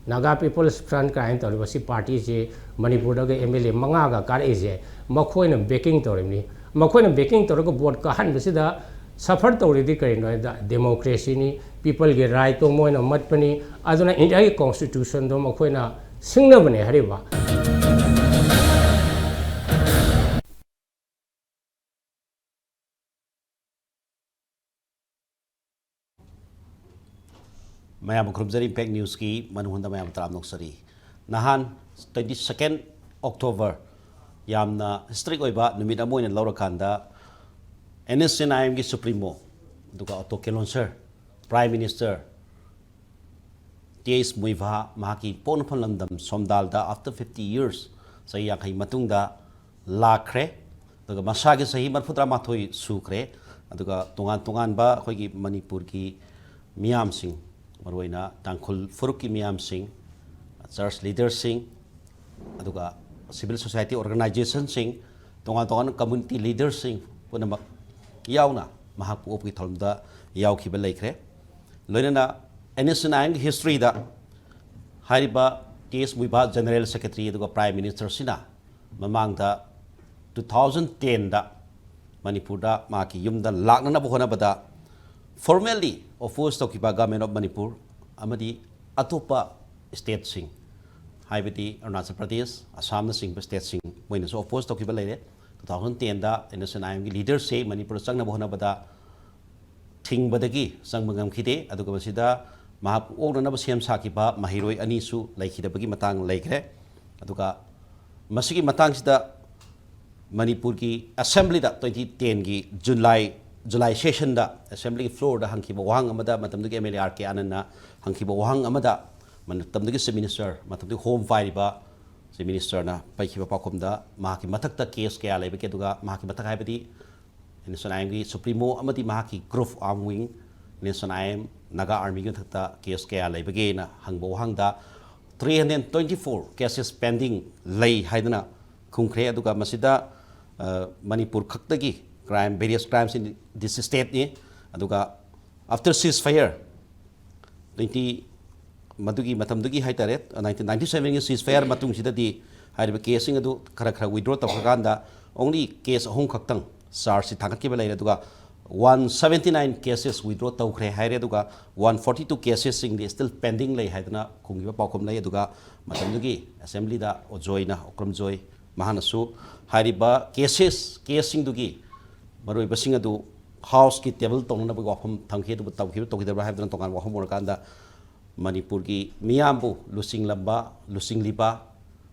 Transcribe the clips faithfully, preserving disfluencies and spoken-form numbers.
Naga People's Front ꯀꯥꯏꯅ ꯇꯧꯔꯤꯕ ꯁꯤ ꯄꯥꯔꯇꯤꯁꯤ ꯃꯅꯤꯄꯨꯔꯗꯒ ꯑꯦꯝ ꯑꯦꯜ ꯑꯦ ꯃꯉꯥꯒ ꯀꯥꯔꯛꯏꯁꯦ ꯃꯈꯣꯏꯅ ꯕꯦꯀꯤꯡ ꯇꯧꯔꯤꯕꯅꯤ꯫ ꯃꯈꯣꯏꯅ ꯕꯦꯀꯤꯡ ꯇꯧꯔꯒ ꯚꯣꯠ ꯀꯥꯍꯟꯕꯁꯤꯗ ꯁꯐꯔ ꯇꯧꯔꯤꯗꯤ ꯀꯔꯤꯅꯣ ꯍꯥꯏꯕꯗ ꯗꯦꯃꯣꯀ꯭ꯔꯦꯁꯤꯅꯤ, ꯄꯤꯄꯜꯒꯤ ꯔꯥꯏꯠꯇꯣ ꯃꯣꯏꯅ ꯃꯠꯄꯅꯤ꯫ ꯑꯗꯨꯅ ꯏꯟꯗꯤꯌꯥꯒꯤ ꯀꯣꯟꯁꯇꯤꯇ꯭ꯌꯨꯁꯟꯗꯣ ꯃꯈꯣꯏꯅ ꯁꯤꯡꯅꯕꯅꯦ ꯍꯥꯏꯔꯤꯕ꯫ ꯃꯌꯥꯝꯕꯨ ꯈꯨꯔꯨꯝꯖꯔꯤ, ꯏꯝꯄꯦꯛ ꯅ꯭ꯌꯨꯁꯀꯤ ꯃꯅꯨꯡꯗ ꯃꯌꯥꯝ ꯇꯔꯥꯝꯅ ꯑꯣꯛꯆꯔꯤ꯫ ꯅꯍꯥꯟ twenty second October, ꯌꯥꯝꯅ ꯍꯤꯁꯇ꯭ꯔꯤꯛ ꯑꯣꯏꯕ ꯅꯨꯃꯤꯠ ꯑꯃ ꯑꯣꯏꯅ ꯂꯧꯔꯀꯥꯟꯗ, ꯑꯦꯟ ꯑꯦꯁ ꯑꯦꯟ ꯑꯥꯏ ꯑꯦꯝꯒꯤ ꯁꯨꯄ꯭ꯔꯤꯃꯣ ꯑꯗꯨꯒ Ato Kilonser prime minister T H Muivah ꯃꯍꯥꯛꯀꯤ ꯄꯣꯛꯅꯐꯝ ꯂꯝꯗꯝ ꯁꯣꯝꯗꯥꯜꯗ after fifty years, ꯆꯍꯤ ꯌꯥꯡꯈꯩ ꯃꯇꯨꯡꯗ ꯂꯥꯛꯈ꯭ꯔꯦ꯫ ꯑꯗꯨꯒ ꯃꯁꯥꯒꯤ ꯆꯍꯤ ꯃꯔꯤꯐꯨꯇꯔꯥꯃꯥꯊꯣꯏ ꯁꯨꯈ꯭ꯔꯦ꯫ ꯑꯗꯨꯒ ꯇꯣꯉꯥꯟ ꯇꯣꯉꯥꯟꯕ ꯑꯩꯈꯣꯏꯒꯤ ꯃꯅꯤꯄꯨꯔꯒꯤ ꯃꯤꯌꯥꯝꯁꯤꯡ, ꯃꯔꯨꯑꯣꯏꯅ ꯇꯥꯡꯈꯨꯜ ꯐꯨꯔꯨꯞꯀꯤ ꯃꯤꯌꯥꯝꯁꯤꯡ, ꯆꯔꯆ ꯂꯤꯗꯔꯁꯤꯡ, ꯑꯗꯨꯒ ꯁꯤꯚꯤꯜ ꯁꯣꯁꯥꯏꯇꯤ ꯑꯣꯔꯒꯅꯥꯏꯖꯦꯁꯟꯁꯤꯡ, ꯇꯣꯉꯥꯟ ꯇꯣꯉꯥꯟꯕ ꯀꯝꯃ꯭ꯌꯨꯅꯤꯇꯤ ꯂꯤꯗꯔꯁꯤꯡ ꯄꯨꯝꯅꯃꯛ ꯌꯥꯎꯅ ꯃꯍꯥꯛꯄꯨ ꯑꯣꯛꯄꯒꯤ ꯊꯧꯔꯝꯗ ꯌꯥꯎꯈꯤꯕ ꯂꯩꯈ꯭ꯔꯦ꯫ ꯂꯣꯏꯅꯅ ꯑꯦꯟ ꯑꯦꯁ ꯑꯦꯟ ꯑꯥꯏ ꯑꯦꯝꯒꯤ ꯍꯤꯁꯇ꯭ꯔꯤꯗ ꯍꯥꯏꯔꯤꯕ ꯇꯤ ꯑꯦꯁ ꯃꯨꯏꯚꯥ ꯖꯦꯅꯔꯦꯜ ꯁꯦꯀ꯭ꯔꯦꯇꯔꯤ ꯑꯗꯨꯒ ꯄ꯭ꯔꯥꯏꯝ ꯃꯤꯅꯤꯁꯇꯔꯁꯤꯅ ꯃꯃꯥꯡꯗ two thousand tenꯗ ꯃꯅꯤꯄꯨꯔꯗ ꯃꯍꯥꯛꯀꯤ ꯌꯨꯝꯗ ꯂꯥꯛꯅꯅꯕ ꯍꯣꯠꯅꯕꯗ formally oppose ꯇꯧꯈꯤꯕ Government of Manipur ꯑꯃꯗꯤ ꯑꯇꯣꯞꯄ ꯁ꯭ꯇꯦꯠꯁꯤꯡ, ꯍꯥꯏꯕꯗꯤ ꯑꯔꯨꯅꯥꯆꯜ ꯄ꯭ꯔꯗꯦꯁ, ꯑꯁꯥꯝꯅꯆꯤꯡꯕ ꯁ꯭ꯇꯦꯠꯁꯤꯡ, ꯃꯣꯏꯅꯁꯨ oppose ꯇꯧꯈꯤꯕ ꯂꯩꯔꯦ꯫ Two thousand tenꯗ ꯑꯦꯟ ꯑꯦꯁ ꯑꯦꯟ ꯑꯥꯏ ꯑꯦꯝꯒꯤ ꯂꯤꯗꯔꯁꯦ ꯃꯅꯤꯄꯨꯔꯗ ꯆꯪꯅꯕ ꯍꯣꯠꯅꯕꯗ ꯊꯤꯡꯕꯗꯒꯤ ꯆꯪꯕ ꯉꯝꯈꯤꯗꯦ꯫ ꯑꯗꯨꯒ ꯃꯁꯤꯗ ꯃꯍꯥꯛꯄꯨ ꯑꯣꯛꯅꯅꯕ ꯁꯦꯝ ꯁꯥꯈꯤꯕ ꯃꯍꯩꯔꯣꯏ ꯑꯅꯤꯁꯨ ꯂꯩꯈꯤꯗꯕꯒꯤ ꯃꯇꯥꯡ ꯂꯩꯈ꯭ꯔꯦ꯫ ꯑꯗꯨꯒ ꯃꯁꯤꯒꯤ ꯃꯇꯥꯡꯁꯤꯗ ꯃꯅꯤꯄꯨꯔꯒꯤ ꯑꯦꯁꯦꯝꯕ꯭ꯂꯤꯗ twenty tenꯒꯤ ꯖꯨꯂꯥꯏ, ꯖꯨꯂꯥꯏ ꯁꯦꯁꯟꯗ ꯑꯦꯁꯦꯝꯕ꯭ꯂꯤꯒꯤ ꯐ꯭ꯂꯣꯔꯗ ꯍꯪꯈꯤꯕ ꯋꯥꯍꯪ ꯑꯃꯗ, ꯃꯇꯝꯗꯨꯒꯤ ꯑꯦꯝ ꯑꯦꯜ ꯑꯦ ꯑꯥꯔ ꯀꯦ ꯑꯥꯅꯟꯅ ꯍꯪꯈꯤꯕ ꯋꯥꯍꯪ ꯑꯃꯗ, ꯃꯇꯝꯗꯨꯒꯤ ꯆꯤꯐ ꯃꯤꯅꯤꯁꯇꯔ, ꯃꯇꯝꯗꯨꯒꯤ ꯍꯣꯝ ꯄꯥꯏꯔꯤꯕ ꯆꯤꯐ ꯃꯤꯅꯤꯁꯇꯔꯅ ꯄꯥꯏꯈꯤꯕ ꯄꯥꯎꯈꯨꯝꯗ ꯃꯍꯥꯛꯀꯤ ꯃꯊꯛꯇ ꯀꯦꯁ ꯀꯌꯥ ꯂꯩꯕꯒꯦ, ꯑꯗꯨꯒ ꯃꯍꯥꯛꯀꯤ ꯃꯊꯛ ꯍꯥꯏꯕꯗꯤ ꯑꯦꯟ ꯑꯦꯁ ꯑꯦꯟ ꯑꯥꯏ ꯑꯦꯝꯒꯤ ꯁꯨꯄ꯭ꯔꯤꯃꯣ ꯑꯃꯗꯤ ꯃꯍꯥꯛꯀꯤ group, arm wing, N S N I M, Naga ꯑꯥꯔꯃꯤꯒꯤ ꯃꯊꯛꯇ ꯀꯦꯁ ꯀꯌꯥ ꯂꯩꯕꯒꯦꯅ ꯍꯪꯕ ꯋꯥꯍꯪꯗ, three hundred twenty four cases pending ꯂꯩ ꯍꯥꯏꯗꯨꯅ ꯈꯨꯝꯈ꯭ꯔꯦ꯫ ꯑꯗꯨꯒ ꯃꯁꯤꯗ, ꯑ, ꯃꯅꯤꯄꯨꯔ ꯈꯛꯇꯒꯤ crime, various crimes in this stateꯅꯤ꯫ ꯑꯗꯨꯒ after ceasefire twenty ꯃꯗꯨꯒꯤ ꯃꯇꯝꯗꯨꯒꯤ ꯍꯥꯏꯇꯥꯔꯦ, nineteen ninety seven ꯒꯤ ceasefire ꯃꯇꯨꯡꯁꯤꯗꯗꯤ ꯍꯥꯏꯔꯤꯕ caseꯁꯤꯡ ꯑꯗꯨ ꯈꯔ ꯈꯔ withdraw ꯇꯧꯈ꯭ꯔꯀꯥꯟꯗ only case ꯑꯍꯨꯝ ꯈꯛꯇꯪ chargeꯁꯤ ꯊꯥꯡꯒꯠꯈꯤꯕ ꯂꯩꯔꯦ꯫ ꯑꯗꯨꯒ one seventy nine cases withdraw ꯇꯧꯈ꯭ꯔꯦ ꯍꯥꯏꯔꯦ꯫ ꯑꯗꯨꯒ one forty two casesꯁꯤꯡꯗꯤ still pending ꯂꯩ ꯍꯥꯏꯗꯅ ꯈꯨꯝꯈꯤꯕ ꯄꯥꯎꯈꯨꯝ ꯂꯩ꯫ ꯑꯗꯨꯒ ꯃꯇꯝꯗꯨꯒꯤ assemblyꯗ ꯑꯣꯖꯣꯏꯅ, ꯑꯣꯀ꯭ꯔꯝ ꯖꯣꯏ, ꯃꯍꯥꯛꯅꯁꯨ ꯍꯥꯏꯔꯤꯕ cases, caseꯁꯤꯡꯗꯨꯒꯤ ꯃꯔꯨꯑꯣꯏꯕꯁꯤꯡ ꯑꯗꯨ houseꯀꯤ table ꯇꯧꯅꯅꯕꯒꯤ ꯋꯥꯐꯝ ꯊꯝꯈꯤ꯫ ꯑꯗꯨꯕꯨ ꯇꯧꯈꯤꯕ ꯇꯧꯈꯤꯗꯕ꯭ꯔꯥ ꯍꯥꯏꯕꯗꯨꯅ ꯇꯣꯉꯥꯟꯕ ꯋꯥꯐꯝ ꯑꯣꯏꯔꯀꯥꯟꯗ, ꯃꯅꯤꯄꯨꯔꯒꯤ ꯃꯤꯌꯥꯝꯕꯨ ꯂꯨꯆꯤꯡꯂꯝꯕ, ꯂꯨꯆꯤꯡꯂꯤꯕ,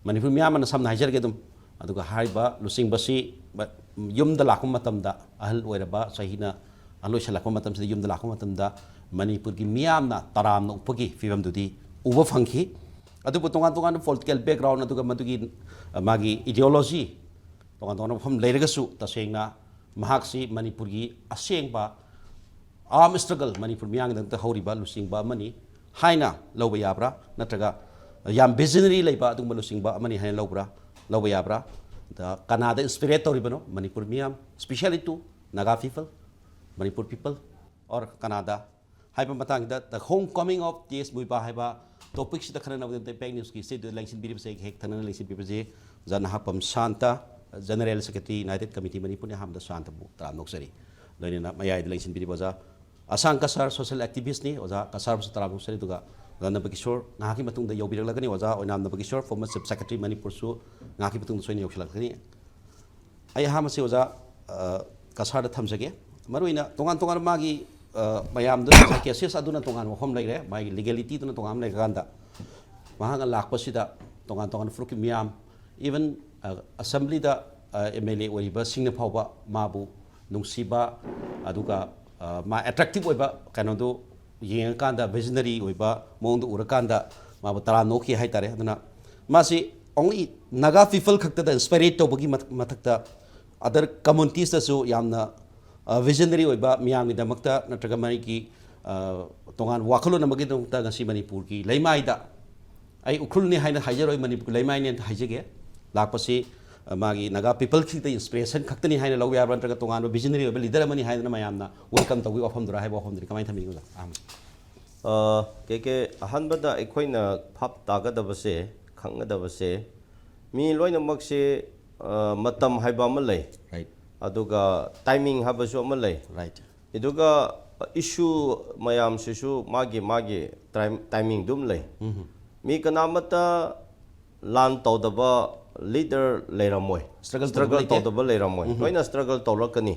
ꯃꯅꯤꯄꯨꯔ ꯃꯤꯌꯥꯝ ꯑꯃꯅ ꯁꯝꯅ ꯍꯥꯏꯖꯔꯒꯦ ꯑꯗꯨꯝ, ꯑꯗꯨꯒ ꯍꯥꯏꯔꯤꯕ ꯂꯨꯆꯤꯡꯕꯁꯤ ꯃ-, ꯌꯨꯝꯗ ꯂꯥꯛꯄ ꯃꯇꯝꯗ, ꯑꯍꯜ ꯑꯣꯏꯔꯕ, ꯆꯍꯤꯅ ꯑꯍꯜ ꯑꯣꯏꯁꯜꯂꯛꯄ ꯃꯇꯝꯁꯤꯗ ꯌꯨꯝꯗ ꯂꯥꯛꯄ ꯃꯇꯝꯗ ꯃꯅꯤꯄꯨꯔꯒꯤ ꯃꯤꯌꯥꯝꯅ ꯇꯔꯥꯝꯅ ꯑꯣꯛꯄꯒꯤ ꯐꯤꯕꯝꯗꯨꯗꯤ ꯎꯕ ꯐꯪꯈꯤ꯫ ꯑꯗꯨꯕꯨ ꯇꯣꯉꯥꯟ ꯇꯣꯉꯥꯟꯕ political background ꯑꯗꯨꯒ ꯃꯗꯨꯒꯤ, ꯑ, ꯃꯥꯒꯤ ideology ꯇꯣꯉꯥꯟ ꯇꯣꯉꯥꯟꯕ ꯃꯐꯝ ꯂꯩꯔꯒꯁꯨ, ꯇꯁꯦꯡꯅ ꯃꯍꯥꯛꯁꯤ ꯃꯅꯤꯄꯨꯔꯒꯤ ꯑꯁꯦꯡꯕ arm struggle, ꯃꯅꯤꯄꯨꯔ ꯃꯤꯌꯥꯝꯒꯤꯗꯃꯛꯇ ꯍꯧꯔꯤꯕ ꯂꯨꯆꯤꯡꯕ ꯑꯃꯅꯤ ꯍꯥꯏꯅ ꯂꯧꯕ ꯌꯥꯕ꯭ꯔꯥ? ꯅꯠꯇ꯭ꯔꯒ ꯌꯥꯝ visionary ꯂꯩꯕ ꯑꯗꯨꯒꯨꯝꯕ ꯂꯨꯆꯤꯡꯕ ꯑꯃꯅꯤ ꯍꯥꯏꯅ ꯂꯧꯕ꯭ꯔꯥ, ꯂꯧꯕ ꯌꯥꯕ꯭ꯔꯥ? ꯑꯗ ꯀꯅꯥꯗ inspire ꯇꯧꯔꯤꯕꯅꯣ ꯃꯅꯤꯄꯨꯔ ꯃꯤꯌꯥꯝ, specially to Naga people, Manipur people, or ꯀꯅꯥꯗ ꯍꯥꯏꯕ ꯃꯇꯥꯡꯁꯤꯗ The Homecoming of T S Muivah ꯍꯥꯏꯕ topicꯁꯤꯗ ꯈꯟꯅꯅꯕꯒꯤꯗꯃꯛꯇ ꯏꯝꯄꯦꯛ ꯅ꯭ꯌꯨꯁꯀꯤ studioꯗ ꯂꯦꯡꯁꯤꯟꯕꯤꯔꯤꯕꯁꯦ ꯑꯩꯒꯤ ꯍꯦꯛ ꯊꯪꯅꯅ ꯂꯦꯡꯁꯤꯟꯕꯤꯕꯁꯦ ꯑꯣꯖꯥ Nahakpam Shanta, General Secretary, United Committee ꯃꯅꯤꯄꯨꯔꯅꯤ꯫ ꯑꯍꯥꯟꯕꯗ ꯁꯥꯟꯇꯕꯨ ꯇꯔꯥꯝꯅ ꯑꯣꯛꯆꯔꯤ꯫ ꯂꯣꯏꯅꯅ ꯃꯌꯥꯏꯗ ꯂꯦꯡꯁꯤꯟꯕꯤꯔꯤꯕ ꯑꯣꯖꯥ ꯑꯁꯥꯡ ꯀꯁꯥꯔ, social activistꯅꯤ꯫ ꯑꯣꯖꯥ ꯀꯁꯥꯔꯕꯨꯁꯨ ꯇꯔꯥꯝꯅ ꯑꯣꯛꯆꯔꯤ꯫ ꯑꯗꯨꯒ ꯑꯣꯖꯥ ꯅꯕꯀꯤꯁꯣꯔ ꯉꯥꯏꯍꯥꯛꯀꯤ ꯃꯇꯨꯡꯗ ꯌꯧꯕꯤꯔꯛꯂꯒꯅꯤ꯫ ꯑꯣꯖꯥ ꯑꯣꯏꯅꯥꯝ ꯅꯕꯀꯤꯁꯣꯔ, former Chief Secretary ꯃꯅꯤꯄꯨꯔꯁꯨ ꯉꯥꯏꯍꯥꯛꯀꯤ ꯃꯇꯨꯡꯗ ꯁꯣꯏꯅ ꯌꯧꯁꯤꯜꯂꯛꯀꯅꯤ꯫ ꯑꯩ ꯑꯍꯥꯟꯕꯁꯤ ꯑꯣꯖꯥ, ꯑ, ꯀꯁꯥꯔꯗ ꯊꯝꯖꯒꯦ꯫ ꯃꯔꯨꯑꯣꯏꯅ ꯇꯣꯉꯥꯟ ꯇꯣꯉꯥꯟꯕ ꯃꯥꯒꯤ, ꯑ, ꯃꯌꯥꯝꯗꯨ cases ꯑꯗꯨꯅ ꯇꯣꯉꯥꯟꯕ ꯋꯥꯐꯝ ꯂꯩꯈ꯭ꯔꯦ, ꯃꯥꯒꯤ legalityꯗꯨꯅ ꯇꯣꯉꯥꯟꯕ ꯂꯩꯈ꯭ꯔꯀꯥꯟꯗ, ꯃꯍꯥꯛꯅ ꯂꯥꯛꯄꯁꯤꯗ ꯇꯣꯉꯥꯟ ꯇꯣꯉꯥꯟꯕ ꯐꯨꯔꯨꯞꯀꯤ ꯃꯤꯌꯥꯝ, even, ꯑ, assemblyꯗ, ꯑ, M L A ꯑꯣꯏꯔꯤꯕꯁꯤꯡꯅ ꯐꯥꯎꯕ ꯃꯥꯕꯨ ꯅꯨꯡꯁꯤꯕ, ꯑꯗꯨꯒ, ꯑ, ꯃꯥ attractive ꯑꯣꯏꯕ ꯀꯩꯅꯣꯗꯨ ꯌꯦꯡꯉꯀꯥꯟꯗ, visionary ꯑꯣꯏꯕ ꯃꯑꯣꯡꯗ ꯎꯔꯀꯥꯟꯗ ꯃꯥꯕꯨ ꯇꯔꯥꯝꯅ ꯑꯣꯛꯈꯤ ꯍꯥꯏꯇꯥꯔꯦ꯫ ꯑꯗꯨꯅ ꯃꯥꯁꯤ only Naga people ꯈꯛꯇꯗ inspire ꯇꯧꯕꯒꯤ ꯃꯊ-, ꯃꯊꯛꯇ other communitiesꯇꯁꯨ ꯌꯥꯝꯅ, ꯑ, visionary ꯑꯣꯏꯕ, ꯃꯤꯌꯥꯝꯒꯤꯗꯃꯛꯇ ꯅꯠꯇ꯭ꯔꯒ ꯃꯥꯒꯤ, ꯑ, ꯇꯣꯉꯥꯟꯕ ꯋꯥꯈꯜꯂꯣꯟ ꯑꯃꯒꯤꯗꯃꯛꯇ ꯉꯁꯤ ꯃꯅꯤꯄꯨꯔꯒꯤ ꯂꯩꯃꯥꯏꯗ, ꯑꯩ ꯎꯈ꯭ꯔꯨꯜꯅꯤ ꯍꯥꯏꯅ ꯍꯥꯏꯖꯔꯣꯏ, ꯃꯅꯤꯄꯨꯔꯒꯤ ꯂꯩꯃꯥꯏꯅꯤ ꯍꯥꯏꯅ ꯍꯥꯏꯖꯒꯦ, ꯂꯥꯛꯄꯁꯤ, ꯑ, ꯃꯥꯒꯤ Naga people ꯈꯛꯇ inspiration ꯈꯛꯇꯅꯤ ꯍꯥꯏꯅ ꯂꯧꯕ ꯌꯥꯕ꯭ꯔꯥ, ꯅꯠꯇ꯭ꯔꯒ ꯇꯣꯉꯥꯟꯕ visionary ꯑꯣꯏꯕ leader ꯑꯃꯅꯤ ꯍꯥꯏꯗꯅ ꯃꯌꯥꯝꯅ welcome ꯇꯧꯕꯒꯤ ꯋꯥꯐꯝꯗꯨꯔꯥ ꯍꯥꯏꯕ ꯋꯥꯐꯝꯗꯨꯅꯤ꯫ ꯀꯃꯥꯏꯅ ꯊꯝꯕꯤꯅꯤꯡꯉꯤ ꯑꯣꯖꯥ? ꯑꯍꯥꯟꯕ ꯑ, ꯀꯦ ꯀꯦ, ꯑꯍꯥꯟꯕꯗ ꯑꯩꯈꯣꯏꯅ ꯚꯥꯞ ꯇꯥꯒꯗꯕꯁꯦ, ꯈꯪꯒꯗꯕꯁꯦ, ꯃꯤ ꯂꯣꯏꯅꯃꯛꯁꯦ, ꯑ, ꯃꯇꯝ ꯍꯥꯏꯕ ꯑꯃ ꯂꯩ, Right. ꯑꯗꯨꯒ ꯇꯥꯏꯃꯤꯡ ꯍꯥꯏꯕꯁꯨ ꯑꯃ ꯂꯩ, Right. ꯑꯗꯨꯒ ꯏꯁꯨ ꯃꯌꯥꯝꯁꯤꯁꯨ ꯃꯥꯒꯤ ꯃꯥꯒꯤ ꯇꯥꯏꯝ- ꯇꯥꯏꯃꯤꯡꯗꯨꯝ ꯂꯩ꯫ ꯃꯤ ꯀꯅꯥꯃꯠꯇ ꯂꯥꯟ ꯇꯧꯗꯕ ꯂꯤꯗꯔ ꯂꯩꯔꯝꯃꯣꯏ, Struggle ꯁ꯭ꯇ꯭ꯔꯒꯜ ꯇꯧꯗꯕ ꯂꯩꯇꯦ꯫ ꯇꯧꯗꯕ ꯂꯩꯔꯝꯃꯣꯏ, ꯂꯣꯏꯅ ꯁ꯭ꯇ꯭ꯔꯒꯜ ꯇꯧꯔꯛꯀꯅꯤ꯫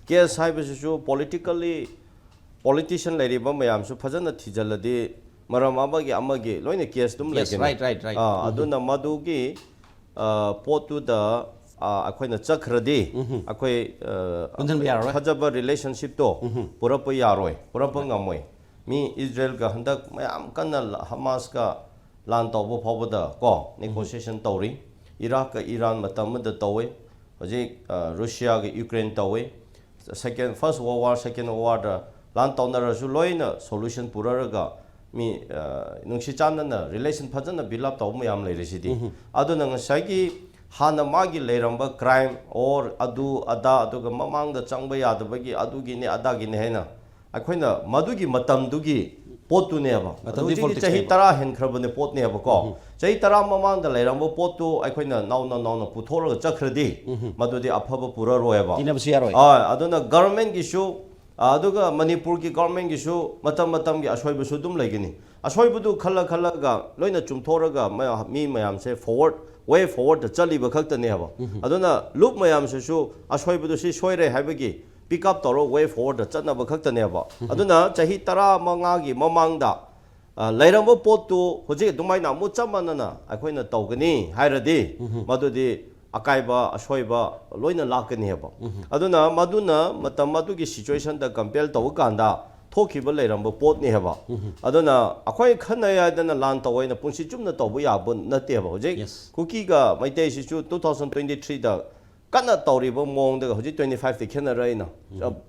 ꯀꯦꯁ ꯍꯥꯏꯕꯁꯤꯁꯨ ꯄꯣꯂꯤꯇꯤꯀꯦꯜꯂꯤ ꯄꯣꯂꯤꯇꯤꯁꯤꯌꯟ ꯂꯩꯔꯤꯕ ꯃꯌꯥꯝꯁꯨ ꯐꯖꯅ ꯊꯤꯖꯤꯜꯂꯗꯤ ꯃꯔꯝ ꯑꯃꯒꯤ ꯑꯃꯒꯤ ꯂꯣꯏꯅ ꯀꯦꯁ ꯑꯗꯨꯝ Yes, ꯂꯩꯒꯅꯤ꯫ right, right, right. ꯑꯥ, ꯑꯗꯨꯅ ꯃꯗꯨꯒꯤ, ꯑ, ꯄꯣꯠꯇꯨꯗ, ꯑ, ꯑꯩꯈꯣꯏꯅ ꯆꯠꯈ꯭ꯔꯗꯤ ꯑꯩꯈꯣꯏ, ꯑ, ꯄꯨꯟꯁꯤꯟꯕ ꯌꯥꯔꯔꯣꯏ꯫ ꯐꯖꯕ ꯔꯤꯂꯦꯁꯟꯁꯤꯞꯇꯣ ꯄꯨꯔꯛꯄ ꯌꯥꯔꯣꯏ, ꯄꯨꯔꯛꯄ ꯉꯝꯃꯣꯏ꯫ ꯃꯤ ꯏꯖꯔꯦꯜꯒ ꯍꯟꯗꯛ ꯃꯌꯥꯝ ꯀꯟꯅ ꯍꯃꯥꯁꯀ ꯂꯥꯟ ꯇꯧꯕ ꯐꯥꯎꯕꯗ ꯀꯣ ꯅꯦꯒꯣꯁꯤꯌꯦꯁꯟ ꯇꯧꯔꯤ꯫ ꯏꯔꯥꯛꯀ ꯏꯔꯥꯟ ꯃꯇꯝ ꯑꯃꯗ ꯇꯧꯋꯤ꯫ ꯍꯧꯖꯤꯛ, ꯑ, ꯔꯨꯁꯤꯌꯥꯒ ꯌꯨꯀ꯭ꯔꯦꯟ ꯇꯧꯋꯤ꯫ Second, first World War, Second World War ꯗ ꯂꯥꯟ ꯇꯧꯅꯔꯁꯨ ꯂꯣꯏꯅ ꯁꯣꯂꯨꯁꯟ ꯄꯨꯔꯛꯑꯒ ꯃꯤ, ꯑ, ꯅꯨꯡꯁꯤ ꯆꯥꯟꯅꯅ ꯔꯤꯂꯦꯁꯟ ꯐꯖꯅ ꯕꯤꯜ ꯑꯞ ꯇꯧꯕ ꯃꯌꯥꯝ ꯂꯩꯔꯤꯁꯤꯗꯤ꯫ ꯑꯗꯨꯅ ꯉꯁꯥꯏꯒꯤ ꯍꯥꯟꯅ ꯃꯥꯒꯤ ꯂꯩꯔꯝꯕ ꯀ꯭ꯔꯥꯏꯝ ꯑꯣꯔ ꯑꯗꯨ ꯑꯗꯥ, ꯑꯗꯨꯒ ꯃꯃꯥꯡꯗ ꯆꯪꯕ ꯌꯥꯗꯕꯒꯤ ꯑꯗꯨꯒꯤꯅꯦ ꯑꯗꯥꯒꯤꯅꯦ ꯍꯥꯏꯅ ꯑꯩꯈꯣꯏꯅ ꯃꯗꯨꯒꯤ ꯃꯇꯝꯗꯨꯒꯤ ꯄꯣꯠꯇꯨꯅꯦꯕ꯫ ꯑꯗꯨ ꯃꯇꯝꯗꯨꯒꯤ ꯍꯧꯖꯤꯛꯇꯤ politics ꯆꯍꯤ ꯅꯦꯕ꯫ ꯇꯔꯥ ꯍꯦꯟꯈ꯭ꯔꯕꯅꯦ ꯄꯣꯠꯅꯦꯕꯀꯣ꯫ ꯆꯍꯤ ꯇꯔꯥ ꯃꯃꯥꯡꯗ ꯂꯩꯔꯝꯕ ꯄꯣꯠꯇꯨ ꯑꯩꯈꯣꯏꯅ ꯅꯧꯅ ꯅꯧꯅ ꯄꯨꯊꯣꯛꯂꯒ ꯆꯠꯈ꯭ꯔꯗꯤ ꯃꯗꯨꯗꯤ ꯑꯐꯕ ꯄꯨꯔꯔꯣꯏꯕ꯫ ꯇꯤꯟꯅꯕꯁꯨ ꯌꯥꯔꯣꯏ꯫ ꯍꯣꯏ, ꯑꯗꯨꯅ ꯒꯚꯔꯟꯃꯦꯟꯒꯤꯁꯨ, ꯑꯗꯨꯒ ꯃꯅꯤꯄꯨꯔꯒꯤ ꯒꯚꯔꯟꯃꯦꯟꯒꯤꯁꯨ ꯃꯇꯝ ꯃꯇꯝꯒꯤ ꯑꯁꯣꯏꯕꯁꯨ ꯑꯗꯨꯝ ꯂꯩꯒꯅꯤ꯫ ꯑꯁꯣꯏꯕꯗꯨ ꯈꯜꯂ ꯈꯜꯂꯒ ꯂꯣꯏꯅ ꯆꯨꯝꯊꯣꯛꯑꯒ ꯃꯌꯥ-, ꯃꯤ ꯃꯌꯥꯝꯁꯦ ꯐꯣꯔꯋꯥꯔꯗ, ꯋꯦ ꯐꯣꯔꯋꯥꯔꯗꯇ ꯆꯠꯂꯤꯕ ꯈꯛꯇꯅꯦꯕ꯫ ꯑꯗꯨꯅ ꯂꯨꯞ ꯃꯌꯥꯝꯁꯤꯁꯨ ꯑꯁꯣꯏꯕꯗꯨ ꯁꯤ ꯁꯣꯏꯔꯦ ꯍꯥꯏꯕꯒꯤ ꯄꯤꯛ ꯑꯞ ꯇꯧꯔꯒ ꯋꯦ ꯐꯣꯔꯋꯥꯔꯗꯇ ꯆꯠꯅꯕ ꯈꯛꯇꯅꯦꯕ꯫ ꯑꯗꯨꯅ ꯆꯍꯤ ꯇꯔꯥ ꯃꯉꯥꯒꯤ ꯃꯃꯥꯡꯗ, ꯑ, ꯂꯩꯔꯝꯕ ꯄꯣꯠꯇꯨ ꯍꯧꯖꯤꯛ ꯑꯗꯨꯃꯥꯏꯅ ꯑꯃꯨꯛ ꯆꯞ ꯃꯥꯟꯅꯅ ꯑꯩꯈꯣꯏꯅ ꯇꯧꯒꯅꯤ ꯍꯥꯏꯔꯗꯤ ꯃꯗꯨꯗꯤ ꯑꯀꯥꯏꯕ ꯑꯁꯣꯏꯕ ꯂꯣꯏꯅ ꯂꯥꯛꯀꯅꯤ ꯍꯥꯏꯕ꯫ ꯑꯗꯨꯅ ꯃꯗꯨꯅ ꯃꯇꯝ ꯑꯗꯨꯒꯤ ꯁꯤꯆꯨꯋꯦꯁꯟꯗ ꯀꯝꯄꯦꯌꯔ ꯇꯧꯕ ꯀꯥꯟꯗ ꯊꯣꯛꯈꯤꯕ ꯂꯩꯔꯝꯕ ꯄꯣꯠꯅꯤ ꯍꯥꯏꯕ꯫ ꯑꯗꯨꯅ ꯑꯩꯈꯣꯏ ꯈꯠꯅꯩ ꯍꯥꯏꯗꯅ ꯂꯥꯟ ꯇꯧꯋꯦꯅ ꯄꯨꯟꯁꯤ ꯆꯨꯞꯅ ꯇꯧꯕ ꯌꯥꯕ ꯅꯠꯇꯦꯕ꯫ ꯍꯧꯖꯤꯛ Yes. ꯀꯨꯀꯤꯒ ꯃꯩꯇꯩꯁꯤꯁꯨ two thousand twenty three ꯗ ꯀꯟꯅ ꯇꯧꯔꯤꯕ ꯃꯑꯣꯡꯗ ꯍꯧꯖꯤꯛ twenty five ꯇ ꯈꯦꯠꯅꯔꯦ ꯑꯩꯅ꯫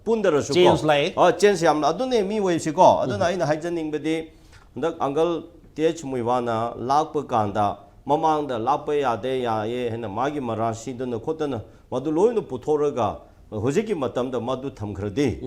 ꯄꯨꯟꯗꯔꯁꯨ ꯀꯣ꯫ Change ꯂꯥꯛꯑꯦ꯫ ꯑ, change ꯌꯥꯝꯅ ꯑꯗꯨꯅꯦ ꯃꯤ ꯑꯣꯏꯁꯤꯀꯣ꯫ ꯑꯗꯨꯅ ꯑꯩꯅ ꯍꯥꯏꯖꯅꯤꯡꯕꯗꯤ ꯍꯟꯗꯛ uncle T H ꯃꯨꯏꯋꯥꯅ ꯂꯥꯛꯄ ꯀꯥꯟꯗ ꯃꯃꯥꯡꯗ ꯂꯥꯛꯄ ꯌꯥꯗꯦ, ꯌꯥꯏꯌꯦ ꯍꯥꯏꯅ ꯃꯥꯒꯤ ꯃꯔꯥ ꯁꯤꯗꯅ ꯈꯣꯠꯇꯅ ꯃꯗꯨ ꯂꯣꯏꯅ ꯄꯨꯊꯣꯛꯑꯒ ꯍꯧꯖꯤꯛꯀꯤ ꯃꯇꯝꯗ ꯃꯗꯨ ꯊꯝꯈ꯭ꯔꯗꯤ,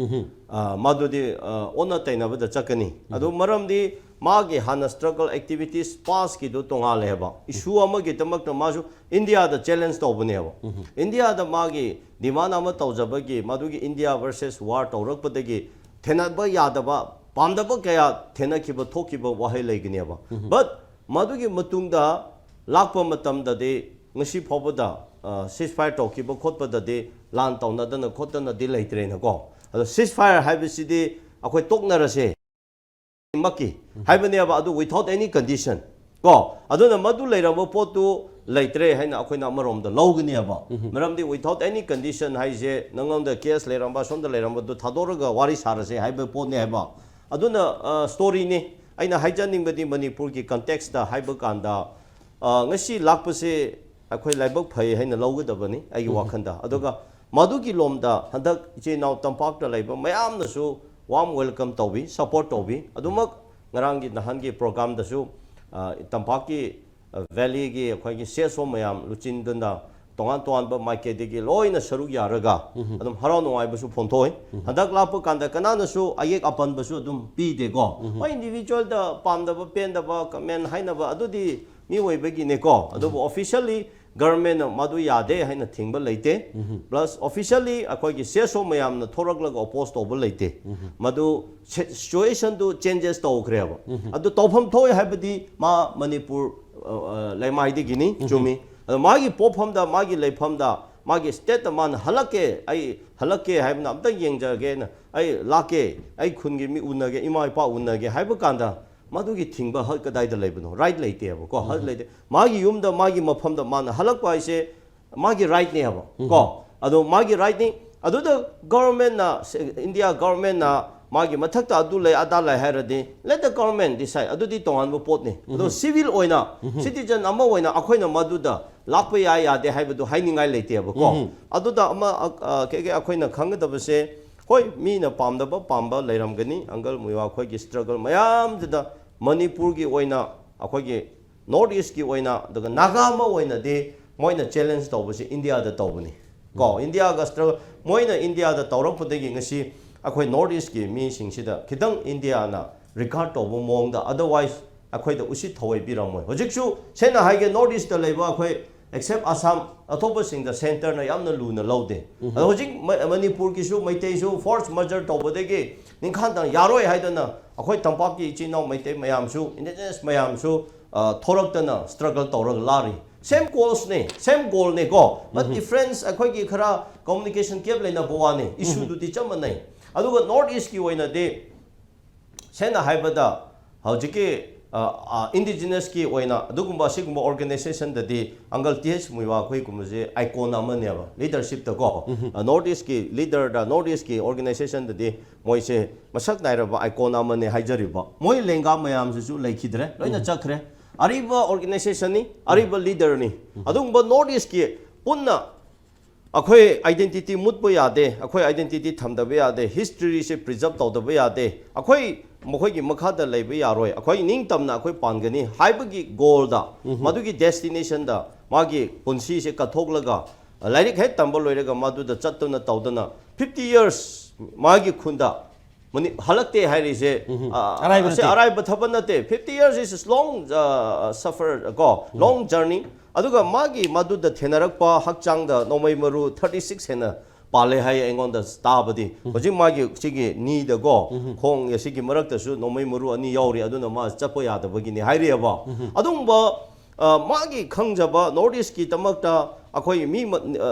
ꯑ, ꯃꯗꯨꯗꯤ, ꯑ, ꯑꯣꯟꯅ ꯇꯩꯅꯕꯗ ꯆꯠꯀꯅꯤ꯫ ꯑꯗꯨ ꯃꯔꯝꯗꯤ ꯃꯥꯒꯤ ꯍꯥꯟꯅ struggle activities past ꯀꯤꯗꯨ ꯇꯣꯉꯥꯜꯂꯦ ꯍꯥꯏꯕ꯫ Issue ꯑꯃꯒꯤꯗꯃꯛꯇ ꯃꯥꯁꯨ ꯏꯟꯗꯤꯌꯥꯗ challenge ꯇꯧꯕꯅꯦꯕ꯫ ꯏꯟꯗꯤꯌꯥꯗ ꯃꯥꯒꯤ demand ꯑꯃ ꯇꯧꯖꯕꯒꯤ, ꯃꯗꯨꯒꯤ India versus war ꯇꯧꯔꯛꯄꯗꯒꯤ ꯊꯦꯡꯅꯕ ꯌꯥꯗꯕ, ꯄꯥꯝꯗꯕ ꯀꯌꯥ ꯊꯦꯡꯅꯈꯤꯕ, ꯊꯣꯛꯈꯤꯕ ꯋꯥꯍꯩ ꯂꯩꯒꯅꯦꯕ꯫ But ꯃꯗꯨꯒꯤ ꯃꯇꯨꯡꯗ ꯂꯥꯛꯄ ꯃꯇꯝꯗꯗꯤ ꯉꯁꯤ ꯐꯥꯎꯕꯗ, ꯑ, ceasefire ꯇꯧꯈꯤꯕ ꯈꯣꯠꯄꯗꯗꯤ ꯂꯥꯟ ꯇꯧꯅꯗꯅ ꯈꯣꯠꯇꯅꯗꯤ ꯂꯩꯇ꯭ꯔꯦꯅꯀꯣ꯫ ꯑꯗꯣ ceasefire ꯍꯥꯏꯕꯁꯤꯗꯤ ꯑꯩꯈꯣꯏ ꯇꯣꯛꯅꯔꯁꯦ ꯃꯛꯀꯤ ꯍꯥꯏꯕꯅꯦꯕ, ꯑꯗꯨ without any condition ꯀꯣ꯫ ꯑꯗꯨꯅ ꯃꯗꯨ ꯂꯩꯔꯝꯕ ꯄꯣꯠꯇꯨ ꯂꯩꯇ꯭ꯔꯦ ꯍꯥꯏꯅ ꯑꯩꯈꯣꯏꯅ ꯑꯃꯔꯣꯝꯗ ꯂꯧꯒꯅꯦꯕ꯫ ꯃꯔꯝꯗꯤ without any condition ꯍꯥꯏꯁꯦ ꯅꯉꯣꯟꯗ case ꯂꯩꯔꯝꯕ, ꯁꯣꯝꯗ ꯂꯩꯔꯝꯕꯗꯨ ꯊꯥꯗꯣꯛꯑꯒ ꯋꯥꯔꯤ ꯁꯥꯔꯁꯦ ꯍꯥꯏꯕ ꯄꯣꯠꯅꯦ ꯍꯥꯏꯕ꯫ ꯑꯗꯨꯅ, ꯑ, story ꯅꯤ꯫ ꯑꯩꯅ ꯍꯥꯏꯖꯅꯤꯡꯕꯗꯤ ꯃꯅꯤꯄꯨꯔꯒꯤ context ꯇ ꯍꯥꯏꯕ ꯀꯥꯟꯗ, ꯑ, ꯉꯁꯤ ꯂꯥꯛꯄꯁꯦ ꯑꯩꯈꯣꯏ ꯂꯥꯏꯕꯛ ꯐꯩ ꯍꯥꯏꯅ ꯂꯧꯒꯗꯕꯅꯤ ꯑꯩꯒꯤ ꯋꯥꯈꯜꯗ꯫ ꯑꯗꯨꯒ ꯃꯗꯨꯒꯤ ꯂꯣꯝꯗ ꯍꯟꯗꯛ ꯏꯆꯤꯜ ꯏꯅꯥꯎ ꯇꯝꯄꯥꯛꯇ ꯂꯩꯕ ꯃꯌꯥꯝꯅꯁꯨ warm welcome ꯇꯧꯕꯤ, support ꯇꯧꯕꯤ꯫ ꯑꯗꯨꯃꯛ ꯉꯔꯥꯡꯒꯤ ꯅꯍꯥꯟꯒꯤ program ꯗꯁꯨ, ꯑ, ꯇꯝꯄꯥꯛꯀꯤ, ꯑ, valley ꯒꯤ ꯑꯩꯈꯣꯏꯒꯤ C S O ꯃꯌꯥꯝ ꯂꯨꯆꯤꯟꯗꯨꯅ ꯇꯣꯉꯥꯟ ꯇꯣꯉꯥꯟꯕ ꯃꯥꯏꯀꯩꯗꯒꯤ ꯂꯣꯏꯅ ꯁꯔꯨꯛ ꯌꯥꯔꯒ ꯑꯗꯨꯝ ꯍꯔꯥꯎ ꯅꯨꯡꯉꯥꯏꯕꯁꯨ ꯐꯣꯡꯗꯣꯛꯏ꯫ ꯍꯟꯗꯛ ꯂꯥꯛꯄ ꯀꯥꯟꯗ ꯀꯅꯥꯅꯁꯨ ꯑꯌꯦꯛ ꯑꯄꯟꯕꯁꯨ ꯑꯗꯨꯝ ꯄꯤꯗꯦꯀꯣ꯫ ꯍꯣꯏ, individual ꯗ ꯄꯥꯝꯗꯕ ꯄꯦꯟꯗꯕ comment ꯍꯥꯏꯅꯕ ꯑꯗꯨꯗꯤ ꯃꯤꯑꯣꯏꯕꯒꯤꯅꯦꯀꯣ꯫ ꯑꯗꯨꯕꯨ officially government ꯅ ꯃꯗꯨ ꯌꯥꯗꯦ ꯍꯥꯏꯅ ꯊꯤꯡꯕ ꯂꯩꯇꯦ꯫ Plus officially ꯑꯩꯈꯣꯏꯒꯤ C S O ꯃꯌꯥꯝꯅ ꯊꯣꯔꯛꯂꯒ oppose ꯇꯧꯕ ꯂꯩꯇꯦ꯫ ꯃꯗꯨ ꯁꯤ-, situation ꯗꯨ changes ꯇꯧꯈ꯭ꯔꯦꯕ꯫ ꯑꯗꯨ ꯇꯧꯐꯝ ꯊꯣꯛꯑꯦ ꯍꯥꯏꯕꯗꯤ ꯃꯥ ꯃꯅꯤꯄꯨꯔ, ꯑ, ꯑ, ꯂꯩꯃꯥꯏꯗꯒꯤꯅꯤ, ꯆꯨꯝꯃꯤ꯫ ꯑꯗꯣ ꯃꯥꯒꯤ ꯄꯣꯛꯐꯝꯗ, ꯃꯥꯒꯤ ꯂꯩꯐꯝꯗ, ꯃꯥꯒꯤ state ꯇ ꯃꯥꯅ ꯍꯜꯂꯛꯀꯦ, ꯑꯩ ꯍꯜꯂꯛꯀꯦ ꯍꯥꯏꯕꯅ ꯑꯝꯇꯪ ꯌꯦꯡꯖꯒꯦꯅ, ꯑꯩ ꯂꯥꯛꯀꯦ, ꯑꯩ ꯈꯨꯟꯒꯤ ꯃꯤ ꯎꯅꯒꯦ, ꯏꯃꯥ ꯏꯄꯥ ꯎꯅꯒꯦ ꯍꯥꯏꯕ ꯀꯥꯟꯗ ꯃꯗꯨꯒꯤ ꯊꯤꯡꯕ ꯍꯛ ꯀꯗꯥꯏꯗ ꯂꯩꯕꯅꯣ? Right ꯂꯩꯇꯦꯕꯀꯣ, ꯍꯛ ꯂꯩꯇꯦ꯫ ꯃꯥꯒꯤ ꯌꯨꯝꯗ, ꯃꯥꯒꯤ ꯃꯐꯝꯗ ꯃꯥꯅ ꯍꯜꯂꯛꯄ ꯍꯥꯏꯁꯦ ꯃꯥꯒꯤ right ꯅꯦꯕ ꯀꯣ꯫ ꯑꯗꯣ ꯃꯥꯒꯤ right ꯅꯤ꯫ ꯑꯗꯨꯗ government ꯅ, ꯁꯦ-, India government ꯅ ꯃꯥꯒꯤ ꯃꯊꯛꯇ ꯑꯗꯨ ꯂꯩ, ꯑꯗꯥ ꯂꯩ ꯍꯥꯏꯔꯗꯤ, let the government decide꯫ ꯑꯗꯨꯗꯤ ꯇꯣꯉꯥꯟꯕ ꯄꯣꯠꯅꯤ꯫ ꯑꯗꯣ civil ꯑꯣꯏꯅ, citizen ꯑꯃ ꯑꯣꯏꯅ ꯑꯩꯈꯣꯏꯅ ꯃꯗꯨꯗ ꯂꯥꯛꯄ ꯌꯥꯏ ꯌꯥꯗꯦ ꯍꯥꯏꯕꯗꯨ ꯍꯥꯏꯅꯤꯡꯉꯥꯏ ꯂꯩꯇꯦꯕꯀꯣ꯫ ꯑꯗꯨꯗ ꯑꯃ, ꯑ, ꯑ, ꯀꯩ-, ꯀꯩ ꯑꯩꯈꯣꯏꯅ ꯈꯪꯒꯗꯕꯁꯦ, ꯍꯣꯏ, ꯃꯤꯅ ꯄꯥꯝꯗꯕ ꯄꯥꯝꯕ ꯂꯩꯔꯝꯒꯅꯤ, uncle ꯃꯨꯏꯋꯥ ꯑꯩꯈꯣꯏꯒꯤ struggle ꯃꯌꯥꯝꯗꯨꯗ ꯃꯅꯤꯄꯨꯔꯒꯤ ꯑꯣꯏꯅ, ꯑꯩꯈꯣꯏꯒꯤ North East ꯀꯤ ꯑꯣꯏꯅ, ꯑꯗꯨꯒ ꯅꯥꯒꯥ ꯑꯃ ꯑꯣꯏꯅꯗꯤ ꯃꯣꯏꯅ challenge ꯇꯧꯕꯁꯤ ꯏꯟꯗꯤꯌꯥꯗ ꯇꯧꯕꯅꯤ꯫ ꯀꯣ, ꯏꯟꯗꯤꯌꯥꯒ ꯁ꯭ꯇ꯭ꯔꯒꯜ, ꯃꯣꯏꯅ ꯏꯟꯗꯤꯌꯥꯗ ꯇꯧꯔꯛꯄꯗꯒꯤ ꯉꯁꯤ ꯑꯩꯈꯣꯏ ꯅꯣꯔꯠ ꯏꯁꯀꯤ ꯃꯤꯁꯤꯡꯁꯤꯗ ꯈꯤꯇꯪ ꯏꯟꯗꯤꯌꯥꯅ ꯔꯤꯒꯥꯔꯗ ꯇꯧꯕ ꯃꯑꯣꯡꯗ, ꯑꯗꯔꯋꯥꯏꯁ ꯑꯩꯈꯣꯏꯗ ꯎꯁꯤꯠ ꯊꯧꯑꯣꯏ ꯄꯤꯔꯝꯃꯣꯏ꯫ ꯍꯧꯖꯤꯛꯁꯨ ꯁꯦꯡꯅ ꯍꯥꯏꯒꯦ, ꯅꯣꯔꯠ ꯏꯁꯇ ꯂꯩꯕ ꯑꯩꯈꯣꯏ, ꯑꯦꯛꯁꯦꯞ ꯑꯁꯥꯝ, ꯑꯇꯣꯞꯄꯁꯤꯡꯗ ꯁꯦꯟꯇꯔꯅ ꯌꯥꯝꯅ ꯂꯨꯅ ꯂꯧꯗꯦ꯫ ꯑꯗꯣ ꯍꯧꯖꯤꯛ ꯃ- ꯃꯅꯤꯄꯨꯔꯒꯤꯁꯨ ꯃꯩꯇꯩꯁꯨ ꯐꯣꯔꯁ ꯃꯔꯖꯔ ꯇꯧꯕꯗꯒꯤ ꯅꯤꯡꯈꯥꯟꯗ ꯌꯥꯔꯣꯏ ꯍꯥꯏꯗꯅ ꯑꯩꯈꯣꯏ ꯇꯝꯄꯥꯛꯀꯤ ꯏꯆꯤꯟ ꯏꯅꯥꯎ ꯃꯩꯇꯩ ꯃꯌꯥꯝꯁꯨ, ꯏꯟꯗꯤꯖꯤꯅꯁ ꯃꯌꯥꯝꯁꯨ, ꯑ, ꯊꯣꯔꯛꯇꯅ ꯁ꯭ꯇ꯭ꯔꯒꯜ ꯇꯧꯔꯒ ꯂꯥꯛꯔꯤ꯫ ꯁꯦꯝ ꯀꯣꯜꯁꯅꯦ, ꯁꯦꯝ ꯒꯣꯜꯅꯦꯀꯣ꯫ ꯕꯠ ꯗꯤꯐ꯭ꯔꯦꯟꯁ ꯑꯩꯈꯣꯏꯒꯤ ꯈꯔ ꯀꯝꯃꯨꯅꯤꯀꯦꯁꯟ ꯒꯦꯞ ꯂꯩꯅꯕ ꯋꯥꯅꯤ, ꯏꯁꯨꯗꯨꯗꯤ ꯆꯞ ꯃꯥꯟꯅꯩ꯫ ꯑꯗꯨꯒ ꯅꯣꯔꯠ ꯏꯁꯀꯤ ꯑꯣꯏꯅꯗꯤ ꯁꯦꯡꯅ ꯍꯥꯏꯕꯗ ꯍꯧꯖꯤꯛꯀꯤ, ꯑ, ꯑ, ꯏꯟꯗꯤꯖꯤꯅꯁꯀꯤ ꯑꯣꯏꯅ ꯑꯗꯨꯒꯨꯝꯕ ꯑꯁꯤꯒꯨꯝꯕ ꯑꯣꯔꯒꯅꯥꯏꯖꯦꯁꯟꯗꯗꯤ ꯑꯪꯀꯜ ꯇꯤ ꯑꯩꯆ ꯃꯨꯏꯋꯥ ꯑꯩꯈꯣꯏꯒꯨꯝꯕꯁꯦ ꯑꯥꯏꯀꯣꯟ ꯑꯃꯅꯦꯕ, ꯂꯤꯗꯔꯁꯤꯞꯇꯀꯣ꯫ ꯑ, ꯅꯣꯔꯠ ꯏꯁꯀꯤ ꯂꯤꯗꯔꯗ, ꯅꯣꯔꯠ ꯏꯁꯀꯤ ꯑꯣꯔꯒꯅꯥꯏꯖꯦꯁꯟꯗꯗꯤ ꯃꯣꯏꯁꯦ ꯃꯁꯛ ꯅꯥꯏꯔꯕ ꯑꯥꯏꯀꯣꯟ ꯑꯃꯅꯦ ꯍꯥꯏꯖꯔꯤꯕ꯫ ꯃꯣꯏ ꯂꯦꯡꯒꯥ ꯃꯌꯥꯝꯁꯤꯁꯨ ꯂꯩꯈꯤꯗ꯭ꯔꯦ, ꯂꯣꯏꯅ ꯆꯠꯈ꯭ꯔꯦ꯫ ꯑꯔꯤꯕ ꯑꯣꯔꯒꯅꯥꯏꯖꯦꯁꯟꯅꯤ, ꯑꯔꯤꯕ ꯂꯤꯗꯔꯅꯤ꯫ ꯑꯗꯨꯒꯨꯝꯕ ꯅꯣꯔꯠ ꯏꯁꯀꯤ ꯄꯨꯟꯅ ꯑꯩꯈꯣꯏ ꯑꯥꯏꯗꯦꯟꯇꯤꯇꯤ ꯃꯨꯠꯄ ꯌꯥꯗꯦ, ꯑꯩꯈꯣꯏ ꯑꯥꯏꯗꯦꯟꯇꯤꯇꯤ ꯊꯝꯗꯕ ꯌꯥꯗꯦ, ꯍꯤꯁꯇ꯭ꯔꯤꯁꯦ ꯄ꯭ꯔꯤꯖꯔꯞ ꯇꯧꯗꯕ ꯌꯥꯗꯦ, ꯑꯩꯈꯣꯏ ꯃꯈꯣꯏꯒꯤ ꯃꯈꯥꯗ ꯂꯩꯕ ꯌꯥꯔꯣꯏ, ꯑꯩꯈꯣꯏ ꯅꯤꯡꯇꯝꯅ ꯑꯩꯈꯣꯏ ꯄꯥꯟꯒꯅꯤ ꯍꯥꯏꯕꯒꯤ ꯒꯣꯜꯗ, ꯃꯗꯨꯒꯤ ꯗꯦꯁꯇꯤꯅꯦꯁꯟꯗ ꯃꯥꯒꯤ ꯄꯨꯟꯁꯤꯁꯦ ꯀꯠꯊꯣꯛꯂꯒ, ꯂꯥꯏꯔꯤꯛ ꯍꯦꯛ ꯇꯝꯕ ꯂꯣꯏꯔꯒ ꯃꯗꯨꯗ ꯆꯠꯇꯨꯅ ꯇꯧꯗꯅ ꯐꯤꯐꯇꯤ ꯌꯔꯁ ꯃꯥꯒꯤ ꯈꯨꯟꯗ ꯃꯅꯤ-, ꯍꯜꯂꯛꯇꯦ ꯍꯥꯏꯔꯤꯁꯦ, ꯑ, ꯑꯔꯥꯏꯕ ꯑꯁꯤ ꯅꯠꯇꯦ꯫ ꯑꯔꯥꯏꯕ ꯊꯕꯛ ꯅꯠꯇꯦ꯫ Fifty years is long, ꯑ, suffer ꯀꯣ, long journey꯫ ꯑꯗꯨꯒ ꯃꯥꯒꯤ ꯃꯗꯨꯗ ꯊꯦꯡꯅꯔꯛꯄ ꯍꯛꯆꯥꯡꯗ ꯅꯣꯡꯃꯩ ꯃꯔꯨ ꯊꯥꯔꯇꯤ ꯁꯤꯛꯁ ꯍꯦꯟꯅ ꯄꯥꯜꯂꯦ ꯍꯥꯏꯌꯦ ꯑꯩꯉꯣꯟꯗ ꯇꯥꯕꯗꯤ꯫ ꯍꯧꯖꯤꯛ ꯃꯥꯒꯤ ꯁꯤꯒꯤ ꯅꯤꯗꯀꯣ, ꯈꯣꯡ ꯑꯁꯤꯒꯤ ꯃꯔꯛꯇꯁꯨ ꯅꯣꯡꯃꯩ ꯃꯔꯨ ꯑꯅꯤ ꯌꯥꯎꯔꯤ, ꯑꯗꯨꯅ ꯃꯥ ꯆꯠꯄ ꯌꯥꯗꯕꯒꯤꯅꯤ ꯍꯥꯏꯔꯤꯑꯕ꯫ ꯑꯗꯨꯒꯨꯝꯕ, ꯑ, ꯃꯥꯒꯤ ꯈꯪꯖꯕ ꯅꯣꯔꯠ ꯏꯁꯀꯤꯗꯃꯛꯇ ꯑꯩꯈꯣꯏ ꯃꯤ ꯃ-, ꯑ,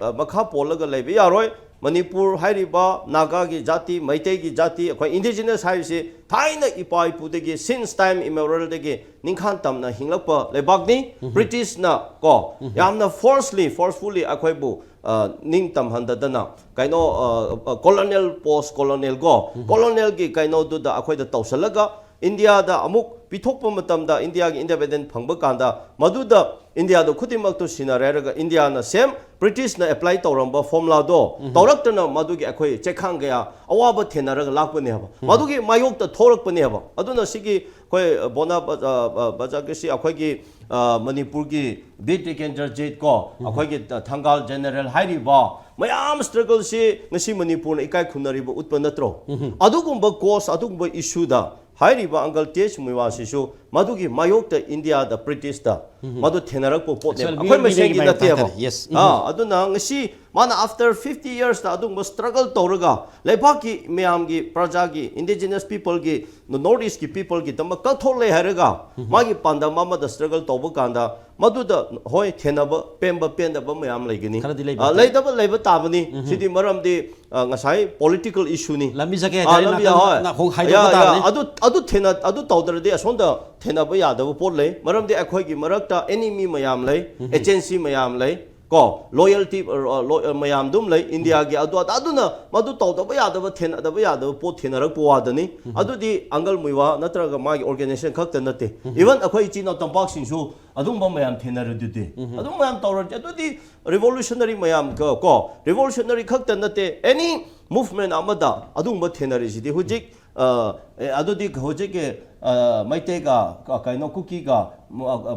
ꯑ, ꯑ, ꯃꯈꯥ ꯄꯣꯜꯂꯒ ꯂꯩꯕ ꯌꯥꯔꯣꯏ꯫ ꯃꯅꯤꯄꯨꯔ ꯍꯥꯏꯔꯤꯕ ꯅꯥꯒꯥꯒꯤ ꯖꯥꯇꯤ, ꯃꯩꯇꯩꯒꯤ ꯖꯥꯇꯤ, ꯑꯩꯈꯣꯏ ꯏꯟꯗꯤꯖꯤꯅꯁ ꯍꯥꯏꯔꯤꯁꯤ ꯊꯥꯏꯅ ꯏꯄꯥ ꯏꯄꯨꯗꯒꯤ, since time immemorialꯗꯒꯤ ꯅꯤꯡꯈꯥꯟ ꯇꯝꯅ ꯍꯤꯡꯂꯛꯄ ꯂꯩꯕꯥꯛꯅꯤ꯫ ꯕ꯭ꯔꯤꯇꯤꯁꯅ ꯀꯣ, ꯌꯥꯝꯅ ꯐꯣꯔꯁꯂꯤ, ꯐꯣꯔꯁꯐꯨꯜꯂꯤ ꯑꯩꯈꯣꯏꯕꯨ, ꯑ, ꯅꯤꯡ ꯇꯝꯍꯟꯗꯗꯅ ꯀꯩꯅꯣ, ꯑ, ꯑ, ꯀꯣꯂꯣꯅꯤꯌꯦꯜ, ꯄꯣꯁ ꯀꯣꯂꯣꯅꯤꯌꯦꯜ ꯀꯣ, ꯀꯣꯂꯣꯅꯤꯌꯦꯜꯒꯤ ꯀꯩꯅꯣꯗꯨꯗ ꯑꯩꯈꯣꯏꯗ ꯇꯧꯁꯜꯂꯒ ꯏꯟꯗꯤꯌꯥꯗ ꯑꯃꯨꯛ ꯄꯤꯊꯣꯛꯄ ꯃꯇꯝꯗ, ꯏꯟꯗꯤꯌꯥꯒꯤ ꯏꯟꯗꯤꯄꯦꯟꯗꯦꯟ ꯐꯪꯕ ꯀꯥꯟꯗ, ꯃꯗꯨꯗ ꯏꯟꯗꯤꯌꯥꯗ ꯈꯨꯗꯤꯡꯃꯛꯇꯨ ꯁꯤꯟꯅꯔꯦ ꯍꯥꯏꯔꯒ, ꯏꯟꯗꯤꯌꯥꯅ ꯁꯦꯝ ꯕ꯭ꯔꯤꯇꯤꯁꯅ ꯑꯦꯄ꯭ꯂꯥꯏ ꯇꯧꯔꯝꯕ ꯐꯣꯔꯃꯨꯂꯥꯗꯣ ꯇꯧꯔꯛꯇꯅ, ꯃꯗꯨꯒꯤ ꯑꯩꯈꯣꯏ ꯆꯩꯈꯥꯡ ꯀꯌꯥ ꯑꯋꯥꯕ ꯊꯦꯡꯅꯔꯒ ꯂꯥꯛꯄꯅꯦꯕ꯫ ꯃꯗꯨꯒꯤ ꯃꯥꯌꯣꯛꯇ ꯊꯣꯛꯂꯛꯄꯅꯦꯕ꯫ ꯑꯗꯨꯅ ꯁꯤꯒꯤ ꯑꯩꯈꯣꯏ ꯕꯣꯅꯥ ꯕ-, ꯑ, ꯑ, ꯕꯖꯥꯔꯒꯤꯁꯤ ꯑꯩꯈꯣꯏꯒꯤ, ꯑ, ꯃꯅꯤꯄꯨꯔꯒꯤ ꯕꯤꯔ ꯇꯤꯀꯦꯟꯗ꯭ꯔꯖꯤꯠ ꯀꯣ, ꯑꯩꯈꯣꯏꯒꯤ, ꯑ, ꯊꯪꯒꯥꯜ ꯖꯦꯅꯔꯦꯜ ꯍꯥꯏꯔꯤꯕ ꯃꯌꯥꯝ ꯁ꯭ꯇ꯭ꯔꯒꯜꯁꯤ ꯉꯁꯤ ꯃꯅꯤꯄꯨꯔꯅ ꯏꯀꯥꯏ ꯈꯨꯝꯅꯔꯤꯕ ꯎꯠꯄ ꯅꯠꯇ꯭ꯔꯣ? ꯑꯗꯨꯒꯨꯝꯕ ꯀꯣꯁ, ꯑꯗꯨꯒꯨꯝꯕ ꯏꯁꯨꯗ ꯍꯥꯏꯔꯤꯕ ꯑꯪꯀꯜ ꯇꯤ ꯑꯩꯆ ꯃꯨꯏꯋꯥꯁꯤꯁꯨ ꯃꯗꯨꯒꯤ ꯃꯥꯌꯣꯛꯇ ꯏꯟꯗꯤꯌꯥꯗ, ꯕ꯭ꯔꯤꯇꯤꯁꯇ ꯃꯗꯨ ꯊꯦꯡꯅꯔꯛꯄ ꯄꯣꯠꯅꯦꯕ꯫ Actually, ꯑꯩꯈꯣꯏ ꯃꯤꯑꯣꯏꯕꯒꯤ ꯃꯁꯦꯟꯒꯤ ꯃꯥꯌꯣꯛꯇ ꯅꯠꯇꯦꯕ꯫ ꯍꯥꯏꯇꯥꯔꯦ꯫ Yes. ꯑꯥ, ꯑꯗꯨꯅ ꯉꯁꯤ ꯃꯥꯅ after fifty yearsꯇ ꯑꯗꯨꯒꯨꯝꯕ ꯁ꯭ꯇ꯭ꯔꯒꯜ ꯇꯧꯔꯒ, ꯂꯩꯕꯥꯛꯀꯤ ꯃꯌꯥꯝꯒꯤ, ꯄ꯭ꯔꯖꯥꯒꯤ, ꯏꯟꯗꯤꯖꯤꯅꯁ ꯄꯤꯄꯜꯒꯤ, ꯅꯣꯔꯠ ꯏꯁꯀꯤ ꯄꯤꯄꯜꯒꯤꯗꯃꯛ ꯀꯠꯊꯣꯛꯂꯦ ꯍꯥꯏꯔꯒ, ꯃꯥꯒꯤ ꯄꯥꯟꯗꯝ ꯑꯃꯗ ꯁ꯭ꯇ꯭ꯔꯒꯜ ꯇꯧꯕ ꯀꯥꯟꯗ, ꯃꯗꯨꯗ ꯍꯣꯏ, ꯊꯦꯟꯅꯕ, ꯄꯦꯟꯕ ꯄꯦꯟꯗꯕ ꯃꯌꯥꯝ ꯂꯩꯒꯅꯤ꯫ ꯈꯔꯗꯤ ꯂꯩꯕ ꯑ, ꯇꯥꯏ꯫ ꯂꯩꯇꯕ ꯂꯩꯕ ꯇꯥꯕꯅꯤ꯫ ꯁꯤꯗꯤ ꯃꯔꯝꯗꯤ, ꯑ, ꯉꯁꯥꯏ ꯄꯣꯂꯤꯇꯤꯀꯦꯜ ꯏꯁꯨꯅꯤ꯫ ꯂꯝꯕꯤ ꯆꯠꯀꯦ ꯑ, ꯍꯥꯏꯇꯥꯔꯦ, ꯂꯝꯕꯤ, ꯅꯥꯀꯟ ꯍꯣꯏ꯫ ꯅꯥꯀꯣꯡ ꯍꯥꯏꯗꯣꯛꯄ ꯌꯥ, ꯌꯥ, ꯇꯥꯕꯅꯤ꯫ ꯑꯗꯨ, ꯑꯗꯨ ꯊꯦꯟꯅ-, ꯑꯗꯨ ꯇꯧꯗ꯭ꯔꯗꯤ ꯑꯁꯣꯝꯗ ꯊꯦꯟꯅꯕ ꯌꯥꯗꯕ ꯄꯣꯠ ꯂꯩ꯫ ꯃꯔꯝꯗꯤ ꯑꯩꯈꯣꯏꯒꯤ ꯃꯔꯛꯇ ꯑꯦꯅꯤꯃꯤ ꯃꯌꯥꯝ ꯂꯩ, ꯑꯦꯖꯦꯟꯁꯤ ꯃꯌꯥꯝ ꯂꯩ꯫ ꯀꯣ, ꯂꯣꯌꯦꯜꯇꯤ, ꯑ, ꯂꯣ-, ꯑ, ꯃꯌꯥꯝꯗꯨꯝ ꯂꯩ, ꯏꯟꯗꯤꯌꯥꯒꯤ ꯑꯗꯨ ꯑꯗꯥ꯫ ꯑꯗꯨꯅ ꯃꯗꯨ ꯇꯧꯗꯕ ꯌꯥꯗꯕ, ꯊꯦꯡꯅꯗꯕ ꯌꯥꯗꯕ ꯄꯣꯠ ꯊꯦꯡꯅꯔꯛꯄ ꯋꯥꯗꯅꯤ꯫ ꯑꯗꯨꯗꯤ ꯑꯪꯀꯜ ꯃꯨꯏꯋꯥ ꯅꯠꯇ꯭ꯔꯒ ꯃꯥꯒꯤ ꯑꯣꯔꯒꯅꯥꯏꯖꯦꯁꯟ ꯈꯛꯇ ꯅꯠꯇꯦ꯫ Even ꯑꯩꯈꯣꯏ ꯏꯆꯤꯟ ꯏꯅꯥꯎ ꯇꯝꯄꯥꯛꯁꯤꯡꯁꯨ ꯑꯗꯨꯒꯨꯝꯕ ꯃꯌꯥꯝ ꯊꯦꯡꯅꯔꯗꯨꯗꯤ꯫ ꯑꯗꯨꯝ ꯃꯌꯥꯝ ꯇꯧꯔꯗꯤ, ꯑꯗꯨꯗꯤ ꯔꯤꯚꯣꯂꯨꯁꯅꯔꯤ ꯃꯌꯥꯝ ꯀ-, ꯀꯣ, ꯔꯤꯚꯣꯂꯨꯁꯅꯔꯤ ꯈꯛꯇ ꯅꯠꯇꯦ, ꯑꯦꯅꯤ ꯃꯨꯚꯃꯦꯟ ꯑꯃꯗ ꯑꯗꯨꯒꯨꯝꯕ ꯊꯦꯡꯅꯔꯤꯁꯤꯗꯤ꯫ ꯍꯧꯖꯤꯛ, ꯑ, ꯑꯦ, ꯑꯗꯨꯗꯤ ꯍꯧꯖꯤꯛꯀꯤ, ꯑ, ꯃꯩꯇꯩꯒ, ꯀ-, ꯀꯩꯅꯣ, ꯀꯨꯀꯤꯒ, ꯃ-, ꯑ, ꯑ,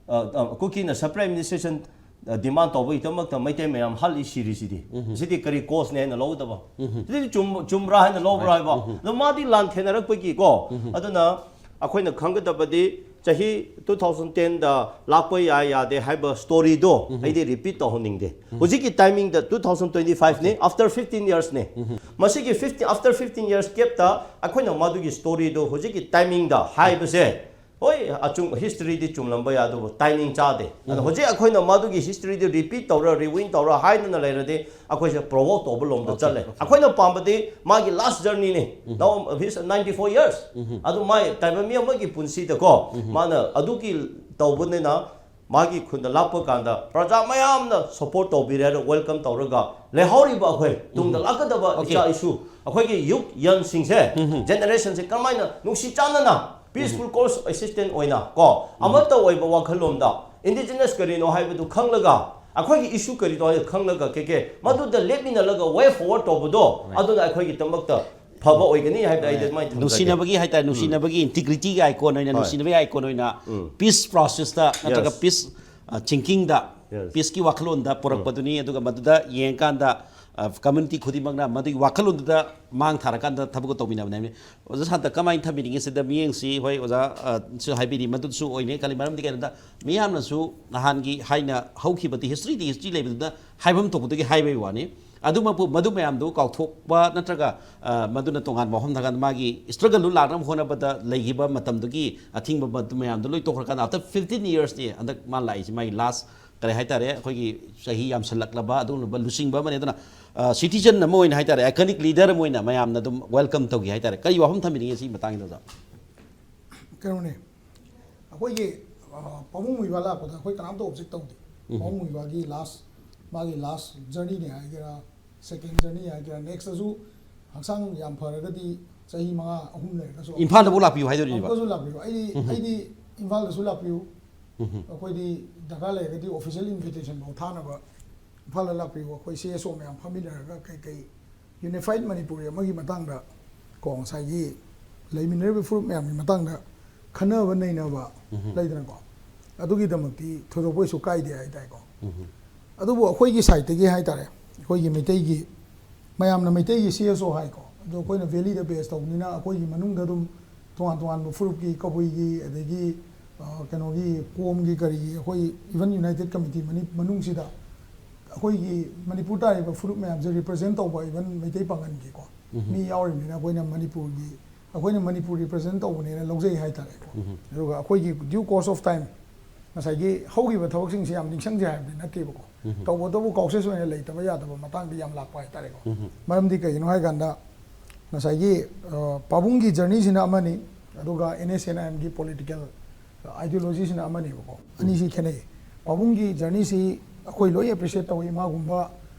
ꯑ, ꯑ, ꯀꯨꯀꯤꯅ ꯁꯦꯄꯔꯦꯠ ꯑꯦꯗꯃꯤꯅꯤꯁꯇ꯭ꯔꯦꯁꯟ, ꯑ, ꯗꯤꯃꯥꯟ ꯇꯧꯕꯒꯤꯗꯃꯛꯇ ꯃꯩꯇꯩ ꯃꯌꯥꯝ ꯍꯥꯠꯂꯤ ꯁꯤꯔꯤꯁꯤꯗꯤ꯫ ꯁꯤꯗꯤ ꯀꯔꯤ ꯀꯣꯁꯅꯦ ꯍꯥꯏꯅ ꯂꯧꯒꯗꯕ? ꯁꯤꯗꯤ ꯆꯨꯝ-, ꯆꯨꯝꯕ꯭ꯔꯥ ꯍꯥꯏꯅ ꯂꯧꯕ꯭ꯔꯥ ꯍꯥꯏꯕ? ꯑꯗꯣ ꯃꯥꯗꯤ ꯂꯥꯟ ꯊꯦꯡꯅꯔꯛꯄꯒꯤꯀꯣ꯫ ꯑꯗꯨꯅ ꯑꯩꯈꯣꯏꯅ ꯈꯪꯒꯗꯕꯗꯤ, ꯆꯍꯤ two thousand tenꯗ ꯂꯥꯛꯄ ꯌꯥꯏ ꯌꯥꯗꯦ ꯍꯥꯏꯕ ꯁ꯭ꯇꯣꯔꯤꯗꯣ ꯑꯩꯗꯤ ꯔꯤꯄꯤꯠ ꯇꯧꯍꯟꯅꯤꯡꯗꯦ꯫ ꯍꯧꯖꯤꯛꯀꯤ ꯇꯥꯏꯃꯤꯡꯗ two thousand twenty fiveꯅꯤ, after fifteen yearsꯅꯦ꯫ ꯃꯁꯤꯒꯤ fifteen, after fifteen years gapꯇ ꯑꯩꯈꯣꯏꯅ ꯃꯗꯨꯒꯤ ꯁ꯭ꯇꯣꯔꯤꯗꯣ ꯍꯧꯖꯤꯛꯀꯤ ꯇꯥꯏꯃꯤꯡꯗ ꯍꯥꯏꯕꯁꯦ, ꯍꯣꯏ, ꯑꯆꯨꯝ-, ꯍꯤꯁꯇ꯭ꯔꯤꯗꯤ ꯆꯨꯝꯂꯝꯕ ꯌꯥꯏ, ꯑꯗꯨꯕꯨ ꯇꯥꯏꯃꯤꯡ ꯆꯥꯗꯦ꯫ ꯑꯗꯣ ꯍꯧꯖꯤꯛ ꯑꯩꯈꯣꯏꯅ ꯃꯗꯨꯒꯤ ꯍꯤꯁꯇ꯭ꯔꯤꯗꯨ ꯔꯤꯄꯤꯠ ꯇꯧꯔ, ꯔꯤꯋꯤꯟ ꯇꯧꯔ ꯍꯥꯏꯗꯅ ꯂꯩꯔꯗꯤ, ꯑꯩꯈꯣꯏꯁꯦ ꯄ꯭ꯔꯣꯚꯣꯛ ꯇꯧꯕ ꯂꯣꯝꯗ ꯆꯠꯂꯦ꯫ ꯑꯩꯈꯣꯏꯅ ꯄꯥꯝꯕꯗꯤ ꯃꯥꯒꯤ ꯂꯥꯁ ꯖꯔꯅꯤꯅꯤ꯫ Now he's ninety four years꯫ ꯑꯗꯨ ꯃꯥꯏ ꯇꯥꯏꯕꯪ ꯃꯤ ꯑꯃꯒꯤ ꯄꯨꯟꯁꯤꯗꯀꯣ, ꯃꯥꯅ ꯑꯗꯨꯒꯤ ꯇꯧꯕꯅꯤꯅ, ꯃꯥꯒꯤ ꯈꯨꯟꯗ ꯂꯥꯛꯄ ꯀꯥꯟꯗ ꯄ꯭ꯔꯖꯥ ꯃꯌꯥꯝꯅ ꯁꯄꯣꯔꯠ ꯇꯧꯕꯤꯔꯦ, ꯋꯦꯜꯀꯝ ꯇꯧꯔꯒ ꯂꯩꯍꯧꯔꯤꯕ ꯑꯩꯈꯣꯏ ꯇꯨꯡꯗ ꯂꯥꯛꯀꯗꯕ ꯏꯆꯥ ꯏꯁꯨ, ꯑꯩꯈꯣꯏꯒꯤ ꯌꯨꯠ ꯌꯪꯁꯤꯡꯁꯦ, ꯖꯦꯅꯦꯔꯦꯁꯟꯁꯦ ꯀꯔꯝꯍꯥꯏꯅ ꯅꯨꯡꯁꯤ ꯆꯥꯟꯅꯅ ꯄꯤꯁꯐꯨꯜ ꯀꯣꯔꯁ ꯑꯦꯁꯤꯁꯇꯦꯟ ꯑꯣꯏꯅ ꯀꯣ, ꯑꯃꯠꯇ ꯑꯣꯏꯕ ꯋꯥꯈꯜꯂꯣꯟꯗ ꯏꯟꯗꯤꯖꯤꯅꯁ ꯀꯔꯤꯅꯣ ꯍꯥꯏꯕꯗꯨ ꯈꯪꯂꯒ, ꯑꯩꯈꯣꯏꯒꯤ ꯏꯁꯨ ꯀꯔꯤꯅꯣ ꯍꯥꯏꯕꯗꯨ ꯈꯪꯂꯒ, ꯀꯦ ꯀꯦ ꯃꯗꯨꯗ ꯂꯦꯞꯃꯤꯟꯅꯔꯒ ꯋꯦ ꯐꯣꯔꯋꯥꯔꯗ ꯇꯧꯕꯗꯣ, ꯑꯗꯨꯅ ꯑꯩꯈꯣꯏꯒꯤꯗꯃꯛꯇ ꯐꯕ ꯑꯣꯏꯒꯅꯤ ꯍꯥꯏꯕꯗ ꯑꯩꯗꯤ ꯑꯗꯨꯃꯥꯏꯅ ꯊꯝꯖꯒꯦ꯫ ꯅꯨꯡꯁꯤꯅꯕꯒꯤ ꯍꯥꯏꯇꯥꯔꯦ, ꯅꯨꯡꯁꯤꯅꯕꯒꯤ ꯏꯟꯇꯤꯒ꯭ꯔꯤꯇꯤꯒꯤ ꯑꯥꯏꯀꯣꯟ ꯑꯣꯏꯅ, ꯍꯣꯏ꯫ ꯅꯨꯡꯁꯤꯅꯕꯒꯤ ꯑꯥꯏꯀꯣꯟ ꯑꯣꯏꯅ ꯄꯤꯁ ꯄ꯭ꯔꯣꯁꯦꯁꯇ ꯅꯠꯇ꯭ꯔꯒ Yes. ꯄꯤꯁ ꯊꯤꯡꯀꯤꯡꯗ, Yes. ꯄꯤꯁꯀꯤ ꯋꯥꯈꯜꯂꯣꯟꯗ ꯄꯨꯔꯛꯄꯗꯨꯅꯤ꯫ ꯑꯗꯨꯒ ꯃꯗꯨꯗ ꯌꯦꯡꯉꯀꯥꯟꯗ ꯀꯝꯃ꯭ꯌꯨꯅꯤꯇꯤ ꯈꯨꯗꯤꯡꯃꯛꯅ ꯃꯗꯨꯒꯤ ꯋꯥꯈꯜꯂꯣꯟꯗꯨꯗ ꯃꯥꯡ ꯊꯥꯔꯀꯥꯟꯗ ꯊꯕꯛ ꯇꯧꯃꯤꯟꯅꯕꯅꯦ ꯍꯥꯏꯕꯅꯤ꯫ ꯑꯣꯖꯥ ꯁꯥꯟꯇ, ꯀꯃꯥꯏꯅ ꯊꯝꯕꯤꯅꯤꯡꯉꯤ ꯁꯤꯗ ꯃꯤꯠꯌꯦꯡꯁꯤ? ꯍꯣꯏ, ꯑꯣꯖꯥ, ꯑ, ꯁꯨ ꯍꯥꯏꯕꯤꯔꯤ, ꯃꯗꯨꯁꯨ ꯑꯣꯏꯅꯤ ꯈꯜꯂꯤ꯫ ꯃꯔꯝꯗꯤ ꯀꯩꯅꯣꯗ, ꯃꯤꯌꯥꯝꯅꯁꯨ ꯅꯍꯥꯟꯒꯤ ꯍꯥꯏꯅ ꯍꯧꯈꯤꯕꯗꯤ, ꯍꯤꯁꯇ꯭ꯔꯤꯗꯤ ꯍꯤꯁꯇ꯭ꯔꯤ ꯂꯩꯕꯗꯨꯗ ꯍꯥꯏꯐꯝ ꯊꯣꯛꯄꯗꯨꯒꯤ ꯍꯥꯏꯕꯒꯤ ꯋꯥꯅꯤ꯫ ꯑꯗꯨꯃꯛꯄꯨ ꯃꯗꯨ ꯃꯌꯥꯝꯗꯨ ꯀꯥꯎꯊꯣꯛꯄ ꯅꯠꯇ꯭ꯔꯒ, ꯑ, ꯃꯗꯨꯅ ꯇꯣꯉꯥꯟꯕ ꯋꯥꯐꯝ ꯊꯥꯡꯒꯠ, ꯃꯥꯒꯤ ꯏꯁꯇ꯭ꯔꯒꯜꯗꯨ ꯂꯥꯛꯅꯕ ꯍꯣꯠꯅꯕꯗ ꯂꯩꯈꯤꯕ ꯃꯇꯝꯗꯨꯒꯤ ꯑꯊꯤꯡꯕ ꯃꯗꯨ ꯃꯌꯥꯝꯗꯨ ꯂꯣꯏ ꯇꯣꯛꯈ꯭ꯔꯀꯥꯟꯗ, after fifteen yearsꯅꯤ ꯍꯟꯗꯛ ꯃꯥ ꯂꯥꯛꯏꯁꯤ, ꯃꯥꯒꯤ ꯂꯥꯁ ꯀꯔꯤ ꯍꯥꯏꯇꯥꯔꯦ, ꯑꯩꯈꯣꯏꯒꯤ ꯆꯍꯤ ꯌꯥꯝꯁꯜꯂꯛꯂꯕ ꯑꯗꯨꯒꯨꯝꯂꯕ ꯂꯨꯆꯤꯡꯕ ꯑꯃꯅꯤ꯫ ꯑꯗꯨꯅ, ꯑ, ꯁꯤꯇꯤꯖꯟ ꯑꯃ ꯑꯣꯏꯅ ꯍꯥꯏꯇꯥꯔꯦ, ꯑꯥꯏꯀꯅꯤꯛ ꯂꯤꯗꯔ ꯑꯃ ꯑꯣꯏꯅ ꯃꯌꯥꯝꯅ ꯑꯗꯨꯝ ꯋꯦꯜꯀꯝ ꯇꯧꯒꯦ ꯍꯥꯏꯇꯥꯔꯦ꯫ ꯀꯔꯤ ꯋꯥꯐꯝ ꯊꯝꯕꯤꯅꯤꯡꯉꯤ ꯁꯤꯒꯤ ꯃꯇꯥꯡꯁꯤꯗ, ꯑꯣꯖꯥ? ꯀꯩꯅꯣꯅꯦ, ꯑꯩꯈꯣꯏꯒꯤ, ꯑ, ꯄꯥꯕꯨꯡ ꯃꯨꯏꯕꯥ ꯂꯥꯛꯄꯗ ꯑꯩꯈꯣꯏ ꯀꯅꯥꯝꯇ ꯑꯣꯕꯖꯦꯛ ꯇꯧꯗꯦ꯫ ꯄꯥꯕꯨꯡ ꯃꯨꯏꯕꯥꯒꯤ ꯂꯥꯁ, ꯃꯥꯒꯤ ꯂꯥꯁ ꯖꯔꯅꯤꯅꯦ ꯍꯥꯏꯒꯦꯔꯥ, ꯁꯦꯀꯦꯟ ꯖꯔꯅꯤ ꯍꯥꯏꯒꯦꯔꯥ, ꯅꯦꯛꯁꯇꯁꯨ ꯍꯛꯆꯥꯡ ꯌꯥꯝ ꯐꯔꯒꯗꯤ ꯆꯍꯤ ꯃꯉꯥ ꯑꯍꯨꯝ ꯂꯩꯔꯒꯁꯨ ꯏꯝꯐꯥꯜꯗꯕꯨ ꯂꯥꯛꯄꯤꯌꯨ ꯍꯥꯏꯗꯣꯔꯤꯅꯦꯕ꯫ ꯑꯃꯨꯛꯀꯁꯨ ꯂꯥꯛꯄꯤꯌꯨ꯫ ꯑꯩꯗꯤ, ꯑꯩꯗꯤ ꯏꯝꯐꯥꯜꯗꯁꯨ ꯂꯥꯛꯄꯤꯌꯨ꯫ ꯑꯩꯈꯣꯏꯗꯤ ꯗꯔꯀꯥꯔ ꯂꯩꯔꯒꯗꯤ ꯑꯣꯐꯤꯁꯤꯌꯦꯜ ꯏꯟꯚꯤꯇꯦꯁꯟ ꯐꯥꯎ ꯊꯥꯅꯕ ꯏꯝꯐꯥꯜꯗ ꯂꯥꯛꯄꯤꯌꯨ꯫ ꯑꯩꯈꯣꯏ ꯁꯤ ꯑꯦꯁ ꯑꯣ ꯃꯌꯥꯝ ꯐꯝꯃꯤꯟꯅꯔꯒ ꯀꯩ ꯀꯩ ꯌꯨꯅꯤꯐꯥꯏꯠ ꯃꯅꯤꯄꯨꯔꯤ ꯑꯃꯒꯤ ꯃꯇꯥꯡꯗ ꯀꯣ, ꯉꯁꯥꯏꯒꯤ ꯂꯩꯃꯤꯟꯅꯔꯤꯕ ꯐꯨꯔꯨꯞ ꯃꯌꯥꯝꯒꯤ ꯃꯇꯥꯡꯗ ꯈꯟꯅꯕ ꯅꯩꯅꯕ ꯂꯩꯗꯅꯀꯣ, ꯑꯗꯨꯒꯤꯗꯃꯛꯇꯤ ꯊꯣꯏꯗꯣꯛꯄ ꯀꯩꯁꯨ ꯀꯥꯏꯗꯦ ꯍꯥꯏꯇꯥꯔꯦꯀꯣ꯫ ꯑꯗꯨꯕꯨ ꯑꯩꯈꯣꯏꯒꯤ ꯁꯥꯏꯠꯇꯒꯤ ꯍꯥꯏꯇꯥꯔꯦ, ꯑꯩꯈꯣꯏꯒꯤ ꯃꯩꯇꯩꯒꯤ, ꯃꯌꯥꯝꯅ ꯃꯩꯇꯩꯒꯤ ꯁꯤ ꯑꯦꯁ ꯑꯣ ꯍꯥꯏꯀꯣ, ꯑꯗꯣ ꯑꯩꯈꯣꯏꯅ ꯚꯦꯂꯤꯗ ꯕꯦꯁ ꯇꯧꯕꯅꯤꯅ ꯑꯩꯈꯣꯏꯒꯤ ꯃꯅꯨꯡꯗ ꯑꯗꯨꯝ ꯇꯣꯉꯥꯟ ꯇꯣꯉꯥꯟꯕ ꯐꯨꯔꯨꯞꯀꯤ, ꯀꯕꯨꯏꯒꯤ, ꯑꯗꯒꯤ, ꯑ, ꯀꯩꯅꯣꯒꯤ, ꯀꯣꯝꯒꯤ, ꯀꯔꯤꯒꯤ, ꯑꯩꯈꯣꯏ ꯏꯚꯟ ꯌꯨꯅꯥꯏꯇꯦꯠ ꯀꯃꯤꯇꯤ ꯃꯅꯤ-, ꯃꯅꯨꯡꯁꯤꯗ ꯑꯩꯈꯣꯏꯒꯤ ꯃꯅꯤꯄꯨꯔ ꯇꯥꯔꯤꯕ ꯐꯨꯔꯨꯞ ꯃꯌꯥꯝꯁꯦ ꯔꯤꯄ꯭ꯔꯖꯦꯟ ꯇꯧꯕ, ꯏꯚꯟ ꯃꯩꯇꯩ ꯄꯥꯉꯜꯒꯤꯀꯣ, ꯃꯤ ꯌꯥꯎꯔꯤꯕꯅꯤꯅ ꯑꯩꯈꯣꯏꯅ ꯃꯅꯤꯄꯨꯔꯒꯤ, ꯑꯩꯈꯣꯏꯅ ꯃꯅꯤꯄꯨꯔ ꯔꯤꯄ꯭ꯔꯖꯦꯟ ꯇꯧꯕꯅꯦꯅ ꯂꯧꯖꯩ ꯍꯥꯏꯇꯥꯔꯦꯀꯣ꯫ ꯑꯗꯨꯒ ꯑꯩꯈꯣꯏꯒꯤ due course of time, ꯉꯁꯥꯏꯒꯤ ꯍꯧꯈꯤꯕ ꯊꯕꯛꯁꯤꯡꯁꯦ ꯌꯥꯝ ꯅꯤꯡꯁꯤꯡꯖꯩ ꯍꯥꯏꯕꯗꯤ ꯅꯠꯇꯦꯕꯀꯣ, ꯇꯧꯕꯇꯕꯨ ꯀꯥꯎꯁꯦꯁ ꯑꯣꯏꯅ ꯂꯩꯇꯕ ꯌꯥꯗꯕ ꯃꯇꯥꯡꯗꯤ ꯌꯥꯝ ꯂꯥꯛꯄ ꯍꯥꯏꯇꯥꯔꯦꯀꯣ꯫ ꯃꯔꯝꯗꯤ ꯀꯩꯒꯤꯅꯣ ꯍꯥꯏꯀꯥꯟꯗ, ꯉꯁꯥꯏꯒꯤ, ꯑ, ꯄꯥꯕꯨꯡꯒꯤ ꯖꯔꯅꯤꯁꯤꯅ ꯑꯃꯅꯤ, ꯑꯗꯨꯒ ꯑꯦꯟ ꯑꯦꯁ ꯑꯦꯟ ꯑꯥꯏ ꯑꯦꯝꯒꯤ ꯄꯣꯂꯤꯇꯤꯀꯦꯜ ꯑꯥꯏꯗꯤꯌꯣꯂꯣꯖꯤꯁꯤꯅ ꯑꯃꯅꯦꯕꯀꯣ꯫ ꯑꯅꯤꯁꯤ ꯈꯦꯠꯅꯩ꯫ ꯄꯥꯕꯨꯡꯒꯤ ꯖꯔꯅꯤꯁꯤ ꯑꯩꯈꯣꯏ ꯂꯣꯏ ꯑꯦꯄ꯭ꯔꯤꯁꯤꯌꯦꯠ ꯇꯧꯏ꯫ ꯃꯥꯒꯨꯝꯕ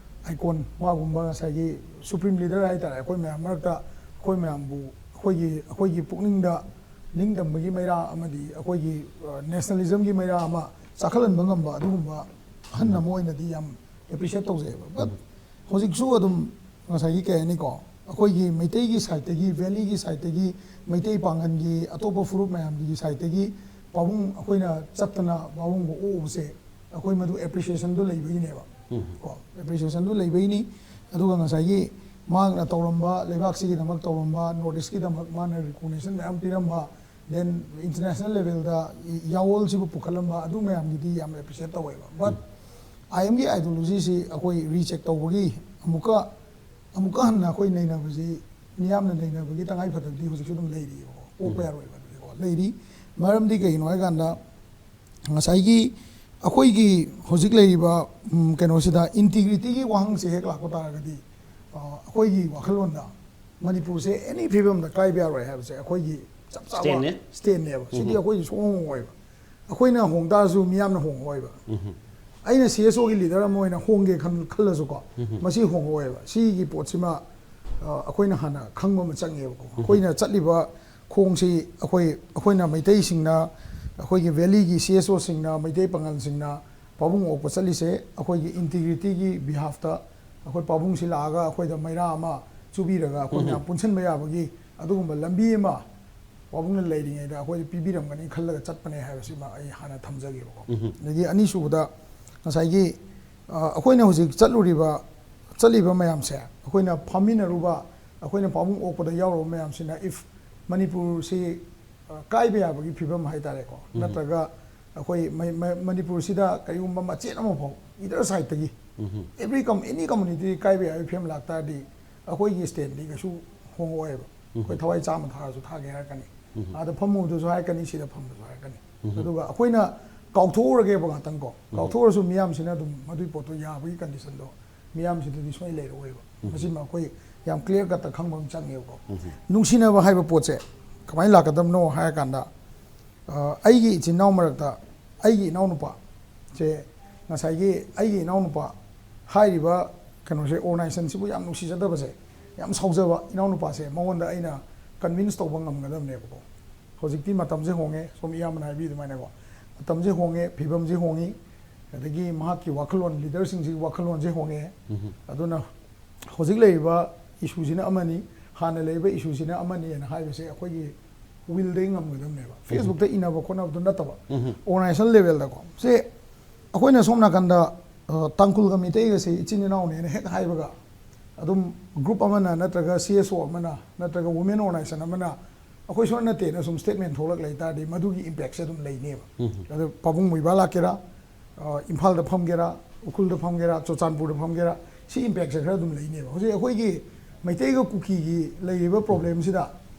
ꯑꯥꯏꯀꯣꯟ, ꯃꯥꯒꯨꯝꯕ ꯉꯁꯥꯏꯒꯤ ꯁꯨꯄ꯭ꯔꯤꯝ ꯂꯤꯗꯔ ꯍꯥꯏꯇꯥꯔꯦ, ꯑꯩꯈꯣꯏ ꯃꯌꯥꯝ ꯃꯔꯛꯇ ꯑꯩꯈꯣꯏ ꯃꯌꯥꯝꯕꯨ ꯑꯩꯈꯣꯏꯒꯤ, ꯑꯩꯈꯣꯏꯒꯤ ꯄꯨꯛꯅꯤꯡꯗ ꯅꯤꯡꯇꯝꯕꯒꯤ ꯃꯩꯔꯥ ꯑꯃꯗꯤ ꯑꯩꯈꯣꯏꯒꯤ ꯅꯦꯁꯅꯦꯂꯤꯖꯝꯒꯤ ꯃꯩꯔꯥ ꯑꯃ ꯆꯥꯛꯈꯠꯍꯟꯕ ꯉꯝꯕ ꯑꯗꯨꯒꯨꯝꯕ ꯑꯍꯟ ꯑꯃ ꯑꯣꯏꯅꯗꯤ ꯌꯥꯝ ꯑꯦꯄ꯭ꯔꯤꯁꯤꯌꯦꯠ ꯇꯧꯖꯩꯑꯕ꯫ ꯕꯠ ꯍꯧꯖꯤꯛꯁꯨ ꯑꯗꯨꯝ ꯉꯁꯥꯏꯒꯤ ꯀꯩ ꯍꯥꯏꯅꯤꯀꯣ, ꯑꯩꯈꯣꯏꯒꯤ ꯃꯩꯇꯩꯒꯤ ꯁꯥꯏꯠꯇꯒꯤ, ꯚꯦꯂꯤꯒꯤ ꯁꯥꯏꯠꯇꯒꯤ, ꯃꯩꯇꯩ ꯄꯥꯡꯒꯜꯒꯤ ꯑꯇꯣꯞꯄ ꯐꯨꯔꯨꯞ ꯃꯌꯥꯝꯒꯤ ꯁꯥꯏꯠꯇꯒꯤ ꯄꯥꯕꯨꯡ ꯑꯩꯈꯣꯏꯅ ꯆꯠꯇꯅ ꯄꯥꯕꯨꯡꯕꯨ ꯑꯣꯛꯎꯕꯁꯦ, ꯑꯩꯈꯣꯏ ꯃꯗꯨ ꯑꯦꯄ꯭ꯔꯤꯁꯤꯌꯦꯁꯟꯗꯨ ꯂꯩꯕꯒꯤꯅꯦꯕ꯫ ꯀꯣ, ꯑꯦꯄ꯭ꯔꯤꯁꯤꯌꯦꯁꯟꯗꯨ ꯂꯩꯕꯩꯅꯤ꯫ ꯑꯗꯨꯒ ꯉꯁꯥꯏꯒꯤ ꯃꯍꯥꯛꯅ ꯇꯧꯔꯝꯕ, ꯂꯩꯕꯥꯛꯁꯤꯒꯤꯗꯃꯛ ꯇꯧꯔꯝꯕ, ꯅꯣꯔꯠ ꯏꯁꯀꯤꯗꯃꯛ ꯃꯥꯅ ꯔꯤꯀꯣꯛꯅꯤꯁꯟ ꯃꯌꯥꯝ ꯄꯤꯔꯝꯕ, ꯗꯦꯟ ꯏꯟꯇꯔꯅꯦꯁꯅꯦꯜ ꯂꯦꯚꯦꯜꯗ ꯌꯥꯋꯣꯜꯁꯤꯕꯨ ꯄꯨꯈꯠꯂꯝꯕ, ꯑꯗꯨ ꯃꯌꯥꯝꯒꯤꯗꯤ ꯌꯥꯝ ꯑꯦꯄ꯭ꯔꯤꯁꯤꯌꯦꯠ ꯇꯧꯋꯦꯕ꯫ ꯕꯠ ꯑꯥꯏ ꯑꯦꯝꯒꯤ ꯑꯥꯏꯗꯤꯌꯣꯂꯣꯖꯤꯁꯤ ꯑꯩꯈꯣꯏ ꯔꯤꯆꯦꯛ ꯇꯧꯕꯒꯤ ꯑꯃꯨꯛꯀ, ꯑꯃꯨꯛꯀ ꯍꯟꯅ ꯑꯩꯈꯣꯏ ꯅꯩꯅꯕꯁꯤ, ꯃꯤꯌꯥꯝꯅ ꯅꯩꯅꯕꯒꯤ ꯇꯉꯥꯏ ꯐꯗꯕꯗꯤ ꯍꯧꯖꯤꯛꯁꯨ ꯑꯗꯨꯝ ꯂꯩꯔꯤꯑꯕꯀꯣ꯫ ꯄꯣꯛꯄ ꯌꯥꯔꯣꯏꯕ ꯑꯗꯨꯗꯤꯀꯣ꯫ ꯂꯩꯔꯤ꯫ ꯃꯔꯝꯗꯤ ꯀꯩꯒꯤꯅꯣ ꯍꯥꯏꯀꯥꯟꯗ, ꯉꯁꯥꯏꯒꯤ ꯑꯩꯈꯣꯏꯒꯤ ꯍꯧꯖꯤꯛ ꯂꯩꯔꯤꯕ, ꯎꯝ, ꯀꯩꯅꯣꯁꯤꯗ ꯏꯟꯇꯤꯒ꯭ꯔꯤꯇꯤꯒꯤ ꯋꯥꯍꯪꯁꯦ ꯍꯦꯛ ꯂꯥꯛꯄ ꯇꯥꯔꯒꯗꯤ, ꯑ, ꯑꯩꯈꯣꯏꯒꯤ ꯋꯥꯈꯜꯂꯣꯟꯗ ꯃꯅꯤꯄꯨꯔꯁꯦ ꯑꯦꯅꯤ ꯐꯤꯕꯝꯗ ꯀꯥꯏꯕ ꯌꯥꯔꯣꯏ ꯍꯥꯏꯕꯁꯦ ꯑꯩꯈꯣꯏꯒꯤ ꯆꯞ ꯆꯥꯕ ꯁ꯭ꯇꯦꯟꯅꯦ꯫ ꯁ꯭ꯇꯦꯟꯅꯦꯕ꯫ ꯁꯤꯗꯤ ꯑꯩꯈꯣꯏꯒꯤ ꯁꯨꯡꯍꯣꯡ ꯍꯣꯡꯉꯣꯏꯕ꯫ ꯑꯩꯈꯣꯏꯅ ꯍꯣꯡ ꯇꯥꯔꯁꯨ ꯃꯤꯌꯥꯝꯅ ꯍꯣꯡꯉꯣꯏꯕ꯫ ꯑꯩꯅ ꯁꯤ ꯑꯦꯁ ꯑꯣꯒꯤ ꯂꯤꯗꯔ ꯑꯃ ꯑꯣꯏꯅ ꯍꯣꯡꯒꯦ ꯈꯟ-, ꯈꯜꯂꯁꯨꯀꯣ, ꯃꯁꯤ ꯍꯣꯡꯉꯣꯏꯕ꯫ ꯁꯤꯒꯤ ꯄꯣꯠꯁꯤꯃ, ꯑ, ꯑꯩꯈꯣꯏꯅ ꯍꯥꯟꯅ ꯈꯪꯕ ꯑꯃ ꯆꯪꯉꯦꯕꯀꯣ꯫ ꯑꯩꯈꯣꯏꯅ ꯆꯠꯂꯤꯕ ꯈꯣꯡꯁꯤ ꯑꯩꯈꯣꯏ, ꯑꯩꯈꯣꯏꯅ ꯃꯩꯇꯩꯁꯤꯡꯅ, ꯑꯩꯈꯣꯏꯒꯤ ꯚꯦꯂꯤꯒꯤ ꯁꯤ ꯑꯦꯁ ꯑꯣꯁꯤꯡꯅ, ꯃꯩꯇꯩ ꯄꯥꯉꯜꯁꯤꯡꯅ ꯄꯥꯕꯨꯡ ꯑꯣꯛꯄ ꯆꯠꯂꯤꯁꯦ ꯑꯩꯈꯣꯏꯒꯤ ꯏꯟꯇꯤꯒ꯭ꯔꯤꯇꯤꯒꯤ ꯕꯤꯍꯥꯐꯇ, ꯑꯩꯈꯣꯏ ꯄꯥꯕꯨꯡꯁꯤ ꯂꯥꯛꯑꯒ ꯑꯩꯈꯣꯏꯗ ꯃꯩꯔꯥ ꯑꯃ ꯆꯨꯕꯤꯔꯒ ꯑꯩꯈꯣꯏ ꯃꯌꯥꯝ ꯄꯨꯟꯁꯤꯟꯕ ꯌꯥꯕꯒꯤ ꯑꯗꯨꯒꯨꯝꯕ ꯂꯝꯕꯤ ꯑꯃ ꯄꯥꯕꯨꯡꯅ ꯂꯩꯔꯤꯉꯩꯗ ꯑꯩꯈꯣꯏꯗ ꯄꯤꯕꯤꯔꯝꯒꯅꯤ ꯈꯜꯂꯒ ꯆꯠꯄꯅꯦ ꯍꯥꯏꯕꯁꯤꯃ ꯑꯩ ꯍꯥꯟꯅ ꯊꯝꯖꯒꯦꯕꯀꯣ꯫ ꯑꯗꯒꯤ ꯑꯅꯤꯁꯨꯕꯗ ꯉꯁꯥꯏꯒꯤ, ꯑ, ꯑꯩꯈꯣꯏꯅ ꯍꯧꯖꯤꯛ ꯆꯠꯂꯨꯔꯤꯕ, ꯆꯠꯂꯤꯕ ꯃꯌꯥꯝꯁꯦ, ꯑꯩꯈꯣꯏꯅ ꯐꯝꯃꯤꯟꯅꯔꯨꯕ, ꯑꯩꯈꯣꯏꯅ ꯄꯥꯕꯨꯡ ꯑꯣꯛꯄꯗ ꯌꯥꯎꯔꯨꯕ ꯃꯌꯥꯝꯁꯤꯅ, if ꯃꯅꯤꯄꯨꯔꯁꯤ, ꯑ, ꯀꯥꯏꯕ ꯌꯥꯕꯒꯤ ꯐꯤꯕꯝ ꯍꯥꯏꯇꯥꯔꯦꯀꯣ, ꯅꯠꯇ꯭ꯔꯒ ꯑꯩꯈꯣꯏ ꯃ-, ꯃ-, ꯃꯅꯤꯄꯨꯔꯁꯤꯗ ꯀꯔꯤꯒꯨꯝꯕ ꯃꯆꯦꯠ ꯑꯃꯐꯥꯎ, either sideꯇꯒꯤ, every com-, any community ꯀꯥꯏꯕ ꯌꯥꯕꯒꯤ ꯐꯤꯕꯝ ꯂꯥꯛꯇꯥꯔꯗꯤ, ꯑꯩꯈꯣꯏꯒꯤ ꯁ꯭ꯇꯦꯟꯗꯤ ꯀꯩꯁꯨ ꯍꯣꯡꯉꯛꯑꯣꯏꯕ꯫ ꯑꯩꯈꯣꯏ ꯊꯋꯥꯏ ꯆꯥꯝꯃ ꯊꯥꯔꯁꯨ ꯊꯥꯒꯦ ꯍꯥꯏꯔꯛꯀꯅꯤ꯫ ꯑꯥꯗ ꯐꯝꯃꯨꯕꯗꯁꯨ ꯍꯥꯏꯔꯛꯀꯅꯤ, ꯁꯤꯗ ꯐꯝꯕꯁꯨ ꯍꯥꯏꯔꯛꯀꯅꯤ꯫ ꯑꯗꯨꯒ ꯑꯩꯈꯣꯏꯅ ꯀꯥꯎꯊꯣꯛꯎꯔꯒꯦꯕ ꯉꯥꯛꯇꯪ ꯀꯣ꯫ ꯀꯥꯎꯊꯣꯛꯎꯔꯁꯨ ꯃꯤꯌꯥꯝꯁꯤꯅ ꯑꯗꯨꯝ ꯃꯗꯨꯒꯤ ꯄꯣꯠꯇꯣ ꯌꯥꯕꯒꯤ ꯀꯟꯗꯤꯁꯟꯗꯣ ꯃꯤꯌꯥꯝꯁꯤꯗꯗꯤ ꯁꯨꯡꯂꯩ ꯂꯩꯔꯛꯑꯣꯏꯕ꯫ ꯃꯁꯤꯃ ꯑꯩꯈꯣꯏ ꯌꯥꯝ ꯀ꯭ꯂꯤꯌꯥꯔ ꯀꯠꯇ ꯈꯪꯕ ꯑꯃ ꯆꯪꯉꯦꯕꯀꯣ꯫ ꯅꯨꯡꯁꯤꯅꯕ ꯍꯥꯏꯕ ꯄꯣꯠꯁꯦ ꯀꯃꯥꯏꯅ ꯂꯥꯛꯀꯗꯕꯅꯣ ꯍꯥꯏꯔꯀꯥꯟꯗ, ꯑ, ꯑꯩꯒꯤ ꯏꯆꯤꯟ ꯏꯅꯥꯎ ꯃꯔꯛꯇ ꯑꯩꯒꯤ ꯏꯅꯥꯎꯅꯨꯄꯥ ꯁꯦ, ꯉꯁꯥꯏꯒꯤ ꯑꯩꯒꯤ ꯏꯅꯥꯎꯅꯨꯄꯥ ꯍꯥꯏꯔꯤꯕ ꯀꯩꯅꯣꯁꯦ, organization ꯁꯤꯕꯨ ꯌꯥꯝ ꯅꯨꯡꯁꯤꯖꯗꯕꯁꯦ, ꯌꯥꯝ ꯁꯥꯎꯖꯕ ꯏꯅꯥꯎꯅꯨꯄꯥꯁꯦ ꯃꯉꯣꯟꯗ ꯑꯩꯅ convince ꯇꯧꯕ ꯉꯝꯒꯗꯕꯅꯦꯕꯀꯣ꯫ ꯍꯧꯖꯤꯛꯇꯤ ꯃꯇꯝꯁꯦ ꯍꯣꯡꯉꯦ, ꯁꯣꯝ ꯏꯌꯥꯝꯕꯅ ꯍꯥꯏꯕꯤ ꯑꯗꯨꯃꯥꯏꯅꯀꯣ, ꯃꯇꯝꯁꯦ ꯍꯣꯡꯉꯦ, ꯐꯤꯕꯝꯁꯦ ꯍꯣꯡꯉꯤ, ꯑꯗꯒꯤ ꯃꯍꯥꯛꯀꯤ ꯋꯥꯈꯜꯂꯣꯟ, leader ꯁꯤꯡꯁꯤꯒꯤ ꯋꯥꯈꯜꯂꯣꯟꯁꯦ ꯍꯣꯡꯉꯛꯑꯦ꯫ ꯑꯗꯨꯅ ꯍꯧꯖꯤꯛ ꯂꯩꯔꯤꯕ issue ꯁꯤꯅ ꯑꯃꯅꯤ, ꯍꯥꯟꯅ ꯂꯩꯔꯤꯕ issue ꯁꯤꯅ ꯑꯃꯅꯤ ꯍꯥꯏꯅ ꯍꯥꯏꯕꯁꯦ ꯑꯩꯈꯣꯏꯒꯤ will ꯗꯒꯤ ꯉꯝꯒꯗꯕꯅꯦꯕ꯫ Facebook ꯇ ꯏꯅꯕ ꯈꯣꯠꯅꯕꯗꯨ ꯅꯠꯇꯕ, organization level ꯗꯀꯣ꯫ ꯁꯦ ꯑꯩꯈꯣꯏꯅ ꯁꯣꯝ ꯅꯥꯀꯟꯗ, ꯑ, ꯇꯥꯡꯈꯨꯜꯒ ꯃꯤꯇꯩꯒꯁꯦ ꯏꯆꯤꯟ ꯏꯅꯥꯎꯅꯦꯅ ꯍꯦꯛ ꯍꯥꯏꯕꯒ, ꯑꯗꯨꯝ group ꯑꯃꯅ ꯅꯠꯇ꯭ꯔꯒ C S O ꯑꯃꯅ ꯅꯠꯇ꯭ꯔꯒ women organization ꯑꯃꯅ ꯑꯩꯈꯣꯏ ꯁꯣꯟ ꯅꯠꯇꯦꯅ ꯁꯨꯝ statement ꯊꯣꯛꯂꯛ ꯂꯩ ꯇꯥꯔꯗꯤ, ꯃꯗꯨꯒꯤ impact ꯁꯦ ꯑꯗꯨꯝ ꯂꯩꯅꯦꯕ꯫ ꯑꯗꯣ ꯄꯥꯕꯨꯡ ꯃꯣꯏꯕꯥ ꯂꯥꯛꯀꯦꯔꯥ, ꯑ, ꯏꯝꯐꯥꯜꯗ ꯐꯝꯒꯦꯔꯥ, ꯎꯈ꯭ꯔꯨꯜꯗ ꯐꯝꯒꯦꯔꯥ, ꯆꯨꯔꯆꯥꯟꯄꯨꯔꯗ ꯐꯝꯒꯦꯔꯥ, ꯁꯤ impact ꯁꯦ ꯈꯔ ꯑꯗꯨꯝ ꯂꯩꯅꯦꯕ꯫ ꯍꯧꯖꯤꯛ ꯑꯩꯈꯣꯏꯒꯤ ꯃꯩꯇꯩꯒ ꯀꯨꯀꯤꯒꯤ ꯂꯩꯔꯤꯕ problem ꯁꯤꯗ,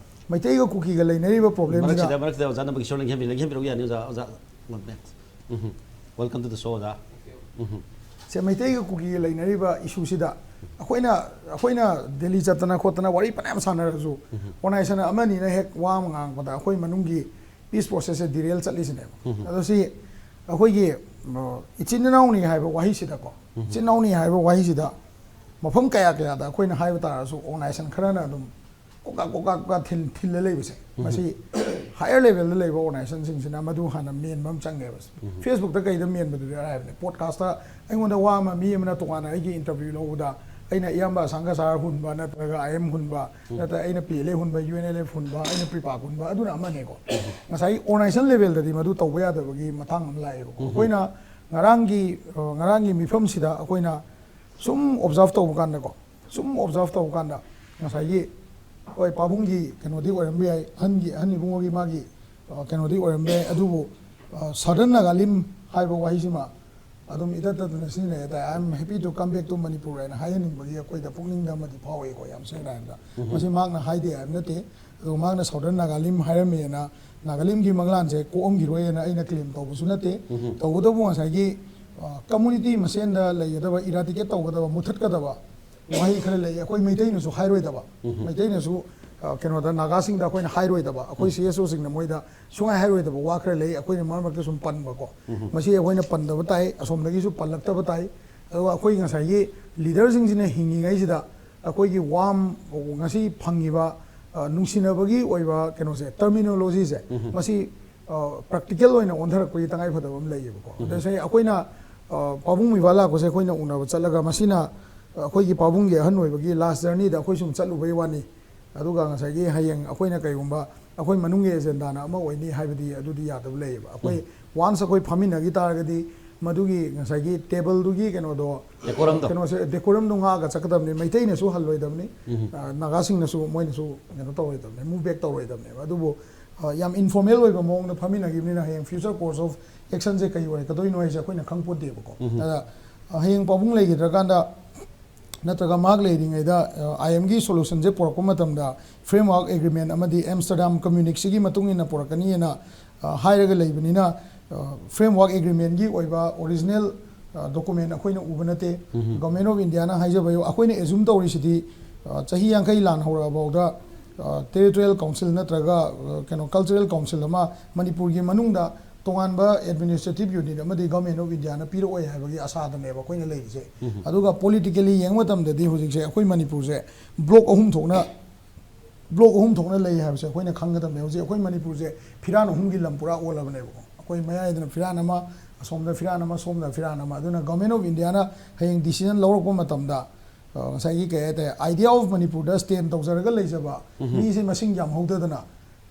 ꯃꯩꯇꯩꯒ ꯀꯨꯀꯤꯒ ꯂꯩꯅꯔꯤꯕ problem ꯁꯤꯗ ꯃꯔꯛꯁꯤꯗ, ꯃꯔꯛꯁꯤꯗ ꯑꯣꯖꯥ ꯅꯝꯕꯒꯤ ꯁꯣꯔ ꯂꯦꯡꯁꯤꯟꯕꯤꯔꯒ ꯌꯥꯅꯤ ꯑꯣꯖꯥ, ꯑꯣꯖꯥ, one minute. Um. Welcome to the show, ꯑꯣꯖꯥ꯫ ꯎꯝ. ꯁꯦ, ꯃꯩꯇꯩꯒ ꯀꯨꯀꯤꯒ ꯂꯩꯅꯔꯤꯕ issue ꯁꯤꯗ ꯑꯩꯈꯣꯏꯅ, ꯑꯩꯈꯣꯏꯅ ꯗꯦꯜꯂꯤ ꯆꯠꯇꯅ ꯈꯣꯠꯇꯅ ꯋꯥꯔꯤ ꯐꯅꯌꯥꯝ ꯁꯥꯟꯅꯔꯁꯨ, organization ꯑꯃꯅꯤꯅ ꯍꯦꯛ ꯋꯥ ꯑꯃ ꯉꯥꯡꯉꯛꯄꯗ ꯑꯩꯈꯣꯏ ꯃꯅꯨꯡꯒꯤ peace process ꯁꯦ derail ꯆꯠꯂꯤꯁꯤꯅꯦꯕ꯫ ꯑꯗꯣ ꯁꯤ ꯑꯩꯈꯣꯏꯒꯤ, ꯑ, ꯏꯆꯤꯟ ꯏꯅꯥꯎꯅꯤ ꯍꯥꯏꯕ ꯋꯥꯍꯩꯁꯤꯗꯀꯣ, ꯏꯆꯤꯟ ꯏꯅꯥꯎꯅꯤ ꯍꯥꯏꯕ ꯋꯥꯍꯩꯁꯤꯗ ꯃꯐꯝ ꯀꯌꯥ ꯀꯌꯥꯗ ꯑꯩꯈꯣꯏꯅ ꯍꯥꯏꯕ ꯇꯥꯔꯁꯨ, organization ꯈꯔꯅ ꯑꯗꯨꯝ ꯀꯣꯀꯥ ꯀꯣꯀꯥ ꯀꯣꯀꯥ ꯊꯤꯜ-, ꯊꯤꯜꯂ ꯂꯩꯕꯁꯦ, ꯃꯁꯤ higher level ꯗ ꯂꯩꯕ organization ꯁꯤꯡꯁꯤꯅ ꯃꯗꯨ ꯍꯥꯟꯅ ꯃꯦꯟꯕ ꯑꯃ ꯆꯪꯉꯦꯕ꯫ Facebook ꯇ ꯀꯩꯗ ꯃꯦꯟꯕꯗꯨꯗꯤ ꯑꯔꯥꯏꯕꯅꯦ꯫ Podcast ꯇ ꯑꯩꯉꯣꯟꯗ ꯋꯥ ꯑꯃ ꯃꯤ ꯑꯃꯅ ꯇꯣꯉꯥꯟꯅ ꯑꯩꯒꯤ interview ꯂꯧꯕꯗ, ꯑꯩꯅ ꯏꯌꯥꯝꯕ ꯑꯁꯥꯡꯒ ꯁꯥꯔ ꯍꯨꯟꯕ ꯅꯠꯇ꯭ꯔꯒ I M ꯍꯨꯟꯕ, ꯅꯠꯇ꯭ꯔꯒ ꯑꯩꯅ P L A ꯍꯨꯟꯕ, U N L F ꯍꯨꯟꯕ, ꯑꯩꯅ PREPAK ꯍꯨꯟꯕ, ꯑꯗꯨꯅ ꯑꯃꯅꯦꯀꯣ꯫ ꯉꯁꯥꯏꯒꯤ organization level ꯗꯗꯤ ꯃꯗꯨ ꯇꯧꯕ ꯌꯥꯗꯕꯒꯤ ꯃꯇꯥꯡ ꯑꯃ ꯂꯥꯛꯑꯦꯕꯀꯣ꯫ ꯑꯩꯈꯣꯏꯅ ꯉꯔꯥꯡꯒꯤ, ꯑ, ꯉꯔꯥꯡꯒꯤ ꯃꯤꯐꯝꯁꯤꯗ ꯑꯩꯈꯣꯏꯅ ꯁꯨꯝ observe ꯇꯧꯕ ꯀꯥꯟꯗꯀꯣ, ꯁꯨꯝ observe ꯇꯧꯕ ꯀꯥꯟꯗ ꯉꯁꯥꯏꯒꯤ, ꯍꯣꯏ, ꯄꯥꯕꯨꯡꯒꯤ ꯀꯩꯅꯣꯗꯤ ꯑꯣꯏꯔꯝꯕ ꯌꯥꯏ, ꯑꯍꯟꯒꯤ, ꯑꯍꯟ ꯏꯕꯨꯡꯉꯣꯒꯤ ꯃꯥꯒꯤ, ꯑ, ꯀꯩꯅꯣꯗꯤ ꯑꯣꯏꯔꯝꯕ ꯌꯥꯏ, ꯑꯗꯨꯕꯨ, ꯑ, Southern Nagalim ꯍꯥꯏꯕ ꯋꯥꯍꯩꯁꯤꯃ ꯑꯗꯨꯝ ꯏꯇꯠ ꯇꯠꯇꯅ ꯁꯤꯖꯤꯟꯅꯩ ꯍꯥꯏꯇꯥꯔꯦ꯫ "I am happy to come back to Manipur" ꯍꯥꯏꯅ ꯍꯥꯏꯍꯟꯅꯤꯡꯕꯒꯤ ꯑꯩꯈꯣꯏꯗ ꯄꯨꯛꯅꯤꯡꯗ ꯑꯃꯗꯤ ꯐꯥꯎꯏꯀꯣ, ꯌꯥꯝ ꯁꯦꯡꯅ ꯍꯥꯏꯔꯕꯗ꯫ ꯃꯁꯤ ꯃꯍꯥꯛꯅ ꯍꯥꯏꯗꯦ ꯍꯥꯏꯕ ꯅꯠꯇꯦ, ꯑꯗꯨꯒ ꯃꯍꯥꯛꯅ Southern Nagalim ꯍꯥꯏꯔꯝꯃꯦꯅ Nagalim ꯒꯤ ꯃꯪꯂꯥꯟꯁꯦ ꯀꯣꯛꯑꯝꯈꯤꯔꯣꯏꯅ ꯑꯩꯅ claim ꯇꯧꯕꯁꯨ ꯅꯠꯇꯦ꯫ ꯇꯧꯕꯇꯕꯨ ꯉꯁꯥꯏꯒꯤ, ꯑ, community ꯃꯁꯦꯟꯗ ꯂꯩꯒꯗꯕ, eradicate ꯇꯧꯒꯗꯕ, ꯃꯨꯊꯠꯀꯗꯕ ꯋꯥꯍꯩ ꯈꯔ ꯂꯩ, ꯑꯩꯈꯣꯏ ꯃꯩꯇꯩꯅꯁꯨ ꯍꯥꯏꯔꯣꯏꯗꯕ, ꯃꯩꯇꯩꯅꯁꯨ, ꯑ, ꯑ, ꯀꯩꯅꯣꯗ ꯅꯥꯒꯥꯁꯤꯡꯗ ꯑꯩꯈꯣꯏꯅ ꯍꯥꯏꯔꯣꯏꯗꯕ, ꯑꯩꯈꯣꯏ ꯁꯤ ꯑꯦꯁ ꯑꯣꯁꯤꯡꯅ ꯃꯣꯏꯗ ꯁꯨꯡꯍꯥꯏ ꯍꯥꯏꯔꯣꯏꯗꯕ ꯋꯥ ꯈꯔ ꯂꯩ, ꯑꯩꯈꯣꯏꯅ ꯃꯔꯛ ꯃꯔꯛꯇ ꯁꯨꯝ ꯄꯟꯕꯀꯣ꯫ ꯃꯁꯤ ꯑꯩꯈꯣꯏꯅ ꯄꯟꯗꯕ ꯇꯥꯏ, ꯑꯁꯣꯝꯗꯒꯤꯁꯨ ꯄꯜꯂꯛꯇꯕ ꯇꯥꯏ꯫ ꯑꯗꯨꯒ ꯑꯩꯈꯣꯏ ꯉꯁꯥꯏꯒꯤ ꯂꯤꯗꯔꯁꯤꯡꯁꯤꯅ ꯍꯤꯡꯉꯤꯉꯩꯁꯤꯗ ꯑꯩꯈꯣꯏꯒꯤ ꯋꯥꯝ, ꯉꯁꯤ ꯐꯪꯉꯤꯕ, ꯑ, ꯅꯨꯡꯁꯤꯅꯕꯒꯤ ꯑꯣꯏꯕ ꯀꯩꯅꯣꯁꯦ, ꯇꯔꯃꯤꯅꯣꯂꯣꯖꯤꯁꯦ, ꯃꯁꯤ ꯄ꯭ꯔꯦꯛꯇꯤꯀꯦꯜ ꯑꯣꯏꯅ ꯑꯣꯟꯊꯔꯛꯄꯒꯤ ꯇꯉꯥꯏ ꯐꯗꯕ ꯑꯃ ꯂꯩꯌꯦꯕꯀꯣ꯫ ꯑꯗ ꯉꯁꯥꯏ ꯑꯩꯈꯣꯏꯅ, ꯑ, ꯄꯥꯕꯨꯡ ꯃꯤꯕꯥ ꯂꯥꯛꯄꯁꯦ ꯑꯩꯈꯣꯏꯅ ꯎꯅꯕ ꯆꯠꯂꯒ, ꯃꯁꯤꯅ ꯑꯩꯈꯣꯏꯒꯤ ꯄꯥꯕꯨꯡꯒꯤ ꯑꯍꯟ ꯑꯣꯏꯕꯒꯤ ꯂꯥꯁ ꯖꯔꯅꯤꯗ ꯑꯩꯈꯣꯏ ꯁꯨꯝ ꯆꯠꯂꯨꯕꯩ ꯋꯥꯅꯤ꯫ ꯑꯗꯨꯒ ꯉꯁꯥꯏꯒꯤ ꯍꯌꯦꯡ ꯑꯩꯈꯣꯏꯅ ꯀꯩꯒꯨꯝꯕ ꯑꯩꯈꯣꯏ ꯃꯅꯨꯡꯒꯤ ꯑꯦꯖꯦꯟꯗꯥꯅ ꯑꯃ ꯑꯣꯏꯅꯤ ꯍꯥꯏꯕꯗꯤ ꯑꯗꯨꯗꯤ ꯌꯥꯗꯕ ꯂꯩꯌꯦꯕ꯫ ꯑꯩꯈꯣꯏ ꯋꯥꯟꯁ ꯑꯩꯈꯣꯏ ꯐꯝꯃꯤꯟꯅꯈꯤ ꯇꯥꯔꯒꯗꯤ ꯃꯗꯨꯒꯤ ꯉꯁꯥꯏꯒꯤ ꯇꯦꯕꯜꯗꯨꯒꯤ ꯀꯩꯅꯣꯗꯣ, ꯗꯦꯀꯣꯔꯝꯗꯣ꯫ ꯀꯩꯅꯣꯁꯦ, ꯗꯦꯀꯣꯔꯝꯗꯣ ꯉꯥꯛꯑꯒ ꯆꯠꯀꯗꯕꯅꯤ꯫ ꯃꯩꯇꯩꯅꯁꯨ ꯍꯜꯂꯣꯏꯗꯕꯅꯤ, ꯑ, ꯅꯥꯒꯥꯁꯤꯡꯅꯁꯨ ꯃꯣꯏꯅꯁꯨ ꯀꯩꯅꯣ ꯇꯧꯔꯣꯏꯗꯕꯅꯤ, ꯃꯨꯚ ꯕꯦꯛ ꯇꯧꯔꯣꯏꯗꯕꯅꯦꯕ꯫ ꯑꯗꯨꯕꯨ, ꯑ, ꯌꯥꯝ ꯏꯟꯐꯣꯔꯃꯦꯜ ꯑꯣꯏꯕ ꯃꯑꯣꯡꯗ ꯐꯝꯃꯤꯟꯅꯈꯤꯕꯅꯤꯅ ꯍꯌꯦꯡ ꯐ꯭ꯌꯨꯆꯔ ꯀꯣꯔꯁ ꯑꯣꯐ ꯑꯦꯛꯁꯟꯁꯦ ꯀꯩ ꯑꯣꯏꯔꯛꯀꯗꯣꯏꯅꯣ ꯍꯥꯏꯁꯦ ꯑꯩꯈꯣꯏꯅ ꯈꯪ ꯄꯣꯟꯇꯦꯕꯀꯣ꯫ ꯑꯗ, ꯑ, ꯍꯌꯦꯡ ꯄꯥꯕꯨꯡ ꯂꯩꯈꯤꯗ꯭ꯔꯀꯥꯟꯗ ꯅꯠꯇ꯭ꯔꯒ ꯃꯍꯥꯛ ꯂꯩꯔꯤꯉꯩꯗ, ꯑ, ꯑꯥꯏ ꯑꯦꯝꯒꯤ ꯁꯣꯂꯨꯁꯟꯁꯦ ꯄꯨꯔꯛꯄ ꯃꯇꯝꯗ ꯐ꯭ꯔꯦꯝꯋꯥꯔꯛ ꯑꯦꯒ꯭ꯔꯤꯃꯦꯟ ꯑꯃꯗꯤ ꯑꯦꯝꯁꯇꯔꯗꯥꯝ ꯀꯝꯃ꯭ꯌꯨꯅꯤꯛꯁꯤꯒꯤ ꯃꯇꯨꯡ ꯏꯟꯅ ꯄꯨꯔꯛꯀꯅꯤꯅ, ꯑ, ꯍꯥꯏꯔꯒ ꯂꯩꯕꯅꯤꯅ, ꯑ, ꯐ꯭ꯔꯦꯝꯋꯥꯔꯛ ꯑꯦꯒ꯭ꯔꯤꯃꯦꯟꯒꯤ ꯑꯣꯏꯕ ꯑꯣꯔꯤꯖꯤꯅꯦꯜ, ꯑ, ꯗꯣꯀꯨꯃꯦꯟ ꯑꯩꯈꯣꯏꯅ ꯎꯕ ꯅꯠꯇꯦ꯫ ꯒꯚꯔꯟꯃꯦꯟ ꯑꯣꯐ ꯏꯟꯗꯤꯌꯥꯅ ꯍꯥꯏꯖꯕ, ꯑꯩꯈꯣꯏꯅ ꯑꯦꯖꯨꯝ ꯇꯧꯔꯤꯁꯤꯗꯤ, ꯑ, ꯆꯍꯤ ꯌꯥꯡꯈꯩ ꯂꯥꯟ ꯍꯧꯔꯛꯑꯐꯥꯎꯗ, ꯑ, ꯇꯦꯔꯤꯇꯣꯔꯤꯌꯦꯜ ꯀꯥꯎꯟꯁꯤꯜ ꯅꯠꯇ꯭ꯔꯒ, ꯑ, ꯀꯩꯅꯣ, ꯀꯜꯆꯔꯦꯜ ꯀꯥꯎꯟꯁꯤꯜ ꯑꯃ ꯃꯅꯤꯄꯨꯔꯒꯤ ꯃꯅꯨꯡꯗ ꯇꯣꯉꯥꯟꯕ ꯑꯦꯗꯃꯤꯅꯤꯁꯇ꯭ꯔꯦꯇꯤꯚ ꯌꯨꯅꯤꯠ ꯑꯃꯗꯤ ꯒꯚꯔꯟꯃꯦꯟ ꯑꯣꯐ ꯏꯟꯗꯤꯌꯥꯅ ꯄꯤꯔꯛꯑꯣꯏ ꯍꯥꯏꯕꯒꯤ ꯑꯁꯥꯗꯅꯦꯕ ꯑꯩꯈꯣꯏꯅ ꯂꯩꯔꯤꯁꯦ꯫ ꯑꯗꯨꯒ ꯄꯣꯂꯤꯇꯤꯀꯦꯜꯂꯤ ꯌꯦꯡꯕ ꯃꯇꯝꯗꯗꯤ ꯍꯧꯖꯤꯛꯁꯦ ꯑꯩꯈꯣꯏ ꯃꯅꯤꯄꯨꯔꯁꯦ ꯕ꯭ꯂꯣꯛ ꯑꯍꯨꯝ ꯊꯣꯛꯅ, ꯕ꯭ꯂꯣꯛ ꯑꯍꯨꯝ ꯊꯣꯛꯅ ꯂꯩ ꯍꯥꯏꯕꯁꯦ ꯑꯩꯈꯣꯏꯅ ꯈꯪꯒꯗꯕꯅꯦ꯫ ꯍꯧꯖꯤꯛ ꯑꯩꯈꯣꯏ ꯃꯅꯤꯄꯨꯔꯁꯦ ꯐꯤꯔꯥꯟ ꯑꯍꯨꯝꯒꯤ ꯂꯝ ꯄꯨꯔꯥ ꯑꯣꯜꯂꯕꯅꯦꯕꯀꯣ꯫ ꯑꯩꯈꯣꯏ ꯃꯌꯥꯏꯗꯅ ꯐꯤꯔꯥꯟ ꯑꯃ, ꯑꯁꯣꯝꯗ ꯐꯤꯔꯥꯟ ꯑꯃ, ꯁꯣꯝꯗ ꯐꯤꯔꯥꯟ ꯑꯃ꯫ ꯑꯗꯨꯅ ꯒꯚꯔꯟꯃꯦꯟ ꯑꯣꯐ ꯏꯟꯗꯤꯌꯥꯅ ꯍꯌꯦꯡ ꯗꯤꯁꯤꯖꯟ ꯂꯧꯔꯛꯄ ꯃꯇꯝꯗ, ꯑ, ꯉꯁꯥꯏꯒꯤ ꯀꯩ ꯍꯥꯏꯇꯥꯔꯦ, ꯑꯥꯏꯗꯤꯌꯥ ꯑꯣꯐ ꯃꯅꯤꯄꯨꯔꯗ ꯁ꯭ꯇꯦꯟ ꯇꯧꯖꯔꯒ ꯂꯩꯖꯕ ꯃꯤꯁꯦ ꯃꯁꯤꯡ ꯌꯥꯝꯍꯧꯗꯗꯅ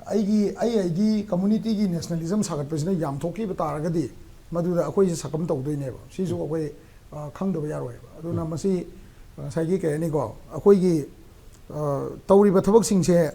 ꯑꯩꯒꯤ, ꯑꯩ ꯑꯩꯒꯤ ꯀꯝꯃꯨꯅꯤꯇꯤꯒꯤ ꯅꯦꯁꯅꯦꯂꯤꯖꯝ ꯁꯥꯒꯠꯄꯁꯤꯅ ꯌꯥꯝꯊꯣꯛꯈꯤꯕ ꯇꯥꯔꯒꯗꯤ ꯃꯗꯨꯗ ꯑꯩꯈꯣꯏꯁꯦ ꯁꯛꯀꯝ ꯇꯧꯗꯣꯏꯅꯦꯕ꯫ ꯁꯤꯁꯨ ꯑꯩꯈꯣꯏ, ꯑ, ꯈꯪꯗꯕ ꯌꯥꯔꯣꯏꯕ꯫ ꯑꯗꯨꯅ ꯃꯁꯤ, ꯑ, ꯉꯁꯥꯏꯒꯤ ꯀꯩ ꯍꯥꯏꯅꯤꯀꯣ, ꯑꯩꯈꯣꯏꯒꯤ, ꯑ, ꯇꯧꯔꯤꯕ ꯊꯕꯛꯁꯤꯡꯁꯦ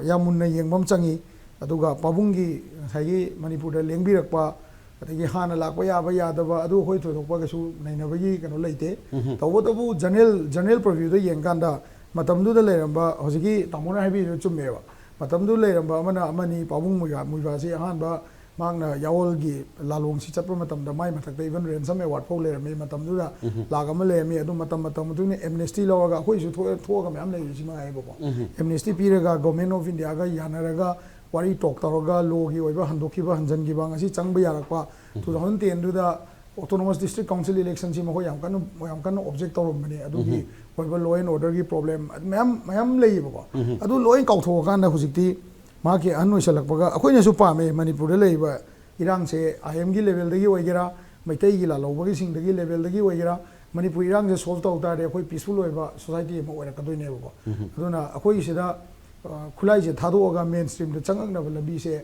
ꯌꯥꯝ ꯃꯨꯟꯅ ꯌꯦꯡꯕ ꯑꯃ ꯆꯪꯉꯤ꯫ ꯑꯗꯨꯒ ꯄꯥꯕꯨꯡꯒꯤ ꯉꯁꯥꯏꯒꯤ ꯃꯅꯤꯄꯨꯔꯗ ꯂꯦꯡꯕꯤꯔꯛꯄ, ꯑꯗꯒꯤ ꯍꯥꯟꯅ ꯂꯥꯛꯄ ꯌꯥꯕ ꯌꯥꯗꯕ, ꯑꯗꯨ ꯑꯩꯈꯣꯏ ꯊꯣꯏꯗꯣꯛꯄ ꯀꯩꯁꯨ ꯅꯩꯅꯕꯒꯤ ꯀꯩꯅꯣ ꯂꯩꯇꯦ꯫ ꯇꯧꯕꯇꯕꯨ ꯖꯦꯅꯔꯦꯜ, ꯖꯦꯅꯔꯦꯜ ꯄ꯭ꯔꯚ꯭ꯌꯨꯗ ꯌꯦꯡꯀꯥꯟꯗ ꯃꯇꯝꯗꯨꯗ ꯂꯩꯔꯝꯕ, ꯍꯧꯖꯤꯛꯀꯤ ꯇꯥꯃꯣꯅ ꯍꯥꯏꯕꯤꯔꯤꯗꯣ ꯆꯨꯝꯃꯦꯕ, ꯃꯇꯝꯗꯨꯗ ꯂꯩꯔꯝꯕ ꯑꯃꯅ ꯑꯃꯅꯤ, ꯄꯥꯕꯨꯡ ꯃꯨꯏꯒꯥ-, ꯃꯨꯏꯕꯥꯁꯤ ꯑꯍꯥꯟꯕ ꯃꯍꯥꯛꯅ ꯌꯥꯋꯜꯒꯤ ꯂꯥꯂꯣꯡꯁꯤ ꯆꯠꯄ ꯃꯇꯝꯗ ꯃꯥꯏ ꯃꯊꯛꯇ even ransom award ꯐꯥꯎ ꯂꯩꯔꯝꯃꯤ꯫ ꯃꯇꯝꯗꯨꯗ ꯂꯥꯛ ꯑꯃ ꯂꯩꯔꯝꯃꯤ꯫ ꯑꯗꯨ ꯃꯇꯝ ꯃꯇꯝ ꯃꯇꯨꯡ ꯏꯟꯅ amnesty ꯂꯧꯔꯒ ꯑꯩꯈꯣꯏꯁꯨ ꯊꯣꯛꯑ- ꯊꯣꯛꯑꯒ ꯃꯌꯥꯝ ꯂꯩꯔꯤꯁꯤ ꯃꯉꯥꯏꯕꯀꯣ꯫ Amnesty ꯄꯤꯔꯒ Government of Indiaꯒ ꯌꯥꯅꯔꯒ ꯋꯥꯔꯤ talk ꯇꯧꯔꯒ lawꯒꯤ ꯑꯣꯏꯕ ꯍꯟꯗꯣꯛꯈꯤꯕ ꯍꯟꯖꯤꯟꯈꯤꯕ ꯉꯁꯤ ꯆꯪꯕ ꯌꯥꯔꯛꯄ꯫ Two thousand tenꯗꯨꯗ autonomous district council electionꯁꯤ ꯃꯈꯣꯏ ꯌꯥꯝ ꯀꯟꯅ ꯌꯥꯝ ꯀꯟꯅ object ꯇꯧꯔꯝꯕꯅꯦ꯫ ꯑꯗꯨꯒꯤ ꯑꯣꯏꯕ law and orderꯒꯤ problem ꯃꯌꯥꯝ ꯃꯌꯥꯝ ꯂꯩꯌꯦꯕꯀꯣ꯫ ꯑꯗꯨ ꯂꯣꯏ ꯀꯥꯎꯊꯣꯛꯑꯀꯥꯟꯗ ꯍꯧꯖꯤꯛꯇꯤ ꯃꯍꯥꯛꯀꯤ ꯑꯍꯟ ꯑꯣꯏꯁꯜꯂꯛꯄꯒ ꯑꯩꯈꯣꯏꯅꯁꯨ ꯄꯥꯝꯃꯦ ꯃꯅꯤꯄꯨꯔꯗ ꯂꯩꯔꯤꯕ ꯏꯔꯥꯡꯁꯦ IMꯒꯤ levelꯗꯒꯤ ꯑꯣꯏꯒꯦꯔꯥ, ꯃꯩꯇꯩꯒꯤ ꯂꯥꯜꯍꯧꯕꯒꯤꯁꯤꯡꯗꯒꯤ levelꯗꯒꯤ ꯑꯣꯏꯒꯦꯔꯥ, ꯃꯅꯤꯄꯨꯔ ꯏꯔꯥꯡꯁꯦ solve ꯇꯧ ꯇꯥꯔꯗꯤ ꯑꯩꯈꯣꯏ peaceful ꯑꯣꯏꯕ society ꯑꯃ ꯑꯣꯏꯔꯛꯀꯗꯣꯏꯅꯦꯕꯀꯣ꯫ ꯑꯗꯨꯅ ꯑꯩꯈꯣꯏꯒꯤꯁꯤꯗ ꯑ, ꯈꯨꯠꯂꯥꯏꯁꯦ ꯊꯥꯗꯣꯛꯑꯒ mainstreamꯗ ꯆꯪꯉꯛꯅꯕ ꯂꯝꯕꯤꯁꯦ,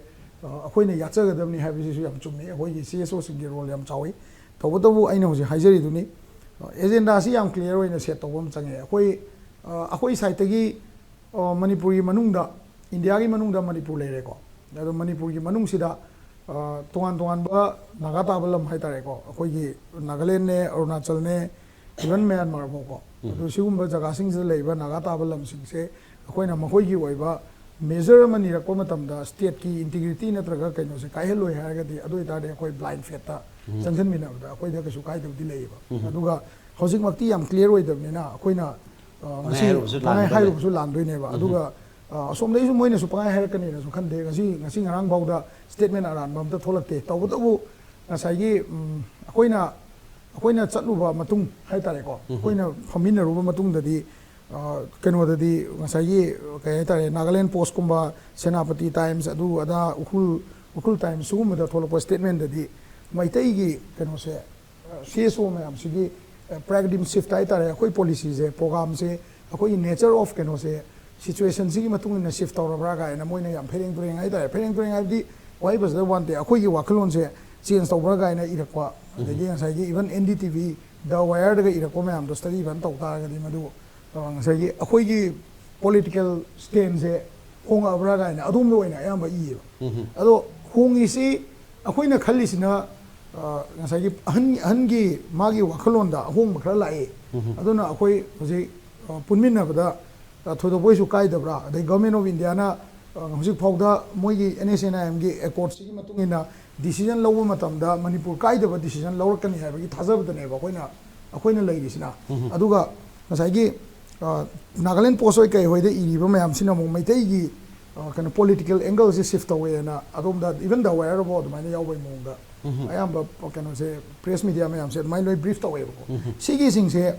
ꯑ, ꯑꯩꯈꯣꯏꯅ ꯌꯥꯠꯆꯒꯗꯕꯅꯤ ꯍꯥꯏꯕꯁꯤꯁꯨ ꯌꯥꯝ ꯆꯨꯝꯃꯤ꯫ ꯑꯩꯈꯣꯏꯒꯤ CSOꯁꯤꯡꯒꯤ role ꯌꯥꯝ ꯆꯥꯎꯏ꯫ ꯇꯧꯕꯇꯕꯨ ꯑꯩꯅ ꯍꯧꯖꯤꯛ ꯍꯥꯏꯖꯔꯤꯗꯨꯅꯤ, ꯑ, agendaꯁꯤ ꯌꯥꯝ clear ꯑꯣꯏꯅ set ꯇꯧꯕ ꯑꯃ ꯆꯪꯉꯦ꯫ ꯑꯩꯈꯣꯏ, ꯑ, ꯑꯩꯈꯣꯏ sideꯇꯒꯤ, ꯑ, ꯃꯅꯤꯄꯨꯔꯒꯤ ꯃꯅꯨꯡꯗ, ꯏꯟꯗꯤꯌꯥꯒꯤ ꯃꯅꯨꯡꯗ ꯃꯅꯤꯄꯨꯔ ꯂꯩꯔꯦꯀꯣ꯫ ꯑꯗꯣ ꯃꯅꯤꯄꯨꯔꯒꯤ ꯃꯅꯨꯡꯁꯤꯗ, ꯑ, ꯇꯣꯉꯥꯟ ꯇꯣꯉꯥꯟꯕ ꯅꯥꯒꯥ ꯇꯥꯕ ꯂꯝ ꯍꯥꯏꯇꯥꯔꯦꯀꯣ, ꯑꯩꯈꯣꯏꯒꯤ ꯅꯥꯒꯥꯂꯦꯟꯅꯦ, ꯑꯔꯨꯅꯥꯆꯜꯅꯦ, even ꯃ꯭ꯌꯥꯟꯃꯥꯔ ꯐꯥꯎꯀꯣ꯫ ꯑꯗꯨ ꯁꯤꯒꯨꯝꯕ ꯖꯒꯥꯁꯤꯡꯁꯤꯗ ꯂꯩꯕ ꯅꯥꯒꯥ ꯇꯥꯕ ꯂꯝꯁꯤꯡꯁꯦ ꯑꯩꯈꯣꯏꯅ ꯃꯈꯣꯏꯒꯤ ꯑꯣꯏꯕ measure ꯑꯃ ꯅꯤꯔꯛꯄ ꯃꯇꯝꯗ stateꯀꯤ integrity ꯅꯠꯇ꯭ꯔꯒ ꯀꯩꯅꯣꯁꯦ ꯀꯥꯏꯍꯜꯂꯣꯏ ꯍꯥꯏꯔꯒꯗꯤ, ꯑꯗꯨ ꯑꯣꯏꯇꯥꯔꯗꯤ ꯑꯩꯈꯣꯏ blind faithꯇ ꯆꯪꯁꯤꯟꯃꯤꯟꯅꯕꯗ ꯑꯩꯈꯣꯏꯗ ꯀꯩꯁꯨ ꯀꯥꯏꯗꯕꯗꯤ ꯂꯩꯌꯦꯕ꯫ ꯑꯗꯨꯒ ꯍꯧꯖꯤꯛꯃꯛꯇꯤ ꯌꯥꯝ clear ꯑꯣꯏꯗꯕꯅꯤꯅ ꯑꯩꯈꯣꯏꯅ, ꯑ, ꯉꯁꯤ ꯍꯥꯏꯔꯨꯕꯁꯨ ꯄꯪꯍꯥꯏ ꯂꯥꯟꯕ ꯍꯥꯏꯔꯨꯕꯁꯨ ꯂꯥꯟꯗꯣꯏꯅꯦꯕ꯫ ꯑꯗꯨꯒ, ꯑ, ꯑꯁꯣꯝꯗꯒꯤꯁꯨ ꯃꯣꯏꯅꯁꯨ ꯄꯪꯍꯥꯏ ꯍꯥꯏꯔꯛꯀꯅꯤꯅꯁꯨ ꯈꯟꯗꯦ꯫ ꯉꯁꯤ, ꯉꯁꯤ ꯉꯔꯥꯡ ꯐꯥꯎꯗ statement ꯑꯔꯥꯟꯕ ꯑꯝꯇ ꯊꯣꯛꯂꯛꯇꯦ꯫ ꯇꯧꯕꯇꯕꯨ ꯉꯁꯥꯏꯒꯤ, ꯎꯝ, ꯑꯩꯈꯣꯏꯅ, ꯑꯩꯈꯣꯏꯅ ꯆꯠꯂꯨꯕ ꯃꯇꯨꯡ ꯍꯥꯏꯇꯥꯔꯦꯀꯣ, ꯑꯩꯈꯣꯏꯅ ꯐꯝꯃꯤꯟꯅꯔꯨꯕ ꯃꯇꯨꯡꯗꯗꯤ, ꯑ, ꯀꯩꯅꯣꯗꯗꯤ ꯉꯁꯥꯏꯒꯤ, ꯀꯩ ꯍꯥꯏꯇꯥꯔꯦ, Nagaland Postꯀꯨꯝꯕ, ꯁꯦꯅꯥꯄꯇꯤ Times, ꯑꯗꯨ ꯑꯗꯥ, ꯎꯈ꯭ꯔꯨꯜ, ꯎꯈ꯭ꯔꯨꯜ Times ꯁꯤꯒꯨꯝꯕꯗ ꯊꯣꯛꯂꯛꯄ statementꯗꯗꯤ ꯃꯩꯇꯩꯒꯤ ꯀꯩꯅꯣꯁꯦ, ꯑ, CSO ꯃꯌꯥꯝꯁꯤꯒꯤ, ꯑ, paradigm shift ꯍꯥꯏꯇꯥꯔꯦ, ꯑꯩꯈꯣꯏ policyꯁꯦ, programꯁꯦ, ꯑꯩꯈꯣꯏꯒꯤ nature of ꯀꯩꯅꯣꯁꯦ, situationꯁꯤꯒꯤ ꯃꯇꯨꯡ ꯏꯟꯅ shift ꯇꯧꯔꯕ꯭ꯔꯥ ꯀꯥꯏꯅ ꯃꯣꯏꯅ ꯌꯥꯝ ꯐꯩꯔꯦꯡ ꯇꯨꯔꯦꯡ ꯍꯥꯏꯇꯥꯔꯦ꯫ ꯐꯩꯔꯦꯡ ꯇꯨꯔꯦꯡ ꯍꯥꯏꯕꯗꯤ ꯋꯥꯍꯩ ꯐꯖꯗꯕ ꯋꯥ ꯅꯠꯇꯦ, ꯑꯩꯈꯣꯏꯒꯤ ꯋꯥꯈꯜꯂꯣꯟꯁꯦ change ꯇꯧꯕ꯭ꯔꯥ ꯀꯥꯏꯅ ꯏꯔꯛꯄ, ꯑꯗꯒꯤ ꯉꯁꯥꯏꯒꯤ even NDTV, The Wireꯗꯒ ꯏꯔꯛꯄ ꯃꯌꯥꯝꯗꯣ study even ꯇꯧ ꯇꯥꯔꯒꯗꯤ ꯃꯗꯨ, ꯑ, ꯉꯁꯥꯏꯒꯤ ꯑꯩꯈꯣꯏꯒꯤ political standꯁꯦ ꯍꯣꯡꯉꯛꯑꯕ꯭ꯔꯥ ꯀꯥꯏꯅ ꯑꯗꯣꯝꯗ ꯑꯣꯏꯅ ꯑꯌꯥꯝꯕ ꯏꯌꯦꯕ꯫ ꯑꯗꯣ ꯍꯣꯡꯉꯤꯁꯤ ꯑꯩꯈꯣꯏꯅ ꯈꯜꯂꯤꯁꯤꯅ, ꯑ, ꯉꯁꯥꯏꯒꯤ ꯑꯍꯟ, ꯑꯍꯟꯒꯤ ꯃꯥꯒꯤ ꯋꯥꯈꯜꯂꯣꯟꯗ ꯑꯍꯣꯡꯕ ꯈꯔ ꯂꯥꯛꯏ꯫ ꯑꯗꯨꯅ ꯑꯩꯈꯣꯏ ꯍꯧꯖꯤꯛ, ꯑ, ꯄꯨꯟꯃꯤꯟꯅꯕꯗ, ꯑ, ꯊꯣꯏꯗꯣꯛꯄ ꯀꯩꯁꯨ ꯀꯥꯏꯗꯕ꯭ꯔꯥ? ꯑꯗꯩ Government of Indiaꯅ ꯑ, ꯍꯧꯖꯤꯛ ꯐꯥꯎꯗ ꯃꯣꯏꯒꯤ NSCN IMꯒꯤ accordꯁꯤꯒꯤ ꯃꯇꯨꯡ ꯏꯟꯅ decision ꯂꯧꯕ ꯃꯇꯝꯗ ꯃꯅꯤꯄꯨꯔ ꯀꯥꯏꯗꯕ decision ꯂꯧꯔꯛꯀꯅꯤ ꯍꯥꯏꯕꯒꯤ ꯊꯥꯖꯕꯗꯅꯦꯕ ꯑꯩꯈꯣꯏꯅ ꯑꯩꯈꯣꯏꯅ ꯂꯩꯔꯤꯁꯤꯅ꯫ ꯑꯗꯨꯒ ꯉꯁꯥꯏꯒꯤ ꯑ, Nagaland Post ꯍꯣꯏ ꯀꯩ ꯍꯣꯏꯗ ꯏꯔꯤꯕ ꯃꯌꯥꯝꯁꯤꯅ ꯑꯃꯨꯛ ꯃꯩꯇꯩꯒꯤ ꯑ, ꯀꯩꯅꯣ political angleꯁꯦ shift ꯇꯧꯋꯦꯅ ꯑꯗꯣꯝꯗ even The Wire ꯐꯥꯎ ꯑꯗꯨꯃꯥꯏꯅ ꯌꯥꯎꯕꯒꯤ ꯃꯑꯣꯡꯗ ꯑꯌꯥꯝꯕ ꯀꯩꯅꯣꯁꯦ press media ꯃꯌꯥꯝꯁꯦ ꯑꯗꯨꯃꯥꯏꯅ ꯂꯣꯏ brief ꯇꯧꯋꯦꯕꯀꯣ꯫ ꯁꯤꯒꯤꯁꯤꯡꯁꯦ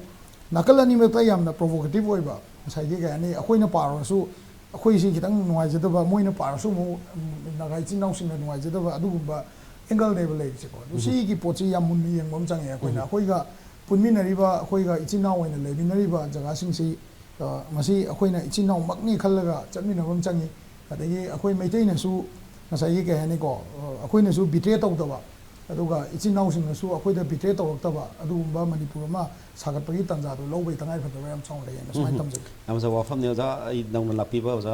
ꯅꯥꯀꯜ ꯑꯅꯤꯃꯛꯇ ꯌꯥꯝꯅ provocative ꯑꯣꯏꯕ, ꯉꯁꯥꯏꯒꯤ ꯀꯩ ꯍꯥꯏꯅꯤ, ꯑꯩꯈꯣꯏꯅ ꯄꯥꯔꯨꯔꯁꯨ ꯑꯩꯈꯣꯏꯁꯤ ꯈꯤꯇꯪ ꯅꯨꯡꯉꯥꯏꯖꯗꯕ, ꯃꯣꯏꯅ ꯄꯥꯔꯁꯨ ꯑꯃꯨꯛ ꯎꯝ, ꯅꯥꯒꯥ ꯏꯆꯤꯟ ꯏꯅꯥꯎꯁꯤꯡꯅ ꯅꯨꯡꯉꯥꯏꯖꯗꯕ ꯑꯗꯨꯒꯨꯝꯕ angleꯅꯦꯕ ꯂꯩꯔꯤꯁꯦꯀꯣ꯫ ꯑꯗꯨ ꯁꯤꯒꯤ ꯄꯣꯠꯁꯤ ꯌꯥꯝ ꯃꯨꯟꯅ ꯌꯦꯡꯕ ꯑꯃ ꯆꯪꯉꯦ꯫ ꯑꯩꯈꯣꯏꯅ ꯑꯩꯈꯣꯏꯒ ꯄꯨꯟꯃꯤꯟꯅꯔꯤꯕ, ꯑꯩꯈꯣꯏꯒ ꯏꯆꯤꯟ ꯏꯅꯥꯎ ꯑꯣꯏꯅ ꯂꯩꯃꯤꯟꯅꯔꯤꯕ ꯖꯒꯥꯁꯤꯡꯁꯤ ꯑ, ꯃꯁꯤ ꯑꯩꯈꯣꯏꯅ ꯏꯆꯤꯟ ꯏꯅꯥꯎꯃꯛꯅꯤ ꯈꯜꯂꯒ ꯆꯠꯃꯤꯟꯅꯕ ꯑꯃ ꯆꯪꯉꯤ꯫ ꯑꯗꯒꯤ ꯑꯩꯈꯣꯏ ꯃꯩꯇꯩꯅꯁꯨ ꯉꯁꯥꯏꯒꯤ ꯀꯩ ꯍꯥꯏꯅꯤꯀꯣ, ꯑ, ꯑꯩꯈꯣꯏꯅꯁꯨ betray ꯇꯧꯗꯕ, ꯑꯗꯨꯒ ꯏꯆꯤꯟ ꯏꯅꯥꯎꯁꯤꯡꯅꯁꯨ ꯑꯩꯈꯣꯏꯗ betray ꯇꯧꯔꯛꯇꯕ ꯑꯗꯨꯒꯨꯝꯕ ꯃꯅꯤꯄꯨꯔ ꯑꯃ ꯁꯥꯒꯠꯄꯒꯤ ꯇꯥꯟꯖꯥꯗꯨ ꯂꯧꯕꯒꯤ ꯇꯉꯥꯏꯐꯗꯕ ꯌꯥꯝ ꯆꯥꯎꯅ ꯂꯩꯌꯦꯅ ꯁꯨꯃꯥꯏꯅ ꯊꯝꯖꯒꯦ꯫ ꯌꯥꯝ ꯐꯖꯕ ꯋꯥꯐꯝꯅꯤ ꯑꯣꯖꯥ꯫ ꯑꯩ ꯅꯧꯅ ꯂꯥꯛꯄꯤꯕ ꯑꯣꯖꯥ,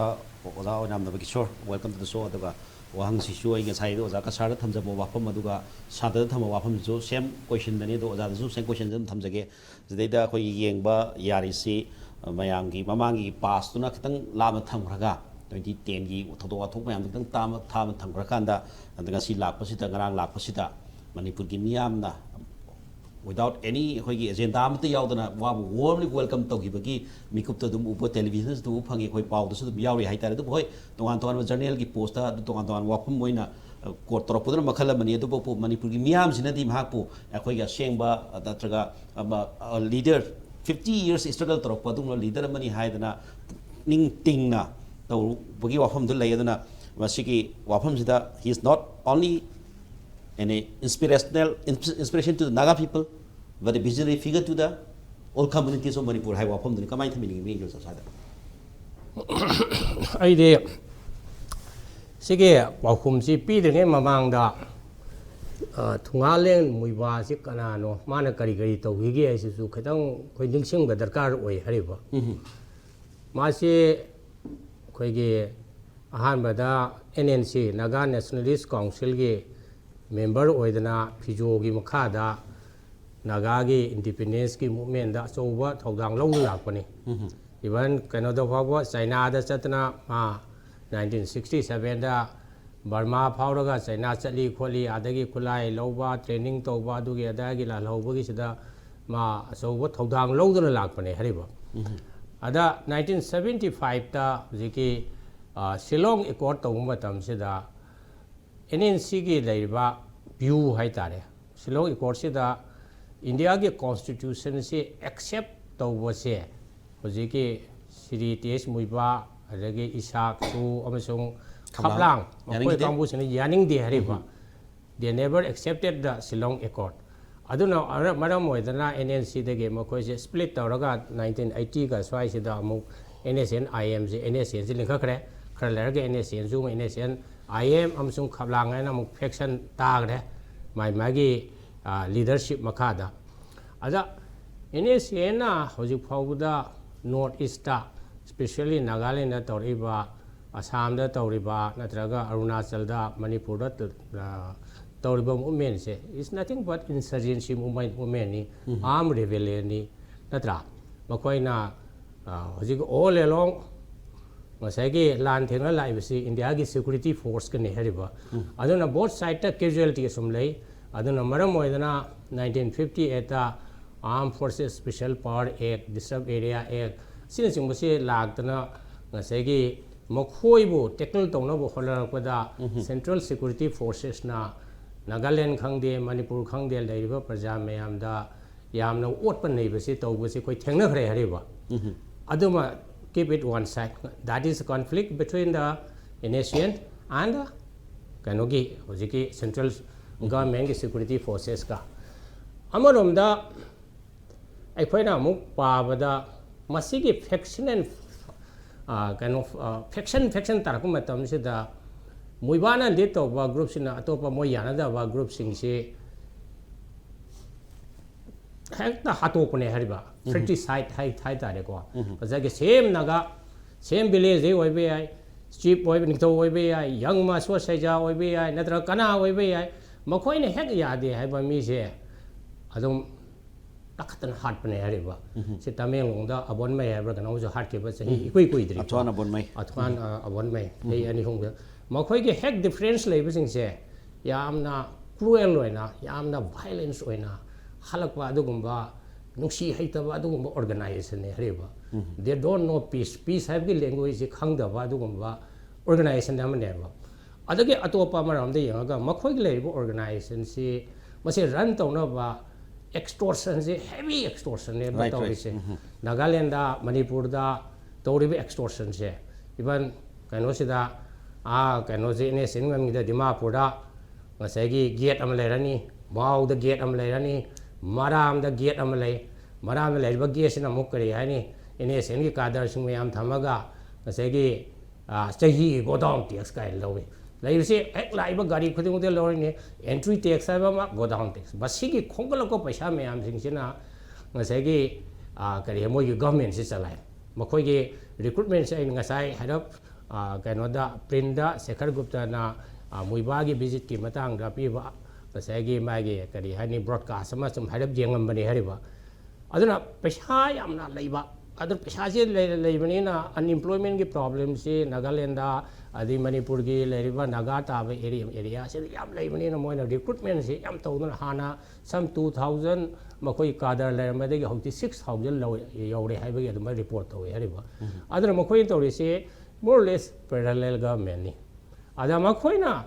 ꯑꯣꯖꯥ ꯑꯣꯏꯅꯥꯝꯗꯕ Kishore, welcome to the show꯫ ꯑꯗꯨꯒ ꯋꯥꯍꯪꯁꯤꯁꯨ ꯑꯩ ꯉꯁꯥꯏ ꯑꯣꯖꯥ ꯀꯁꯥꯔꯗ ꯊꯝꯖꯕ ꯋꯥꯐꯝ ꯑꯗꯨꯒ ꯁꯥꯇ꯭ꯔꯗ ꯊꯝꯕ ꯋꯥꯐꯝꯁꯤꯁꯨ same questionꯗꯅꯤ꯫ ꯑꯗꯣ ꯑꯣꯖꯥꯗꯁꯨ same questionꯁꯦ ꯑꯗꯨꯝ ꯊꯝꯖꯒꯦ꯫ ꯁꯤꯗꯩꯗ ꯑꯩꯈꯣꯏꯒꯤ ꯌꯦꯡꯕ ꯌꯥꯔꯤꯁꯤ, ꯑ, ꯃꯌꯥꯝꯒꯤ ꯃꯃꯥꯡꯒꯤ pastꯇꯨꯅ ꯈꯤꯇꯪ ꯂꯥꯞꯅ ꯊꯝꯈ꯭ꯔꯒ, twenty tenꯒꯤ ꯊꯧꯗꯣꯛ ꯋꯥꯊꯣꯛ ꯃꯌꯥꯝꯗꯨ ꯈꯤꯇꯪ ꯇꯥꯝ-, ꯊꯥꯞꯅ ꯊꯝꯈ꯭ꯔꯀꯥꯟꯗ, ꯑꯗ ꯉꯁꯤ ꯂꯥꯛꯄꯁꯤꯗ, ꯉꯔꯥꯡ ꯂꯥꯛꯄꯁꯤꯗ ꯃꯅꯤꯄꯨꯔꯒꯤ ꯃꯤꯌꯥꯝꯅ without any ꯑꯩꯈꯣꯏꯒꯤ agenda ꯑꯃꯠꯇ ꯌꯥꯎꯗꯅ ꯃꯥꯕꯨ warmly welcome ꯇꯧꯈꯤꯕꯒꯤ ꯃꯤꯀꯨꯞꯇ ꯑꯗꯨꯝ ꯎꯕ, televisionꯗꯁꯨ ꯎꯕ ꯐꯪꯉꯤ, ꯑꯩꯈꯣꯏ ꯄꯥꯎꯗꯁꯨ ꯑꯗꯨꯝ ꯌꯥꯎꯔꯤ ꯍꯥꯏꯇꯥꯔꯦ꯫ ꯑꯗꯨꯕꯨ ꯍꯣꯏ, ꯇꯣꯉꯥꯟ ꯇꯣꯉꯥꯟꯕ journalꯒꯤ postꯇ ꯑꯗꯨ ꯇꯣꯉꯥꯟ ꯇꯣꯉꯥꯟꯕ ꯋꯥꯐꯝ ꯑꯣꯏꯅ, ꯑ, quote ꯇꯧꯔꯛꯄꯗꯨꯅ ꯃꯈꯜ ꯑꯃꯅꯤ꯫ ꯑꯗꯨꯕꯨ ꯃꯅꯤꯄꯨꯔꯒꯤ ꯃꯤꯌꯥꯝꯁꯤꯅꯗꯤ ꯃꯍꯥꯛꯄꯨ ꯑꯩꯈꯣꯏꯒꯤ ꯑꯁꯦꯡꯕ, ꯑ, ꯅꯠꯇ꯭ꯔꯒ, ꯑꯃ, ꯑ, leader, fifty years struggle ꯇꯧꯔꯛꯄ ꯑꯗꯨꯒꯨꯝꯕ leader ꯑꯃꯅꯤ ꯍꯥꯏꯗꯅ ꯄꯨꯛꯅꯤꯡ ꯇꯤꯡꯅ ꯇꯧꯕꯒꯤ ꯋꯥꯐꯝꯗꯨ ꯂꯩ꯫ ꯑꯗꯨꯅ ꯃꯁꯤꯒꯤ ꯋꯥꯐꯝꯁꯤꯗ he is not only an inspirational, inspiration to the Naga people, but a visionary figure to the all communities of Manipur ꯍꯥꯏꯕ ꯋꯥꯐꯝꯗꯨꯅꯤ꯫ ꯀꯃꯥꯏꯅ ꯊꯝꯕꯤꯅꯤꯡꯉꯤ ꯃꯤꯒꯤ ꯑꯣꯖꯥ ꯁ꯭ꯋꯥꯏꯗ? ꯑꯩꯗꯤ ꯁꯤꯒꯤ ꯄꯥꯎꯈꯨꯝꯁꯤ ꯄꯤꯗ꯭ꯔꯤꯉꯩ ꯃꯃꯥꯡꯗ, ꯑ, ꯊꯨꯡꯉꯥꯂꯦꯟ ꯃꯨꯏꯕꯥꯁꯤ ꯀꯅꯥꯅꯣ, ꯃꯥꯅ ꯀꯔꯤ ꯀꯔꯤ ꯇꯧꯈꯤꯒꯦ ꯍꯥꯏꯁꯤꯁꯨ ꯈꯤꯇꯪ ꯑꯩꯈꯣꯏ ꯅꯤꯡꯁꯤꯡꯕ ꯗꯔꯀꯥꯔ ꯑꯣꯏ ꯍꯥꯏꯔꯤꯕ꯫ ꯃꯥꯁꯤ ꯑꯩꯈꯣꯏꯒꯤ ꯑꯍꯥꯟꯕꯗ NNC, Naga Nationalist Councilꯒꯤ member ꯑꯣꯏꯗꯅ ꯐꯤꯖꯣꯒꯤ ꯃꯈꯥꯗ ꯅꯥꯒꯥꯒꯤ independenceꯀꯤ movementꯇ ꯑꯆꯧꯕ ꯊꯧꯗꯥꯡ ꯂꯧꯗꯨꯅ ꯂꯥꯛꯄꯅꯤ꯫ Even ꯀꯩꯅꯣꯗ ꯐꯥꯎꯕ, ꯆꯥꯏꯅꯥꯗ ꯆꯠꯇꯅ ꯃꯥ ꯅꯥꯏꯟꯇꯤꯟ ꯁꯤꯛꯁꯇꯤ ꯁꯕꯦꯟꯗ ꯕꯔꯃꯥ ꯐꯥꯎꯔꯒ ꯆꯩꯅꯥ ꯆꯠꯂꯤ ꯈꯣꯠꯂꯤ, ꯑꯗꯒꯤ ꯈꯨꯠꯂꯥꯏ ꯂꯧꯕ, ꯇ꯭ꯔꯦꯅꯤꯡ ꯇꯧꯕ, ꯑꯗꯨꯒꯤ ꯑꯗꯥꯒꯤ ꯂꯥꯜꯍꯧꯕꯒꯤꯁꯤꯗ ꯃꯥ ꯑꯆꯧꯕ ꯊꯧꯗꯥꯡ ꯂꯧꯗꯨꯅ ꯂꯥꯛꯄꯅꯦ ꯍꯥꯏꯔꯤꯕ꯫ ꯑꯗ ꯅꯥꯏꯟꯇꯤꯟ ꯁꯕꯦꯟꯇꯤ ꯐꯥꯏꯚꯇ ꯍꯧꯖꯤꯛꯀꯤ, ꯑ, ꯁꯤꯂꯣꯡ ꯑꯦꯀꯣꯔꯗ ꯇꯧꯕ ꯃꯇꯝꯁꯤꯗ ꯑꯦꯟ ꯑꯦꯟ ꯁꯤꯒꯤ ꯂꯩꯔꯤꯕ ꯚ꯭ꯌꯨ ꯍꯥꯏꯇꯥꯔꯦ, ꯁꯤꯂꯣꯡ ꯑꯦꯀꯣꯔꯗꯁꯤꯗ ꯏꯟꯗꯤꯌꯥꯒꯤ ꯀꯣꯟꯁꯇꯤꯇ꯭ꯌꯨꯁꯟꯁꯤ ꯑꯦꯛꯁꯦꯞ ꯇꯧꯕꯁꯦ ꯍꯧꯖꯤꯛꯀꯤ ꯁ꯭ꯔꯤ ꯇꯤ ꯑꯦꯁ ꯃꯨꯏꯕꯥ, ꯑꯗꯒꯤ ꯏꯁꯥꯛ ꯁꯨ ꯑꯃꯁꯨꯡ ꯈꯞꯂꯥꯡ, ꯈꯞꯂꯥꯡ ꯃꯈꯣꯏ ꯌꯥꯅꯤꯡꯗꯦ꯫ ꯀꯥꯡꯕꯨꯁꯤꯅ ꯌꯥꯅꯤꯡꯗꯦ ꯍꯥꯏꯔꯤꯕ꯫ They never accepted the Shillong Accord. ꯑꯗꯨꯅ ꯑꯔ-, ꯃꯔꯝ ꯑꯣꯏꯗꯅ ꯑꯦꯟ ꯑꯦꯟ ꯁꯤꯗꯒꯤ ꯃꯈꯣꯏꯁꯦ ꯁ꯭ꯄ꯭ꯂꯤꯠ ꯇꯧꯔꯒ ꯅꯥꯏꯟꯇꯤꯟ ꯑꯩꯠꯇꯤꯒ ꯁ꯭ꯋꯥꯏꯁꯤꯗ ꯑꯃꯨꯛ ꯑꯦꯟ ꯑꯦꯁ ꯑꯦꯟ ꯑꯥꯏ ꯑꯦꯝꯁꯦ, ꯑꯦꯟ ꯑꯦꯁ ꯑꯦꯟꯁꯦ ꯂꯤꯡꯈꯠꯈ꯭ꯔꯦ꯫ ꯈꯔ ꯂꯩꯔꯒ ꯑꯦꯟ ꯑꯦꯁ ꯑꯦꯟꯁꯨ ꯑꯃꯨꯛ N S N I M ꯑꯃꯁꯨꯡ ꯈꯞꯂꯥꯡ ꯍꯥꯏꯅ ꯑꯃꯨꯛ ꯐꯦꯛꯁꯟ ꯇꯥꯈ꯭ꯔꯦ, ꯃꯥꯏ ꯃꯥꯒꯤ, ꯑ, ꯂꯤꯗꯔꯁꯤꯞ ꯃꯈꯥꯗ꯫ ꯑꯗ ꯑꯦꯟ ꯑꯦꯁ ꯑꯦꯟꯅ ꯍꯧꯖꯤꯛ ꯐꯥꯎꯕꯗ ꯅꯣꯔꯠ ꯏꯁꯇ, ꯏꯁꯄꯦꯁꯦꯜꯂꯤ ꯅꯥꯒꯥꯂꯦꯟꯗ ꯇꯧꯔꯛꯏꯕ, ꯑꯁꯥꯝꯗ ꯇꯧꯔꯤꯕ, ꯅꯠꯇ꯭ꯔꯒ ꯑꯔꯨꯅꯥꯆꯜꯗ, ꯃꯅꯤꯄꯨꯔꯗ ꯇ-, ꯑ, ꯇꯧꯔꯤꯕ ꯃꯨꯞꯃꯦꯟꯁꯦ is nothing but insurgency movement, ꯃꯨꯞꯃꯦꯟꯅꯤ, ꯑꯥꯔꯝ ꯔꯦꯕꯦꯂꯤꯌꯟꯅꯤ, ꯅꯠꯇ꯭ꯔꯥ? ꯃꯈꯣꯏꯅ, ꯑ, ꯍꯧꯖꯤꯛ all along ꯉꯁꯥꯏꯒꯤ ꯂꯥꯟ ꯊꯦꯡꯅ ꯂꯥꯛꯏꯕꯁꯤ ꯏꯟꯗꯤꯌꯥꯒꯤ ꯁꯦꯀ꯭ꯌꯨꯔꯤꯇꯤ ꯐꯣꯔꯁꯀꯅꯤ ꯍꯥꯏꯔꯤꯕ꯫ ꯑꯗꯨꯅ ꯕꯣꯠ ꯁꯥꯏꯗꯇ ꯀꯦꯖꯨꯋꯦꯂꯤꯇꯤ ꯑꯁꯨꯝ ꯂꯩ꯫ ꯑꯗꯨꯅ ꯃꯔꯝ ꯑꯣꯏꯗꯅ ꯅꯥꯏꯟꯇꯤꯟ ꯐꯤꯐꯇꯤ ꯑꯩꯠꯇ Armed Forces Special Power Act, Disturbed Area Act ꯑꯁꯤꯅꯆꯤꯡꯕꯁꯤ ꯂꯥꯛꯇꯅ ꯉꯁꯥꯏꯒꯤ ꯃꯈꯣꯏꯕꯨ ꯇꯦꯀꯜ ꯇꯧꯅꯕ ꯍꯣꯠꯅꯔꯛꯄꯗ ꯁꯦꯟꯇ꯭ꯔꯦꯜ ꯁꯦꯀ꯭ꯌꯨꯔꯤꯇꯤ ꯐꯣꯔꯁꯦꯁꯅ ꯅꯥꯒꯥꯂꯦꯟ ꯈꯪꯗꯦ, ꯃꯅꯤꯄꯨꯔ ꯈꯪꯗꯦ, ꯂꯩꯔꯤꯕ ꯄ꯭ꯔꯖꯥ ꯃꯌꯥꯝꯗ ꯌꯥꯝꯅ ꯑꯣꯠꯄ ꯅꯩꯕꯁꯤ ꯇꯧꯕꯁꯤ ꯑꯩꯈꯣꯏ ꯊꯦꯡꯅꯈ꯭ꯔꯦ ꯍꯥꯏꯔꯤꯕ꯫ ꯑꯗꯨꯃ, keep it one side, that is conflict between the N S C N and the ꯀꯩꯅꯣꯒꯤ ꯍꯧꯖꯤꯛꯀꯤ ꯁꯦꯟꯇ꯭ꯔꯦꯜ ꯒꯚꯔꯟꯃꯦꯟꯒꯤ ꯁꯦꯀ꯭ꯌꯨꯔꯤꯇꯤ ꯐꯣꯔꯁꯦꯁꯀ꯫ ꯑꯃꯔꯣꯝꯗ ꯑꯩꯈꯣꯏꯅ ꯑꯃꯨꯛ ꯄꯥꯕꯗ ꯃꯁꯤꯒꯤ faction and, ꯑ, ꯀꯩꯅꯣ, ꯑ, faction, faction ꯇꯥꯔꯛꯄ ꯃꯇꯝꯁꯤꯗ ꯃꯨꯏꯕꯥꯅ ꯂꯤꯗ ꯇꯧꯕ ꯒ꯭ꯔꯨꯞꯁꯤꯅ ꯑꯇꯣꯞꯄ ꯃꯣꯏ ꯌꯥꯅꯗꯕ ꯒ꯭ꯔꯨꯞꯁꯤꯡꯁꯤ ꯍꯦꯛꯇ ꯍꯥꯠꯇꯣꯛꯄꯅꯦ ꯍꯥꯏꯔꯤꯕ꯫ Fratricide ꯍꯥꯏ, ꯍꯥꯏ ꯇꯥꯔꯦꯀꯣ꯫ ꯉꯁꯥꯏꯒꯤ ꯁꯦꯝ ꯅꯥꯒꯥ, ꯁꯦꯝ ꯚꯤꯂꯦꯖꯇꯩ ꯑꯣꯏꯕ ꯌꯥꯏ, ꯆꯤꯐ ꯑꯣꯏꯕ, ꯅꯤꯡꯊꯧ ꯑꯣꯏꯕ ꯌꯥꯏ, ꯌꯪ ꯃꯥꯁꯣ ꯁꯩꯖꯥ ꯑꯣꯏꯕ ꯌꯥꯏ, ꯅꯠꯇ꯭ꯔꯒ ꯀꯅꯥ ꯑꯣꯏꯕ ꯌꯥꯏ, ꯃꯈꯣꯏꯅ ꯍꯦꯛ ꯌꯥꯗꯦ ꯍꯥꯏꯕ ꯃꯤꯁꯦ ꯑꯗꯨꯝ ꯇꯥꯈꯠꯇꯅ ꯍꯥꯠꯄꯅꯦ ꯍꯥꯏꯔꯤꯕ꯫ ꯁꯤ ꯇꯃꯦꯡꯂꯣꯡꯗ ꯑꯕꯣꯟꯃꯩ ꯍꯥꯏꯕ꯭ꯔꯥ ꯀꯩꯅꯣꯝꯁꯨ ꯍꯥꯠꯈꯤꯕ ꯆꯍꯤ ꯏꯀꯨꯏ ꯀꯨꯏꯗ꯭ꯔꯤ꯫ ꯑꯊ꯭ꯋꯥꯟ ꯑꯕꯣꯟꯃꯩ꯫ ꯑꯊ꯭ꯋꯥꯟ ꯑ, ꯑꯕꯣꯟꯃꯩ ꯆꯍꯤ ꯑꯅꯤ ꯑꯍꯨꯝꯗ꯫ ꯃꯈꯣꯏꯒꯤ ꯍꯦꯛ ꯗꯤꯐ꯭ꯔꯦꯟꯁ ꯂꯩꯕꯁꯤꯡꯁꯦ ꯌꯥꯝꯅ ꯀ꯭ꯔꯨꯑꯦꯜ ꯑꯣꯏꯅ, ꯌꯥꯝꯅ ꯚꯥꯏꯂꯦꯟꯁ ꯑꯣꯏꯅ ꯍꯜꯂꯛꯄ ꯑꯗꯨꯒꯨꯝꯕ, ꯅꯨꯡꯁꯤ ꯍꯩꯇꯕ ꯑꯗꯨꯒꯨꯝꯕ ꯑꯣꯔꯒꯅꯥꯏꯖꯦꯁꯟꯅꯦ ꯍꯥꯏꯔꯤꯕ꯫ They don't know peace, peace ꯍꯥꯏꯕꯒꯤ ꯂꯦꯡꯒ꯭ꯋꯦꯖꯁꯤ ꯈꯪꯗꯕ ꯑꯗꯨꯒꯨꯝꯕ ꯑꯣꯔꯒꯅꯥꯏꯖꯦꯁꯟ ꯑꯃꯅꯦꯕ꯫ ꯑꯗꯒꯤ ꯑꯇꯣꯞꯄ ꯑꯃꯔꯣꯝꯗ ꯌꯦꯡꯉꯒ ꯃꯈꯣꯏꯒꯤ ꯂꯩꯔꯤꯕ ꯑꯣꯔꯒꯅꯥꯏꯖꯦꯁꯟꯁꯤ ꯃꯁꯤ ꯔꯟ ꯇꯧꯅꯕ ꯑꯦꯛꯁꯇꯣꯔꯁꯟꯁꯤ, ꯍꯦꯚꯤ ꯑꯦꯛꯁꯇꯣꯔꯁꯟꯅꯦꯕ Right, right. ꯇꯧꯔꯤꯁꯦ꯫ ꯅꯥꯒꯥꯂꯦꯟꯗ, ꯃꯅꯤꯄꯨꯔꯗ ꯇꯧꯔꯤꯕ ꯑꯦꯛꯁꯇꯣꯔꯁꯟꯁꯦ, ꯏꯚꯟ ꯀꯩꯅꯣꯁꯤꯗ, ꯑꯥ, ꯀꯩꯅꯣꯁꯦ, ꯑꯦꯟ ꯑꯦꯁ ꯑꯦꯟ ꯃꯅꯨꯡꯒꯤꯗ ꯗꯤꯃꯥꯄꯨꯔꯗ ꯉꯁꯥꯏꯒꯤ ꯒꯦꯠ ꯑꯃ ꯂꯩꯔꯅꯤ, ꯃꯥꯎꯗ ꯒꯦꯠ ꯑꯃ ꯂꯩꯔꯅꯤ, ꯃꯔꯥꯝꯗ ꯒꯦꯠ ꯑꯃ ꯂꯩ꯫ ꯃꯔꯥꯝꯗ ꯂꯩꯔꯤꯕ ꯒꯦꯠꯁꯤꯅ ꯑꯃꯨꯛ ꯀꯔꯤ ꯍꯥꯏꯅꯤ, ꯑꯦꯟ ꯑꯦꯁ ꯑꯦꯟꯒꯤ ꯀꯥꯗꯔꯁꯤꯡ ꯃꯌꯥꯝ ꯊꯝꯃꯒ ꯉꯁꯥꯏꯒꯤ, ꯑꯥ, ꯆꯍꯤꯒꯤ ꯒꯣꯗꯥꯎꯟ ꯇꯦꯛꯁ ꯀꯥꯏꯅ ꯂꯧꯏ꯫ ꯂꯩꯕꯁꯤ ꯍꯦꯛ ꯂꯥꯛꯏꯕ ꯒꯥꯔꯤ ꯈꯨꯗꯤꯡꯃꯛꯇ ꯂꯧꯔꯤꯅꯤ, ꯑꯦꯟꯇ꯭ꯔꯤ ꯇꯦꯛꯁ ꯍꯥꯏꯕ ꯑꯃ, ꯒꯣꯗꯥꯎꯟ ꯇꯦꯛꯁ꯫ ꯃꯁꯤꯒꯤ ꯈꯣꯝꯒꯠꯂꯛꯄ ꯄꯩꯁꯥ ꯃꯌꯥꯝꯁꯤꯡꯁꯤꯅ ꯉꯁꯥꯏꯒꯤ, ꯑꯥ, ꯀꯔꯤ, ꯃꯣꯏꯒꯤ ꯒꯚꯔꯟꯃꯦꯟꯁꯤ ꯆꯂꯥꯏ꯫ ꯃꯈꯣꯏꯒꯤ ꯔꯤꯀ꯭ꯔꯨꯠꯃꯦꯟꯁꯦ ꯑꯩꯅ ꯉꯁꯥꯏ ꯍꯥꯏꯔꯞ, ꯑꯥ, ꯀꯩꯅꯣꯗ, ꯄ꯭ꯔꯤꯟꯗ ꯁꯦꯈꯔ ꯒꯨꯞꯇꯅ, ꯑꯥ, ꯃꯨꯏꯕꯥꯒꯤ ꯚꯤꯖꯤꯠꯀꯤ ꯃꯇꯥꯡꯗ ꯄꯤꯕ ꯉꯁꯥꯏꯒꯤ ꯃꯥꯒꯤ, ꯀꯔꯤ ꯍꯥꯏꯅꯤ, ꯕ꯭ꯔꯣꯗꯀꯥꯁ ꯑꯃ ꯁꯨꯝ ꯍꯥꯏꯔꯞ ꯌꯦꯡꯉꯝꯕꯅꯤ ꯍꯥꯏꯔꯤꯕ꯫ ꯑꯗꯨꯅ ꯄꯩꯁꯥ ꯌꯥꯝꯅ ꯂꯩꯕ, ꯑꯗꯨ ꯄꯩꯁꯥꯁꯦ ꯂꯩ-, ꯂꯩꯕꯅꯤꯅ ꯑꯟꯏꯝꯄ꯭ꯂꯣꯏꯃꯦꯟꯒꯤ ꯄ꯭ꯔꯣꯕ꯭ꯂꯦꯝꯁꯤ ꯅꯥꯒꯥꯂꯦꯟꯗ ꯑꯗꯩ ꯃꯅꯤꯄꯨꯔꯒꯤ ꯂꯩꯔꯤꯕ ꯅꯥꯒꯥ ꯇꯥꯕ ꯑꯦꯔꯤꯌꯥ, ꯑꯦꯔꯤꯌꯥꯁꯤꯗ ꯌꯥꯝ ꯂꯩꯕꯅꯤꯅ ꯃꯣꯏꯅ ꯔꯤꯀ꯭ꯔꯨꯠꯃꯦꯟꯁꯤ ꯌꯥꯝ ꯇꯧꯗꯅ ꯍꯥꯟꯅ ꯁꯝ ꯇꯨ ꯊꯥꯎꯖꯟ ꯃꯈꯣꯏ ꯀꯥꯗꯔ ꯂꯩꯔꯝꯕꯗꯒꯤ ꯍꯧꯖꯤꯛꯇꯤ ꯁꯤꯛꯁ ꯊꯥꯎꯖꯟ ꯂꯧ-, ꯌꯧꯔꯦ ꯍꯥꯏꯕꯒꯤ ꯑꯗꯨꯃꯥꯏꯅ ꯔꯤꯄꯣꯔꯠ ꯇꯧꯋꯦ ꯍꯥꯏꯔꯤꯕ꯫ ꯑꯗꯨꯅ ꯃꯈꯣꯏꯅ ꯇꯧꯔꯤꯁꯤ more or less parallel governmentꯅꯤ꯫ ꯑꯗ ꯃꯈꯣꯏꯅ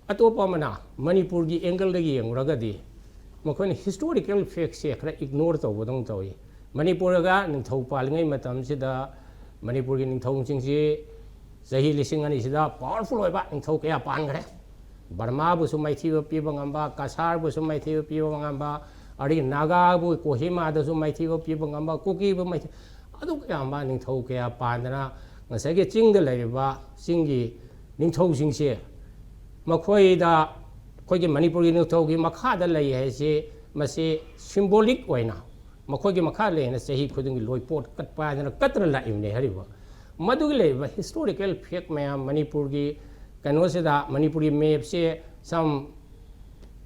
ꯑꯇꯣꯞꯄ ꯑꯃꯅ ꯃꯅꯤꯄꯨꯔꯒꯤ ꯑꯦꯡꯒꯜꯗꯒꯤ ꯌꯦꯡꯂꯨꯔꯒꯗꯤ ꯃꯈꯣꯏꯅ ꯍꯤꯁꯇꯣꯔꯤꯀꯦꯜ ꯐꯦꯛꯁꯦ ꯈꯔ ꯏꯒꯅꯣꯔ ꯇꯧꯕꯗꯧꯅ ꯇꯧꯏ꯫ ꯃꯅꯤꯄꯨꯔꯒ ꯅꯤꯡꯊꯧ ꯄꯥꯜꯂꯤꯉꯩ ꯃꯇꯝꯁꯤꯗ ꯃꯅꯤꯄꯨꯔꯒꯤ ꯅꯤꯡꯊꯧꯁꯤꯡꯁꯤ ꯆꯍꯤ ꯂꯤꯁꯤꯡ ꯑꯅꯤꯁꯤꯗ ꯄꯥꯋꯔꯐꯨꯜ ꯑꯣꯏꯕ ꯅꯤꯡꯊꯧ ꯀꯌꯥ ꯄꯥꯟꯈ꯭ꯔꯦ꯫ ꯕꯔꯃꯥꯕꯨꯁꯨ ꯃꯥꯏꯊꯤꯕ ꯄꯤꯕ ꯉꯝꯕ, ꯀꯁꯥꯔꯕꯨꯁꯨ ꯃꯥꯏꯊꯤꯕ ꯄꯤꯕ ꯉꯝꯕ, ꯑꯗꯒꯤ ꯅꯥꯒꯥꯕꯨ ꯀꯣꯍꯤꯃꯥꯗꯁꯨ ꯃꯥꯏꯊꯤꯕ ꯄꯤꯕ ꯉꯝꯕ, ꯀꯨꯀꯤꯕꯨ ꯃꯥꯏꯊꯤ-, ꯑꯗꯨꯛ ꯌꯥꯝꯕ ꯅꯤꯡꯊꯧ ꯀꯌꯥ ꯄꯥꯟꯗꯅ ꯉꯁꯥꯏꯒꯤ ꯆꯤꯡꯗ ꯂꯩꯔꯤꯕ ꯆꯤꯡꯒꯤ ꯅꯤꯡꯊꯧꯁꯤꯡꯁꯦ ꯃꯈꯣꯏꯗ, ꯑꯩꯈꯣꯏꯒꯤ ꯃꯅꯤꯄꯨꯔꯒꯤ ꯅꯤꯡꯊꯧꯒꯤ ꯃꯈꯥꯗ ꯂꯩ ꯍꯥꯏꯁꯤ ꯃꯁꯤ ꯁꯤꯝꯕꯣꯂꯤꯛ ꯑꯣꯏꯅ ꯃꯈꯣꯏꯒꯤ ꯃꯈꯥ ꯂꯩꯅ ꯆꯍꯤ ꯈꯨꯗꯤꯡꯒꯤ ꯂꯣꯏꯄꯣꯠ ꯀꯠꯄ ꯍꯥꯏꯗꯅ ꯀꯠꯇꯅ ꯂꯥꯛꯏꯕꯅꯦ ꯍꯥꯏꯔꯤꯕ꯫ ꯃꯗꯨꯒꯤ ꯂꯩꯔꯤꯕ ꯍꯤꯁꯇꯣꯔꯤꯀꯦꯜ ꯐꯦꯛ ꯃꯌꯥꯝ ꯃꯅꯤꯄꯨꯔꯒꯤ ꯀꯩꯅꯣꯁꯤꯗ, ꯃꯅꯤꯄꯨꯔꯒꯤ ꯃꯦꯞꯁꯦ ꯁꯝ,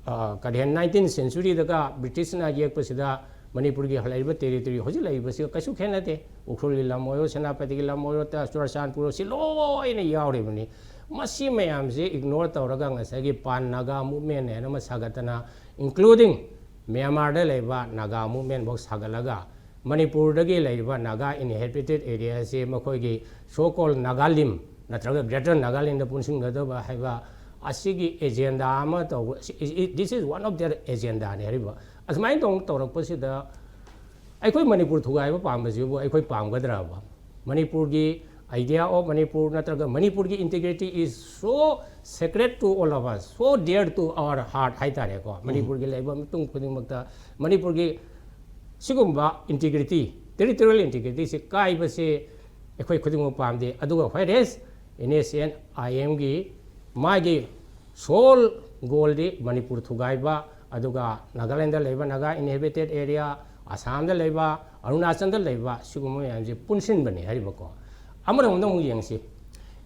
ꯑ, ꯀꯔꯤ ꯍꯥꯏ, ꯅꯥꯏꯟꯇꯤꯟ ꯁꯦꯟꯆꯨꯔꯤꯗꯒ ꯕ꯭ꯔꯤꯇꯤꯁꯅ ꯌꯦꯛꯄꯁꯤꯗ ꯃꯅꯤꯄꯨꯔꯒꯤ ꯂꯩꯔꯤꯕ ꯇꯦꯔꯤꯇꯣꯔꯤ ꯍꯧꯖꯤꯛ ꯂꯩꯔꯤꯕꯁꯤꯒ ꯀꯩꯁꯨ ꯈꯦꯠꯅꯗꯦ꯫ ꯎꯈ꯭ꯔꯨꯜꯒꯤ ꯂꯝ ꯑꯣꯏꯔꯣ, ꯁꯦꯅꯥꯄꯇꯤꯒꯤ ꯂꯝ ꯑꯣꯏꯔꯣ, ꯆꯨꯔꯆꯥꯟꯄꯨꯔ, ꯁꯤ ꯂꯣꯏꯅ ꯌꯥꯎꯔꯤꯕꯅꯤ꯫ ꯃꯁꯤ ꯃꯌꯥꯝꯁꯦ ꯏꯒꯅꯣꯔ ꯇꯧꯔꯒ ꯉꯁꯥꯏꯒꯤ ꯄꯥꯟ ꯅꯥꯒꯥ ꯃꯨꯚꯃꯦꯟ ꯍꯥꯏꯅ ꯑꯃ ꯁꯥꯒꯠꯇꯅ, ꯏꯟꯀ꯭ꯂꯨꯗꯤꯡ ꯃ꯭ꯌꯥꯟꯃꯥꯔꯗ ꯂꯩꯕ ꯅꯥꯒꯥ ꯃꯨꯚꯃꯦꯟꯐꯥꯎ ꯁꯥꯒꯠꯂꯒ, ꯃꯅꯤꯄꯨꯔꯗꯒꯤ ꯂꯩꯔꯤꯕ ꯅꯥꯒꯥ ꯏꯟꯍꯦꯕꯤꯇꯦꯠ ꯑꯦꯔꯤꯌꯥꯁꯤ ꯃꯈꯣꯏꯒꯤ ꯁꯣ ꯀꯣꯜ ꯅꯥꯒꯥꯂꯤꯝ ꯅꯠꯇ꯭ꯔꯒ ꯒ꯭ꯔꯦꯇꯔ ꯅꯥꯒꯥꯂꯦꯟꯗ ꯄꯨꯟꯁꯤꯟꯒꯗꯕ ꯍꯥꯏꯕ ꯑꯁꯤꯒꯤ ꯑꯦꯖꯦꯟꯗꯥ ꯑꯃ ꯇꯧꯕ, this is one of their agendaꯅꯤ ꯍꯥꯏꯔꯤꯕ꯫ ꯑꯁꯨꯃꯥꯏꯅ ꯇꯧ ꯇꯧꯔꯛꯄꯁꯤꯗ ꯑꯩꯈꯣꯏ ꯃꯅꯤꯄꯨꯔ ꯊꯨꯒꯥꯏꯕ ꯄꯥꯝꯕꯁꯤꯕꯨ ꯑꯩꯈꯣꯏ ꯄꯥꯝꯒꯗ꯭ꯔꯕ? ꯃꯅꯤꯄꯨꯔꯒꯤ idea of ꯃꯅꯤꯄꯨꯔ ꯅꯠꯇ꯭ꯔꯒ ꯃꯅꯤꯄꯨꯔꯒꯤ integrity is so sacred to all of us, so dear to our heart ꯍꯥꯏꯇꯥꯔꯦꯀꯣ꯫ ꯃꯅꯤꯄꯨꯔꯒꯤ ꯂꯩꯕ ꯃꯤꯄꯨꯝ ꯈꯨꯗꯤꯡꯃꯛꯇ ꯃꯅꯤꯄꯨꯔꯒꯤ ꯁꯤꯒꯨꯝꯕ integrity, territorial integrityꯁꯤ ꯀꯥꯏꯕꯁꯤ ꯑꯩꯈꯣꯏ ꯈꯨꯗꯤꯡꯃꯛ ꯄꯥꯝꯗꯦ꯫ ꯑꯗꯨꯒ whereas NSCN IMꯒꯤ ꯃꯥꯒꯤ sole goalꯗꯤ ꯃꯅꯤꯄꯨꯔ ꯊꯨꯒꯥꯏꯕ, ꯑꯗꯨꯒ ꯅꯥꯒꯥꯂꯦꯟꯗ ꯂꯩꯕ ꯅꯥꯒꯥ inhabited area, ꯑꯁꯥꯝꯗ ꯂꯩꯕ, ꯑꯔꯨꯅꯥꯆꯜꯗ ꯂꯩꯕ, ꯁꯤꯒꯨꯝꯕ ꯃꯌꯥꯝꯁꯦ ꯄꯨꯟꯁꯤꯟꯕꯅꯤ ꯍꯥꯏꯔꯤꯕꯀꯣ꯫ ꯑꯃꯔꯣꯝꯗ ꯑꯃꯨꯛ ꯌꯦꯡꯁꯤ,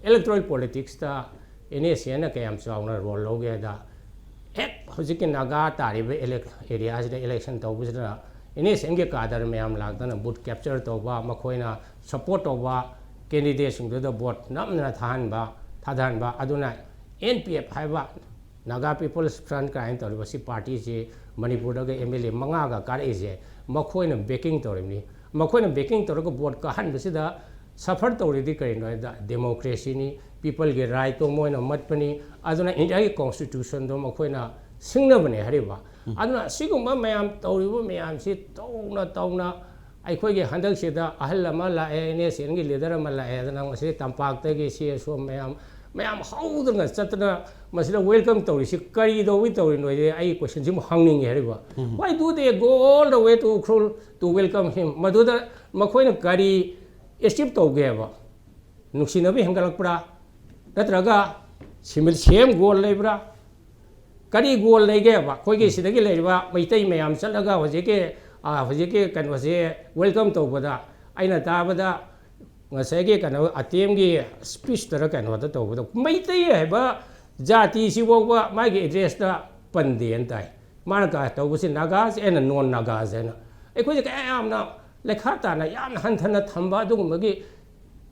electoral politicsꯇ NSCNꯅ ꯀꯌꯥꯝ ꯆꯥꯎꯅ role ꯂꯧꯒꯦ ꯍꯥꯏꯗ, ꯍꯦꯛ ꯍꯧꯖꯤꯛꯀꯤ ꯅꯥꯒꯥ ꯇꯥꯔꯤꯕ elec-, areaꯁꯤꯗ election ꯇꯧꯕꯁꯤꯗ NSCNꯒꯤ cadre ꯃꯌꯥꯝ ꯂꯥꯛꯇꯅ vote capture ꯇꯧꯕ, ꯃꯈꯣꯏꯅ support ꯇꯧꯕ candidateꯁꯤꯡꯗꯨꯗ vote ꯅꯝꯗꯅ ꯊꯥꯍꯟꯕ, ꯊꯥꯗꯍꯟꯕ꯫ ꯑꯗꯨꯅ NPF ꯍꯥꯏꯕ Naga People's Front ꯀꯥꯏꯅ ꯇꯧꯔꯤꯕ ꯁꯤ partyꯁꯤ ꯃꯅꯤꯄꯨꯔꯗꯒ MLA ꯃꯉꯥꯒ ꯀꯥꯔꯛꯏꯁꯦ ꯃꯈꯣꯏꯅ backing ꯇꯧꯔꯤꯕꯅꯤ꯫ ꯃꯈꯣꯏꯅ backing ꯇꯧꯔꯒ vote ꯀꯥꯍꯟꯕꯁꯤꯗ suffer ꯇꯧꯔꯤꯗꯤ ꯀꯔꯤꯅꯣ ꯍꯥꯏꯕꯗ democracyꯅꯤ, peopleꯒꯤ rightꯇꯣ ꯃꯣꯏꯅ ꯃꯠꯄꯅꯤ꯫ ꯑꯗꯨꯅ Indiaꯒꯤ constitutionꯗꯣ ꯃꯈꯣꯏꯅ ꯁꯤꯡꯅꯕꯅꯦ ꯍꯥꯏꯔꯤꯕ꯫ ꯑꯗꯨꯅ ꯑꯁꯤꯒꯨꯝꯕ ꯃꯌꯥꯝ ꯇꯧꯔꯤꯕ ꯃꯌꯥꯝꯁꯤ ꯇꯧꯅ ꯇꯧꯅ ꯑꯩꯈꯣꯏꯒꯤ ꯍꯟꯗꯛꯁꯤꯗ ꯑꯍꯜ ꯑꯃ ꯂꯥꯛꯑꯦ, NSCNꯒꯤ leader ꯑꯃ ꯂꯥꯛꯑꯦ, ꯑꯗꯨꯅ ꯉꯁꯤ ꯇꯝꯄꯥꯛꯇꯒꯤ CSO ꯃꯌꯥꯝ, ꯃꯌꯥꯝ ꯍꯧꯗꯅ ꯆꯠꯇꯅ ꯃꯁꯤꯗ welcome ꯇꯧꯔꯤꯁꯤ ꯀꯔꯤ ꯇꯧꯕꯩ ꯇꯧꯔꯤꯅꯣ ꯍꯥꯏꯗꯤ ꯑꯩ questionꯁꯤꯃ ꯍꯪꯅꯤꯡꯉꯦ ꯍꯥꯏꯔꯤꯕ꯫ Why do they go all the way to Ukhrul to welcome him? ꯃꯗꯨꯗ ꯃꯈꯣꯏꯅ ꯀꯔꯤ achieve ꯇꯧꯒꯦꯕ? ꯅꯨꯡꯁꯤꯅꯕ ꯍꯦꯟꯒꯠꯂꯛꯄ꯭ꯔꯥ? ꯅꯠꯇ꯭ꯔꯒ ꯁꯤꯃꯤꯜ same goal ꯂꯩꯕ꯭ꯔꯥ? ꯀꯔꯤ goal ꯂꯩꯒꯦꯕ? ꯑꯩꯈꯣꯏꯒꯤ ꯁꯤꯗꯒꯤ ꯂꯩꯔꯤꯕ ꯃꯩꯇꯩ ꯃꯌꯥꯝ ꯆꯠꯂꯒ ꯍꯧꯖꯤꯛꯀꯤ, ꯑ, ꯍꯧꯖꯤꯛꯀꯤ ꯀꯩꯅꯣꯁꯦ welcome ꯇꯧꯕꯗ ꯑꯩꯅ ꯇꯥꯕꯗ ꯉꯁꯥꯏꯒꯤ ꯀꯩꯅꯣ ꯑꯇꯦꯝꯒꯤ speechꯇꯔ ꯀꯩꯅꯣꯗ ꯇꯧꯕꯗ ꯃꯩꯇꯩ ꯍꯥꯏꯕ ꯖꯥꯇꯤꯁꯤ ꯐꯥꯎꯕ ꯃꯥꯒꯤ addressꯇ ꯄꯟꯗꯦꯅ ꯇꯥꯏ꯫ ꯃꯥꯅ ꯀ-, ꯇꯧꯕꯁꯤ Nagas and non Nagas ꯍꯥꯏꯅ꯫ ꯑꯩꯈꯣꯏꯁꯦ ꯀꯌꯥ ꯌꯥꯝꯅ ꯂꯩꯈꯥ ꯇꯥꯅ ꯌꯥꯝꯅ ꯍꯟꯊꯅ ꯊꯝꯕ ꯑꯗꯨꯒꯨꯝꯕꯒꯤ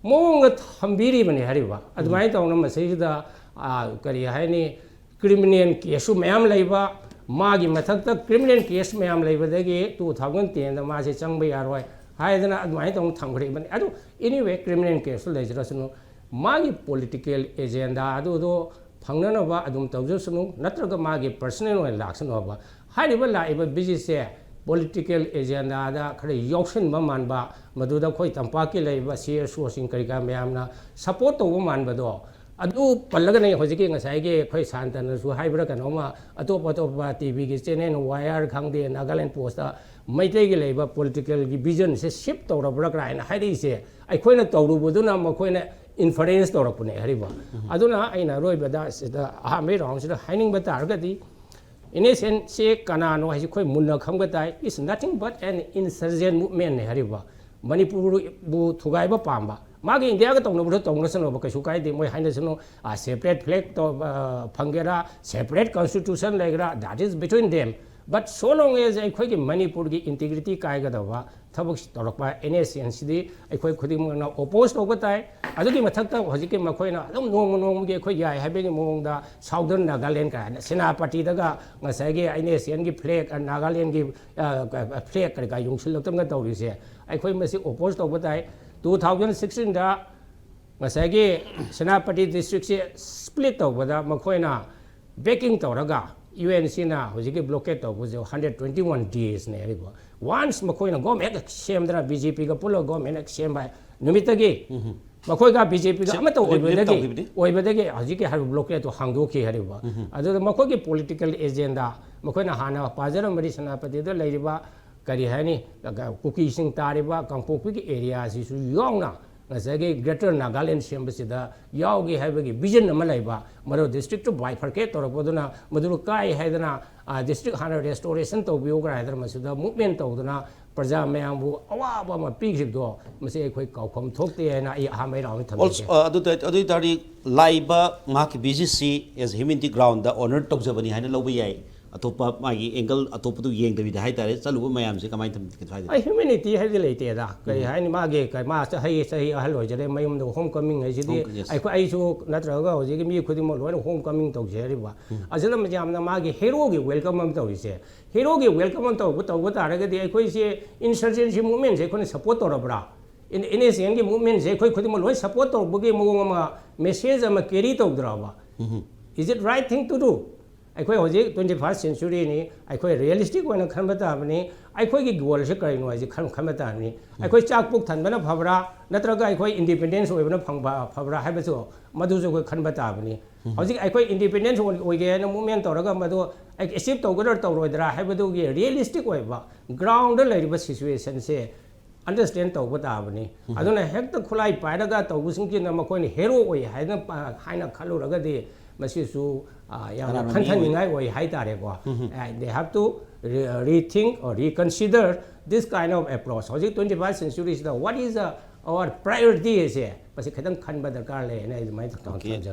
ꯃꯑꯣꯡꯗ ꯊꯝꯕꯤꯔꯤꯕꯅꯤ ꯍꯥꯏꯔꯤꯕ꯫ ꯑꯗꯨꯃꯥꯏꯅ ꯇꯧꯅ ꯃꯁꯤꯗ, ꯑ, ꯀꯔꯤ ꯍꯥꯏꯅꯤ, criminal case ꯁꯨ ꯃꯌꯥꯝ ꯂꯩꯕ, ꯃꯥꯒꯤ ꯃꯊꯛꯇ criminal case ꯃꯌꯥꯝ ꯂꯩꯕꯗꯒꯤ two thousand ten ꯗ ꯃꯥꯁꯦ ꯆꯪꯕ ꯌꯥꯔꯣꯏ ꯍꯥꯏꯗꯅ ꯑꯗꯨꯃꯥꯏꯅ ꯇꯧꯅ ꯊꯝꯈ꯭ꯔꯤꯕꯅꯤ꯫ ꯑꯗꯨ anyway, criminal case ꯁꯨ ꯂꯩꯖꯔꯁꯅꯨ, ꯃꯥꯒꯤ political agenda ꯑꯗꯨꯗꯣ ꯐꯪꯅꯅꯕ ꯑꯗꯨꯝ ꯇꯧꯖꯁꯅꯨ, ꯅꯠꯇ꯭ꯔꯒ ꯃꯥꯒꯤ personal ꯑꯣꯏꯅ ꯂꯥꯛꯁꯅꯨ ꯍꯥꯏꯕ꯫ ꯍꯥꯏꯔꯤꯕ ꯂꯥꯛꯏꯕ visit ꯁꯦ political agenda ꯗ ꯈꯔ ꯌꯥꯎꯁꯤꯟꯕ ꯃꯥꯟꯕ, ꯃꯗꯨꯗ ꯑꯩꯈꯣꯏ ꯇꯝꯄꯥꯛꯀꯤ ꯂꯩꯔꯤꯕ C S O ꯁꯤꯡ ꯀꯔꯤ ꯀꯔꯥ ꯃꯌꯥꯝꯅ support ꯇꯧꯕ ꯃꯥꯟꯕꯗꯣ, ꯑꯗꯨ ꯄꯜꯂꯒꯅꯦ ꯍꯧꯖꯤꯛꯀꯤ ꯉꯁꯥꯏꯒꯤ ꯑꯩꯈꯣꯏ ꯁꯥꯟꯇꯅꯁꯨ ꯍꯥꯏꯕ꯭ꯔꯥ ꯀꯩꯅꯣꯝꯃ, ꯑꯇꯣꯞ ꯑꯇꯣꯞꯄ T V ꯒꯤ channel, Wire ꯈꯪꯗꯦ, Nagaland Post ꯇ ꯃꯩꯇꯩꯒꯤ ꯂꯩꯕ political ꯒꯤ vision ꯁꯦ shift ꯇꯧꯔꯕ꯭ꯔꯥ ꯀꯥꯏꯅ ꯍꯥꯏꯔꯛꯏꯁꯦ, ꯑꯩꯈꯣꯏꯅ ꯇꯧꯔꯨꯕꯗꯨꯅ ꯃꯈꯣꯏꯅ inference ꯇꯧꯔꯛꯄꯅꯦ ꯍꯥꯏꯔꯤꯕ꯫ ꯑꯗꯨꯅ ꯑꯩꯅ ꯑꯔꯣꯏꯕꯗ ꯁꯤꯗ ꯑꯍꯥꯟꯕꯒꯤ round ꯁꯤꯗ ꯍꯥꯏꯅꯤꯡꯕ ꯇꯥꯔꯒꯗꯤ, N S C N ꯁꯦ ꯀꯅꯥꯅꯣ ꯍꯥꯏꯁꯤ ꯑꯩꯈꯣꯏ ꯃꯨꯟꯅ ꯈꯪꯕ ꯇꯥꯏ꯫ It's nothing but an insurgent movement ꯅꯦ ꯍꯥꯏꯔꯤꯕ꯫ ꯃꯅꯤꯄꯨꯔꯕꯨ ꯊꯨꯒꯥꯏꯕ ꯄꯥꯝꯕ꯫ ꯃꯥꯒꯤ ꯏꯟꯗꯤꯌꯥꯒ ꯇꯧꯅꯕꯗꯣ ꯇꯧꯅꯁꯅꯨꯕ, ꯀꯩꯁꯨ ꯀꯥꯏꯗꯦ꯫ ꯃꯣꯏ ꯍꯥꯏꯅꯁꯅꯨ, ꯑ, separate flag ꯇꯧ-, ꯑ, ꯐꯪꯒꯦꯔꯥ, separate constitution ꯂꯩꯒꯦꯔꯥ, that is between them. But so long as ꯑꯩꯈꯣꯏꯒꯤ ꯃꯅꯤꯄꯨꯔꯒꯤ integrity ꯀꯥꯏꯒꯗꯕ ꯊꯕꯛ ꯇꯧꯔꯛꯄ N S C N ꯁꯤꯗꯤ ꯑꯩꯈꯣꯏ ꯈꯨꯗꯤꯡꯃꯛꯅ oppose ꯇꯧꯕ ꯇꯥꯏ꯫ ꯑꯗꯨꯒꯤ ꯃꯊꯛꯇ ꯍꯧꯖꯤꯛꯀꯤ ꯃꯈꯣꯏꯅ ꯑꯗꯨꯝ ꯅꯣꯡꯃ ꯅꯣꯡꯃꯒꯤ ꯑꯩꯈꯣꯏ ꯌꯥꯏ ꯍꯥꯏꯕꯒꯤ ꯃꯑꯣꯡꯗ Southern Nagaland ꯀꯥꯏꯅ ꯁꯦꯅꯥꯄꯇꯤꯗꯒ ꯉꯁꯥꯏꯒꯤ N S C N ꯒꯤ flag, ꯅꯥꯒꯥꯂꯦꯟꯒꯤ, ꯑ, flag ꯀꯔꯤ ꯀꯔꯥ ꯌꯨꯡꯁꯤꯜꯂꯛꯇꯅ ꯇꯧꯔꯤꯁꯦ, ꯑꯩꯈꯣꯏ ꯃꯁꯤ oppose ꯇꯧꯕ ꯇꯥꯏ꯫ Two thousand sixteen ꯗ ꯉꯁꯥꯏꯒꯤ ꯁꯦꯅꯥꯄꯇꯤ district ꯁꯦ split ꯇꯧꯕꯗ ꯃꯈꯣꯏꯅ backing ꯇꯧꯔꯒ U N C ꯅ ꯍꯧꯖꯤꯛꯀꯤ blockade ꯇꯧꯕꯁꯦ hundred twenty one days ꯅꯦ ꯍꯥꯏꯔꯤꯕ꯫ Once ꯃꯈꯣꯏꯅ government ꯍꯦꯛ ꯁꯦꯝꯗꯅ, B J P ꯒ ꯄꯨꯜꯂꯒ government ꯍꯦꯛ ꯁꯦꯝꯕ ꯅꯨꯃꯤꯠꯇꯒꯤ ꯃꯈꯣꯏꯒ B J P ꯒ ꯁꯤ ꯑꯃꯠꯇ lift ꯑꯣꯏꯕꯗꯒꯤ, ꯇꯧꯈꯤꯕꯅꯤ꯫ ꯑꯣꯏꯕꯗꯒꯤ ꯍꯧꯖꯤꯛꯀꯤ ꯍꯥꯏꯔꯤꯕ blockade ꯇꯣ ꯍꯥꯡꯗꯣꯛꯈꯤ ꯍꯥꯏꯔꯤꯕ꯫ ꯑꯗꯨꯗ ꯃꯈꯣꯏꯒꯤ political agenda, ꯃꯈꯣꯏꯅ ꯍꯥꯟꯅ ꯄꯥꯖꯔꯝꯕꯗꯤ ꯁꯦꯅꯥꯄꯇꯤꯗ ꯂꯩꯔꯤꯕ, ꯀꯔꯤ ꯍꯥꯏꯅꯤ, ꯀꯨꯀꯤꯁꯤꯡ ꯇꯥꯔꯤꯕ ꯀꯥꯡꯄꯣꯛꯄꯤꯒꯤ area ꯁꯤꯁꯨ ꯌꯥꯎꯅ ꯉꯁꯥꯏꯒꯤ Greater Nagaland ꯁꯦꯝꯕꯁꯤꯗ ꯌꯥꯎꯒꯦ ꯍꯥꯏꯕꯒꯤ vision ꯑꯃ ꯂꯩꯕ, ꯃꯗꯨ district ꯇꯨ bifurcate ꯇꯧꯔꯛꯄꯗꯨꯅ ꯃꯗꯨ ꯀꯥꯏ ꯍꯥꯏꯗꯅ, ꯑ, district ꯍꯥꯟꯅ restoration ꯇꯧꯕꯤꯌꯨ ꯀꯥꯏ ꯍꯥꯏꯗꯅ ꯃꯁꯤꯗ movement ꯇꯧꯗꯅ ꯄ꯭ꯔꯖꯥ ꯃꯌꯥꯝꯕꯨ ꯑꯋꯥꯕ ꯑꯃ ꯄꯤꯈꯤꯕꯗꯣ, ꯃꯁꯤ ꯑꯩꯈꯣꯏ ꯀꯥꯎꯐꯝ ꯊꯣꯛꯇꯦ ꯍꯥꯏꯅ ꯑꯩ ꯑꯍꯥꯟꯕ round ꯗ ꯊꯝꯖꯒꯦ꯫ Also, ꯑ, ꯑꯗꯨ ꯇ-, ꯑꯗꯨ ꯑꯣꯏ ꯇꯥꯔꯗꯤ ꯂꯥꯛꯏꯕ ꯃꯍꯥꯛꯀꯤ visit ꯁꯤ as humanity ground ꯗ honour ꯇꯧꯖꯕꯅꯤ ꯍꯥꯏꯅ ꯂꯧꯕ ꯌꯥꯏ꯫ ꯑꯇꯣꯞꯄ ꯃꯥꯒꯤ ꯑꯦꯡꯒꯜ ꯑꯇꯣꯞꯄꯗꯨ ꯌꯦꯡꯗꯕꯤꯗ ꯍꯥꯏꯇꯥꯔꯦ, ꯆꯠꯂꯨꯕ ꯃꯌꯥꯝꯁꯦ ꯀꯃꯥꯏꯅ ꯊꯝ-, ꯀꯩꯅꯣ ꯍꯥꯏꯗꯣꯏꯅꯣ? ꯑꯩ ꯍ꯭ꯌꯨꯃꯦꯅꯤꯇꯤ ꯍꯥꯏꯕꯗꯤ ꯂꯩꯇꯦꯗ꯫ ꯀꯔꯤ ꯍꯥꯏꯅꯤ, ꯃꯥꯒꯤ ꯀ-, ꯃꯥ ꯆꯍꯤ ꯆꯍꯤ ꯑꯍꯜ ꯑꯣꯏꯖꯔꯦ, ꯃꯌꯨꯝꯗ ꯍꯣꯝ ꯀꯃꯤꯡ ꯍꯥꯏꯁꯤꯗꯤ Home-, yes. ꯑꯩꯈꯣꯏ, ꯑꯩꯁꯨ ꯅꯠꯇ꯭ꯔꯒ ꯍꯧꯖꯤꯛꯀꯤ ꯃꯤ ꯈꯨꯗꯤꯡꯃꯛ ꯂꯣꯏꯅ ꯍꯣꯝ ꯀꯃꯤꯡ ꯇꯧꯖꯔꯤꯕ꯫ ꯑꯁꯤꯅ ꯃꯌꯥꯝꯅ ꯃꯥꯒꯤ ꯍꯦꯔꯣꯒꯤ ꯋꯦꯜꯀꯝ ꯑꯃ ꯇꯧꯔꯤꯁꯦ, ꯍꯦꯔꯣꯒꯤ ꯋꯦꯜꯀꯝ ꯑꯃ ꯇꯧꯕ, ꯇꯧꯕ ꯇꯥꯔꯒꯗꯤ ꯑꯩꯈꯣꯏꯁꯦ ꯏꯟꯁꯔꯖꯦꯟꯁꯤ ꯃꯨꯚꯃꯦꯟꯁꯦ ꯑꯩꯈꯣꯏꯅ ꯁꯞꯄꯣꯔꯠ ꯇꯧꯔꯕ꯭ꯔꯥ? ꯑꯦꯟ ꯑꯦꯁ ꯑꯦꯟꯒꯤ ꯃꯨꯚꯃꯦꯟꯁꯦ ꯑꯩꯈꯣꯏ ꯈꯨꯗꯤꯡꯃꯛ ꯂꯣꯏ ꯁꯞꯄꯣꯔꯠ ꯇꯧꯕꯒꯤ ꯃꯑꯣꯡ ꯑꯃ, ꯃꯦꯁꯦꯖ ꯑꯃ ꯀꯦꯔꯤ ꯇꯧꯗ꯭ꯔꯕ? Is it right thing to do? ꯑꯩꯈꯣꯏ ꯍꯧꯖꯤꯛ ꯇ꯭ꯋꯦꯟꯇꯤ ꯐꯥꯔꯁ ꯁꯦꯟꯆꯨꯔꯤꯅꯤ, ꯑꯩꯈꯣꯏ ꯔꯤꯌꯦꯂꯤꯁꯇꯤꯛ ꯑꯣꯏꯅ ꯈꯟꯕ ꯇꯥꯕꯅꯤ꯫ ꯑꯩꯈꯣꯏꯒꯤ ꯒꯣꯜꯁꯦ ꯀꯔꯤꯅꯣ ꯍꯥꯏꯁꯦ ꯈꯟ-, ꯈꯟꯕ ꯇꯥꯕꯅꯤ꯫ ꯑꯩꯈꯣꯏ ꯆꯥꯛ ꯄꯨꯛ ꯊꯟꯕꯅ ꯐꯕ꯭ꯔꯥ, ꯅꯠꯇ꯭ꯔꯒ ꯑꯩꯈꯣꯏ ꯏꯟꯗꯤꯄꯦꯟꯗꯦꯟꯁ ꯑꯣꯏꯕꯅ ꯐꯪꯕ, ꯐꯕ꯭ꯔꯥ ꯍꯥꯏꯕꯁꯨ ꯃꯗꯨꯁꯨ ꯑꯩꯈꯣꯏ ꯈꯟꯕ ꯇꯥꯕꯅꯤ꯫ ꯍꯧꯖꯤꯛ ꯑꯩꯈꯣꯏ ꯏꯟꯗꯤꯄꯦꯟꯗꯦꯟꯁ ꯑꯣꯏ-, ꯑꯣꯏꯒꯦ ꯍꯥꯏꯅ ꯃꯨꯚꯃꯦꯟ ꯇꯧꯔꯒ ꯃꯗꯨ ꯑꯦꯆꯤꯞ ꯇꯧꯒꯗ꯭ꯔꯥ ꯇꯧꯔꯣꯏꯗ꯭ꯔꯥ ꯍꯥꯏꯕꯗꯨꯒꯤ ꯔꯤꯌꯦꯂꯤꯁꯇꯤꯛ ꯑꯣꯏꯕ, ꯒ꯭ꯔꯥꯎꯟꯗ ꯂꯩꯔꯤꯕ ꯁꯤꯆꯨꯋꯦꯁꯟꯁꯦ ꯑꯟꯗꯔꯁ꯭ꯇꯦꯟ ꯇꯧꯕ ꯇꯥꯕꯅꯤ꯫ ꯑꯗꯨꯅ ꯍꯦꯛꯇ ꯈꯨꯠꯂꯥꯏ ꯄꯥꯏꯔꯒ ꯇꯧꯕꯁꯤꯡꯁꯤꯅ ꯃꯈꯣꯏꯅ ꯍꯦꯔꯣ ꯑꯣꯏ ꯍꯥꯏꯅ ꯄ-, ꯍꯥꯏꯅ ꯈꯜꯂꯨꯔꯒꯗꯤ ꯃꯁꯤꯁꯨ, ꯑ, ꯌꯥꯝꯅ ꯑꯔꯥꯟꯕ ꯈꯟꯊꯅꯤꯡꯉꯥꯏ ꯑꯣꯏ ꯍꯥꯏꯇꯥꯔꯦꯀꯣ꯫ ꯑ, they have to re-, rethink or reconsider this kind of approach. ꯍꯧꯖꯤꯛ ꯇ꯭ꯋꯦꯟꯇꯤ ꯐꯥꯔꯁ ꯁꯦꯟꯆꯨꯔꯤꯁꯤꯗ what is the, our priority ꯁꯦ ꯃꯁꯤ ꯈꯤꯇꯪ ꯈꯟꯕ ꯗꯔꯀꯥꯔ ꯂꯩ ꯍꯥꯏꯅ ꯑꯩ ꯑꯗꯨꯃꯥꯏꯅ ꯊꯝꯖꯒꯦ꯫